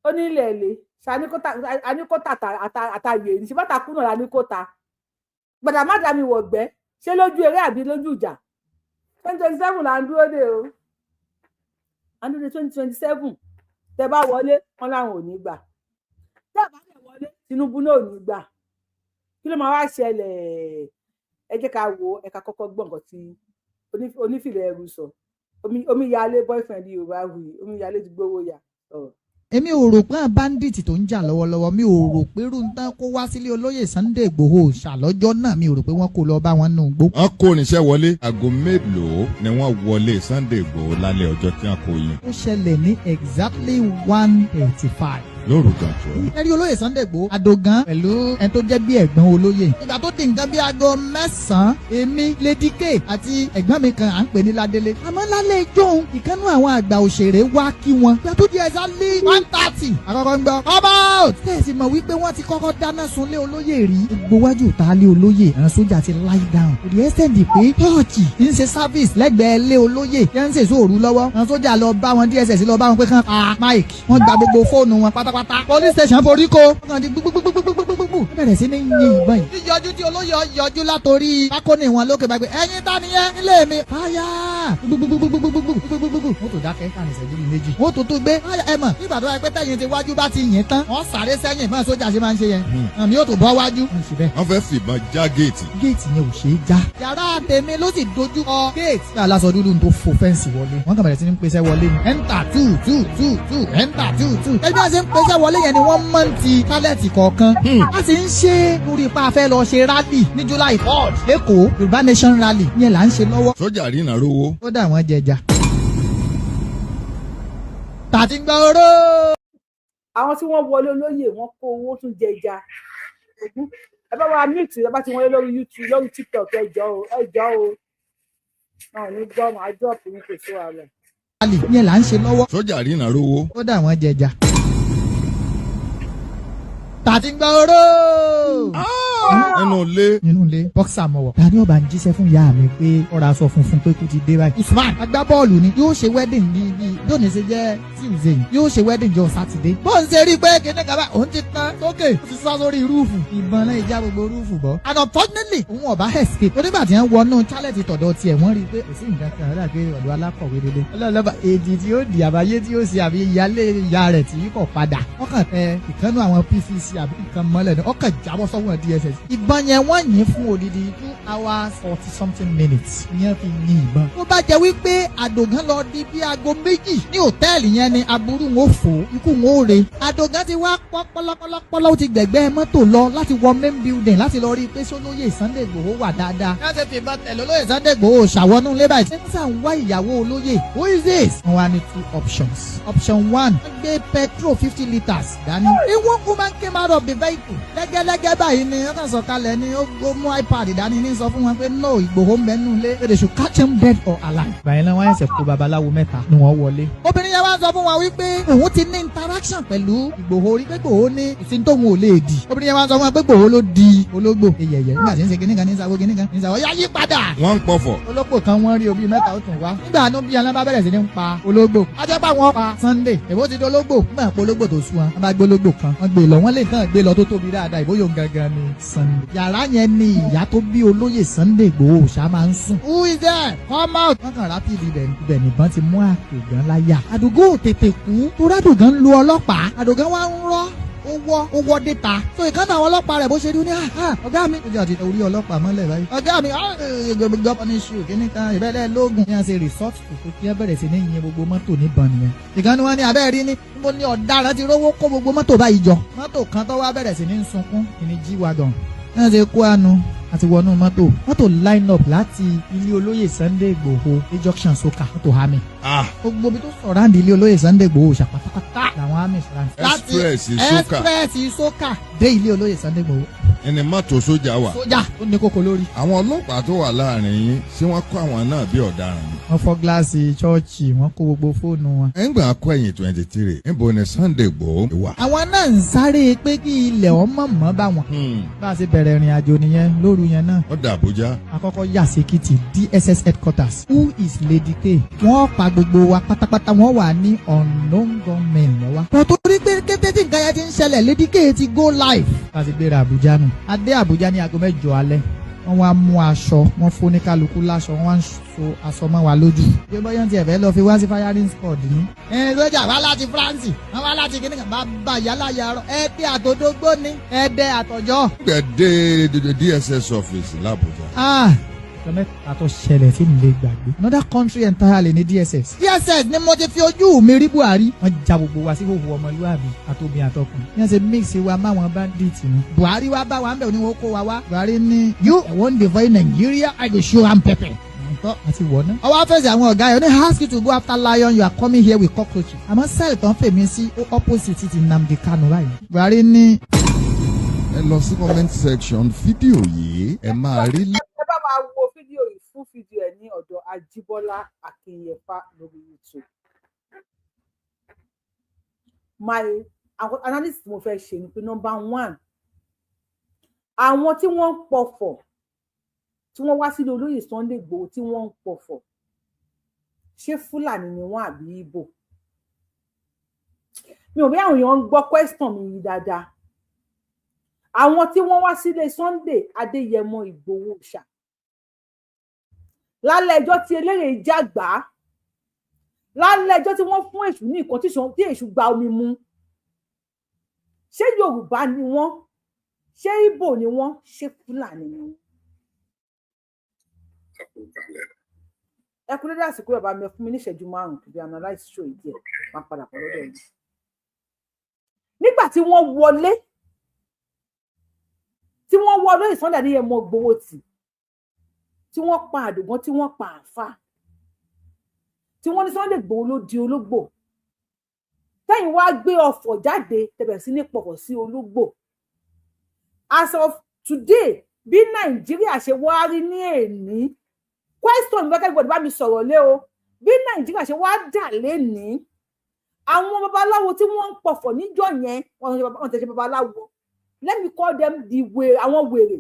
ó ní ilẹ̀ èlé, a ní kó àtàyè ní ṣe bàtà kùnà la ní kó ta gbàdá má dá mi wọ̀gbẹ́, ṣé lójú eré àbí lójú ìjà. 2027 là ń dúró dé o, à ń dúró dé 2027. Tẹ bá wọlé, wọn làwọn ò ní gbà, tẹ bá lè wọlé, Tinubu náà ò ní gbà. Kí ló máa wá ṣẹlẹ̀? Ẹ jẹ́ ká wo, ẹ ká kọ́kọ́ gbọ́ nǹkan tí onífìlẹ̀ ẹrú sọ. Omíyalé boyfriend Yorùbá wuyì, omíyalé ti gbówó ya sọ̀rọ̀. Èmi ò rò pé bandit tó ń jà lọ́wọ́lọ́wọ́, mi ò rò pé rúntán kó wá sílé olóyè Sunday Igboho ṣàlọ́jọ́ náà, mi ò rò pé wọ́n kó lọ bá wọn nù gbó. Wọ́n kó oníṣẹ́ wọlé. Aago mélòó ni wọ́n wọlé Sunday Igboho lálẹ́ ọjọ́ tí wọ́n kó yín? Ó ṣẹlẹ̀ ní exactly 1:35 lóru gànjọ́. Ẹ rí olóyè Sunday Igboho adogan pẹ̀lú ẹni tó jẹ́ bí ẹ̀gbọ́n olóyè. Ìgbà tó di nǹkan bí aago 9, èmi Lady K àti ẹ̀gbọ́n mi kan à ń pè ní Ládélé. Àmọ́ lálẹ́ ìjọ́un ìkànnú àwọn àgbà òṣèré wá kí wọn. Ìgbà tó di exactly 1:30 àkọ́kọ́ ń gbọ́ come out. Tẹ̀sí mọ̀ wípé wọ́n ti kọ́kọ́ dáná sunlé olóyè rí. Gbogbo wájú ta lé olóyè, àwọn sójà ti lie down. Kò rí ẹ́sẹ̀ǹdì pé chọ́ọ̀chì ń ṣe service lẹ́gbẹ̀ẹ́ lé olóyè yẹn ń ṣèṣọ́ òru lọ́wọ́. Àwọn sójà lọ bá wọn, DSS lọ bá wọn pé kán pa mic. Wọ́n gba gbogbo fóònù wọn pátápátá. Police station forí ko. Wọ́n ti gbúgbúgbúgbúgbúgbú. Wọ́n bẹ̀rẹ̀ sí ní yin ìbọn yìí. Yíyọjú tí olóyè yọjú látòrí pákónì wọn lókè bá gbé. Ẹyin ta nìyẹn nílé mi. Fáyà gbúgbúgbúgbúgbúgbúgbúgbú. Wọ́n tó dákẹ́ káàrin ìṣẹ́jú bíi méjì. Wọ́n tó tó gbé. Ẹ mọ̀ nígbà tó wáyé pé tẹ̀yìn ti wájú bá ti yìn tán. Wọ́n sáré sẹ́yìn mọ́ sójà ṣe máa ń ṣe yẹn. Àmì yóò tó bọ́ wájú. Wọ́n fẹ́ fìbọn já géètì. Géètì yẹn ò ṣeé já. Yàrá tèmi ló sì dojú kọ géètì. Ní aláṣọ dúdú tó fò fẹ́ǹsì wọlé. Wọ́n kàn bẹ̀rẹ̀ sí ní pèsè wọlé ni. Enter 2 2 2 2 enter 2 2. Ẹbí wọn ṣe ń pèsè wọlé yẹn ni wọ́n mọ̀ ń ti tálẹ̀tì kọ̀ọ̀kan. A sì ń ṣe lórí ipa afẹ́ lọ ṣe rally ní July 4 lẹ́kọ̀ọ́ Yorùbá Nation rally yẹn là ń ṣe lọ́wọ́. Sójà rí ìnárówó. Ó dà wọ́n jẹja. Tàti ń gbọ́ oró. Àwọn tí wọ́n wọlé olóyè wọ́n kó owó tún jẹja. Ẹ bá wa mute, ẹ bá ti wọlé lórí YouTube, lórí TikTok, ẹ jọ̀ọ́ o, ẹ jọ̀ọ́ o. Náà ní gbọ́ màá drop ní kò sí wàhálà. Rally yẹn là ń ṣe lọ́wọ́. Sójà rí ìnárówó. Ó dà wọ́n jẹja. Tàti ń gbọ́ oró. Nínú ilé. Nínú ilé bọ́ksà mọ̀wọ̀. Tani ọba ń jíṣẹ́ fún ìyá mi pé ọ̀rọ̀ aṣọ funfun pé kú ti dé báyìí. Usman agbábọ́ọ̀lù ni yóò ṣe wedding ní bí yóò ní ṣe jẹ́ Tuesday yóò ṣe wedding jọ Sátidé. Bó ń ṣe rí pé kíní kaba òun ti tán sókè ó ti sá sórí rúùfù. Ìbọn náà ìjà gbogbo rúùfù bọ́. And unfortunately òun ọba escape. Onígbà tí wọ́n wọnú chálẹ̀tì tọ̀dọ̀ tiẹ̀ wọ́n rí i pé kò sí nǹkan kan rẹ̀ pé ọ̀dọ̀ alákọ̀wé dédé. Ọlọ́ọ̀lọ́ba èdè tí ó di àbáyé tí ó ṣe àbí ìyálé ìyá rẹ̀ tí kò padà. Wọ́n kàn tẹ ìkànnú àwọn PCC àbí nǹkan mọ́lẹ̀ ni ọkàn jábọ́ sọ́wọ́n DSS. DSS. Ìbọn yẹn wọ́n yìn fún odidi 2 hours 40 something minutes. Ìyẹn fi yin ìbọn. Tó bá jẹ́ wípé Àdògán lọ di bí aago 2 ní hòtẹ́ẹ̀lì yẹn ni, aburú wọn ò fò, ikú wọn ò re. Àdògán ti wá pọ́ pọ́lọ́pọ́lọ́pọ́lọ́, ó ti gbẹ̀gbẹ́ mọ́tò lọ láti wọ main building láti lọ rí i pé sólóyè Sunday Igboho wà dáadáa. Wọ́n ti fi ìbọn tẹ̀lé olóyè Sunday Igboho ṣàwọnú ilé báyìí. Ṣé ń wá ìyàwó olóyè? Who is this? Wọ́n wá ní two options. Option one, wọ́n gbé petrol 50 litres dání. One woman came out of the vehicle. Lẹ́gẹ́lẹ́gẹ́ báyìí ni wọ́n kàn sọ̀kalẹ̀ ni, ó mú iPad dání ní sọ fún wọn pé no, Ìgbòho ń bẹ nínú ilé. They should catch him dead or alive. Báyìí náà wọ́n ẹsẹ̀ kó babaláwo mẹ́ta ni wọ́n wọlé. Obìnrin yẹn wá sọ fún wọn wípé òun ti ní interaction pẹ̀lú Ìgbòho rí, pé Ìgbòho ní ìsìn tóun ò lè dì. Obìnrin yẹn wá sọ fún wọn pé Ìgbòho ló di ológbò. Eyẹyẹ nígbà tí ń ṣe kíníkan ní sáwó kíníkan ní sáwó yá yí padà. Wọ́n ń pọ̀fọ̀. Ológbò kan wọ́n rí obi mẹ́ta ó tún wá. Nígbà tó bí alábá bẹ̀rẹ̀ sí ní pa ológbò. Ajẹ́ pé àwọn pa Sunday. Èbó ti di ológbò. Nígbà pé ológbò tó sú wọn. Wọ́n bá gbé ológbò kan. Wọ́n gbé lọ. Wọ́n lè tán gbé lọ tó tóbi dáadáa. Ìbóyò gangan ni Sunday. Yàrá yẹn ni ìyá tó bí olóyè Sunday Igboho ṣá máa ń sùn. Who is there? Come out. Wọ́n kàn rapid ibẹ̀ ibẹ̀ nìbọn ti mú Àdògán láyà. Àdògán ò tètè kú. Torí Àdògán ń lu ọlọ́pàá. Àdògán wá ń rọ́, ó wọ́ déta. So ìkànnì àwọn ọlọ́pàá rẹ̀ bó ṣe rí ní, "Ah, ọ̀gá mi." Ó jẹ́ àti orí ọlọ́pàá mọ́lẹ̀ báyìí. "Ọ̀gá mi, gbọ́ punish you kíní kan ìbẹ́lẹ̀ lóògùn." Ní a ṣe resort to tó kí ẹ bẹ̀rẹ̀ sí ní yin gbogbo mọ́tò níbọn nìyẹn. Ìkànnì wọn ní abẹ́ rí ní mo ní ọ̀daràn ti rówó kó gbogbo mọ́tò báyìí jọ. Mọ́tò kan tó wá bẹ̀rẹ̀ sí ní sunkún ìní G-Wagon. Ní a ṣe kó àánú àti wọnú mọ́tò. Mọ́tò line up láti ilé olóyè Sunday Igboho dé junction Soka, mọ́tò army. Gbogbo ibi tó surround ilé olóyè Sunday Igboho ṣàpátápátá làwọn army surround. Láti Express Soka. Express Soka dé ilé olóyè Sunday Igboho. Ẹni mọ́tò sójà wà. Sójà tó ní kókó lórí. Àwọn ọlọ́pàá tó wà láàrin yín, ṣé wọ́n kó àwọn náà bí ọ̀daràn ni? Wọ́n fọ́ gíláàsì ṣọ́ọ̀ṣì, wọ́n kó gbogbo fóònù wọn. Ẹ̀ngbà kọ́ ẹ̀yìn 23, níbo ni Sunday Igboho wà? Àwọn náà ń sáré pé kí ilẹ̀ ọmọ mọ́ bá wọn. Bá a ṣe bẹ̀rẹ̀ ìrìn àjò nìyẹn lóru yẹn náà. Ó dà Àbújá. Àkọ́kọ́ yà sí Èkìtì, DSS headquarters. Who is Lady K? Wọ́n pa gbogbo wa pátápátá, wọ́n wà ní unknown gunmen lọ́wọ́. Kò torí pé kété tí nǹkan yẹn ti ń ṣẹlẹ̀, Lady K ti go live. Bá a ti gbéra Àbújá nù. A dé Àbújá ní aago 8 alẹ́. Wọ́n wá mú aṣọ, wọ́n fún ní kálukú láṣọ, wọ́n wá ń so aṣọ mọ́ wa lójú. Bí bóyá ti ẹ̀fẹ́ lọ fi wá sí firing squad ní. Ẹ sọ́jà wá láti France, wọ́n wá láti kíní kan, bá bá yálà yàrá ẹ̀ẹ́dẹ́ àtòdógbó ní ẹ̀ẹ́dẹ́ àtọ̀jọ́. Gbẹ dé DSS office l'Àbújá. Ah, nǹkan mẹ́ta tó ṣẹlẹ̀ tí mi lè gbàgbé. Another country entirely ní DSS. DSS ni mo ti fi ojú mi rí Buhari. Wọ́n ja gbogbo wa sí hòhò ọmọlúwàbí, àtòbí àtọkùn. Bí wọ́n ṣe mix wa máwọn bandit ni. Buhari wá bá wa ń bẹ̀, ní wọ́n kó wa wá. Buhari ní, "You wan divide Nigeria, I go show am pepper." Tọ́ àti wọ̀ ná. Ọwọ́ afẹ́sẹ̀ àwọn ọ̀gá yẹn ní, "Ask you to go after lion, you are coming here with cockroaches." Àmọ́ cell tán fèmí sí, ó opposite ti Nnamdi Kanu báyìí. Buhari ní. Ẹ lọ sí comment section fídíò yìí, ẹ máa rí. Ẹ bá máa wo fídíò yìí fún fídíò ẹ ní ọ̀dọ̀ Ajíbọ́lá Akínyẹfà lórí YouTube. My analysis tí mo fẹ́ ṣe ni pé, number one, àwọn tí wọ́n ń pọ̀fọ̀, tí wọ́n wá sílé olóyè Sunday Igboho, tí wọ́n ń pọ̀fọ̀, ṣé Fúlàní ni wọ́n àbí Ìgbò? Mi ò bí àwọn èèyàn ń gbọ́ question mi yìí dáadáa. Àwọn tí wọ́n wá sílé Sunday Adéyẹmọ Ìgbòho ṣá lálẹ́ ẹjọ́ tí eléré jàgbá, lálẹ́ ẹjọ́ tí wọ́n fún èṣù ní nǹkan tí èṣù gba omi mu, ṣé Yorùbá ni wọ́n? Ṣé Ìgbò ni wọ́n? Ṣé Fúlàní ni wọ́n? Ẹ kú dédé àsìkò, bàbá mi. Ẹ fún mi ní ìṣẹ́jú 5 to be analyse show yìí díẹ̀, máa padà pọ̀ lọ́dọ̀ yìí. Nígbà tí wọ́n wọlé, tí wọ́n wọlé Sunday Adéyẹmọ Ìgbòho tì, tí wọ́n pa àdògán, tí wọ́n pa àáfà, tí wọ́n ní Sunday Ìgbòho ló di ológbò, tẹ́yìn wá gbé ọ̀fọ̀ jáde, tẹ̀bẹ̀ sí ní pọ̀pọ̀ sí ológbò. As of today, bí Nàìjíríà ṣe wá rí ní èní, question mi fẹ́ gbọ́dọ̀ bá mi sọ̀rọ̀ lé o. Bí Nàìjíríà ṣe wá dà lénìí, àwọn babaláwo tí wọ́n ń pọ̀fọ̀ níjọ́ yẹn, wọ́n tẹ̀ ṣe babaláwo, let me call them the wèrè, àwọn wèrè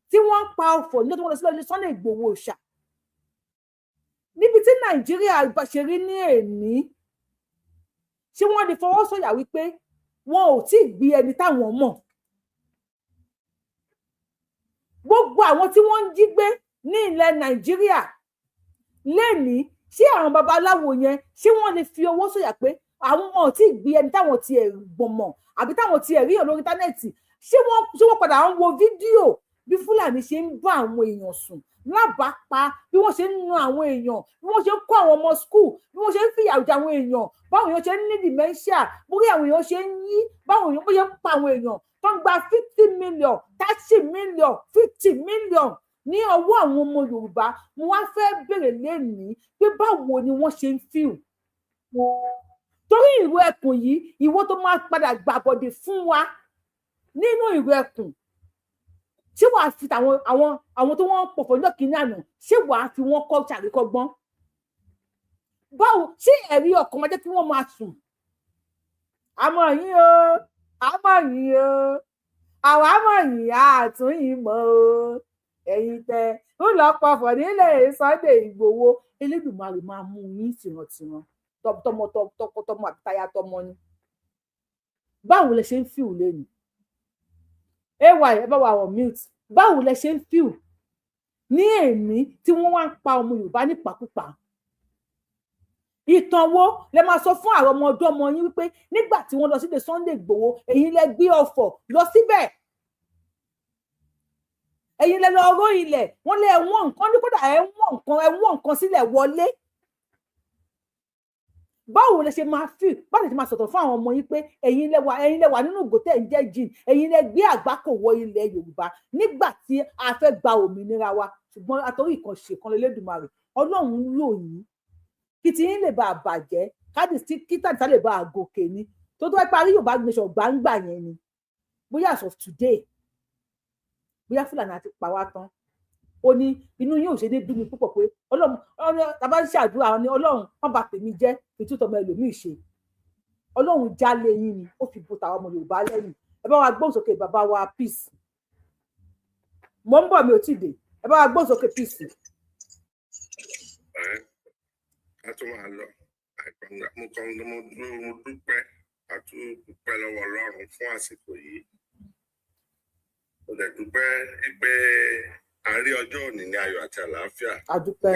tí wọ́n ń pa ọ̀fọ̀ níjọ́ tí wọ́n lọ sílẹ̀ Sunday Ìgbòho ṣà, níbi tí Nàìjíríà ṣe rí ní èní, ṣé wọ́n lè fọwọ́ sọ̀yà wípé wọn ò tí ì gbé ẹni táwọn mọ̀? Gbogbo àwọn tí wọ́n ń jí gbé ní ilẹ̀ Nàìjíríà lénìí, ṣé àwọn babaláwo yẹn, ṣé wọ́n lè fi owó sọ̀yà pé àwọn ò tí ì gbé ẹni táwọn ti ẹ̀ gbọ̀mọ̀ àbí táwọn ti ẹ̀ ríyàn lórí íńtánẹ́ẹ̀tì? Ṣé wọ́n padà ń wo fídíò bí Fúlàní ṣe ń bá àwọn èèyàn sùn lábàápa, bí wọ́n ṣe ń nu àwọn èèyàn, bí wọ́n ṣe ń kó àwọn ọmọ school, bí wọ́n ṣe ń fìyà jẹ àwọn èèyàn, báwọn èèyàn ṣe ń ní dementia, bóyá àwọn èèyàn ṣe ń yí, báwọn èèyàn bó ṣe ń pa àwọn èèyàn tó ń gba 50 million, 30 million, 50 million ní ọwọ́ àwọn ọmọ Yorùbá? Mo wá fẹ́ bèrè lénìí pé báwo ni wọ́n ṣe ń feel? Torí ìlú ẹkùn yìí, ìwọ tó máa padà gbàbọdè fún wa nínú ìlú ẹkùn, ṣé wàá fi àwọn tó wọ́n ń pọ̀fọ̀ ní ọ̀kìnrin àná, ṣé wàá fi wọ́n kọ́ ṣàríkọ́gbọ́n? Báwo ṣé ẹ̀rí ọkàn máa jẹ́ kí wọ́n máa sùn? Àmọ́ yín o, àmọ́ yín o, àwa mọ̀ yín, àtún yín mọ́ o. Ẹ̀yin tẹ ń lọ pọ̀fọ̀ nílé Sunday Ìgbòho, Elédùmarè máa mú yín tìrantìran, tọmọ tọkọtọmọ àbí táyà tọmọ ni. Báwo lẹ ṣe ń feel lẹ́nu? Ay, ẹ bá wa wọ mute. Báwo lẹ ṣe ń feel ní èmi tí wọ́n wá ń pa ọmọ Yorùbá nípakúpa? Ìtàn wo lẹ máa sọ fún àwọn ọmọ ọdún ọmọ yín wípé nígbà tí wọ́n lọ sílé Sunday Igboho, èyí lẹ gbé ọfọ̀ lọ síbẹ̀, ẹ̀yin lẹ lọ ró ilẹ̀, wọ́n lé ẹ̀wọ̀n nǹkan ní kódà ẹ̀wọ̀n nǹkan sílẹ̀ wọlé? Báwo lẹ ṣe máa fi, báwo lẹ ṣe máa sọ̀tọ̀ fún àwọn ọmọ yín pé ẹ̀yin lẹ wà nínú ìgò tẹ̀ ń jẹ́ jìn, ẹ̀yin lẹ gbé àgbákò wọ ilẹ̀ Yorùbá nígbà tí a fẹ́ gba òmìnira wa, ṣùgbọ́n àtọ́rí ìkànṣe kan lẹ́lẹ́dùmarè Ọlọ́run lò yín kí tí yín lè bá a bàjẹ́, káàdì tí kí tàbí lè bá a gòkè ni tó tó wá parí Yorùbá nation gbangba yẹn ni. Bóyá as of today, bóyá Fúlàní àti pa wá tán. Ó ní inú yóò ṣe ní bí mi púpọ̀ pé Ọlọ́run, tàbá ń ṣàdúrà ní Ọlọ́run wọn bá tèmi jẹ́ fi tútọ̀ ọmọ ẹlòmíì ṣe. Ọlọ́run jálé yín ni ó fi bo tàwọn ọmọ Yorùbá lẹ́yìn. Ẹ bá wa gbóhùn sókè, bàbá wa Peace. Mò ń bọ̀, mi ò tí ì dé. Ẹ bá wa gbóhùn sókè, Peace. A tún máa lọ. Mo kàn mo dúpẹ́, a tún dúpẹ́ lọ́wọ́ Ọlọ́run fún àsìkò yìí. Mo dẹ̀ dúpẹ́ pé a rí ọjọ́ òní ní ayọ̀ àti àlàáfíà. A dúpẹ́.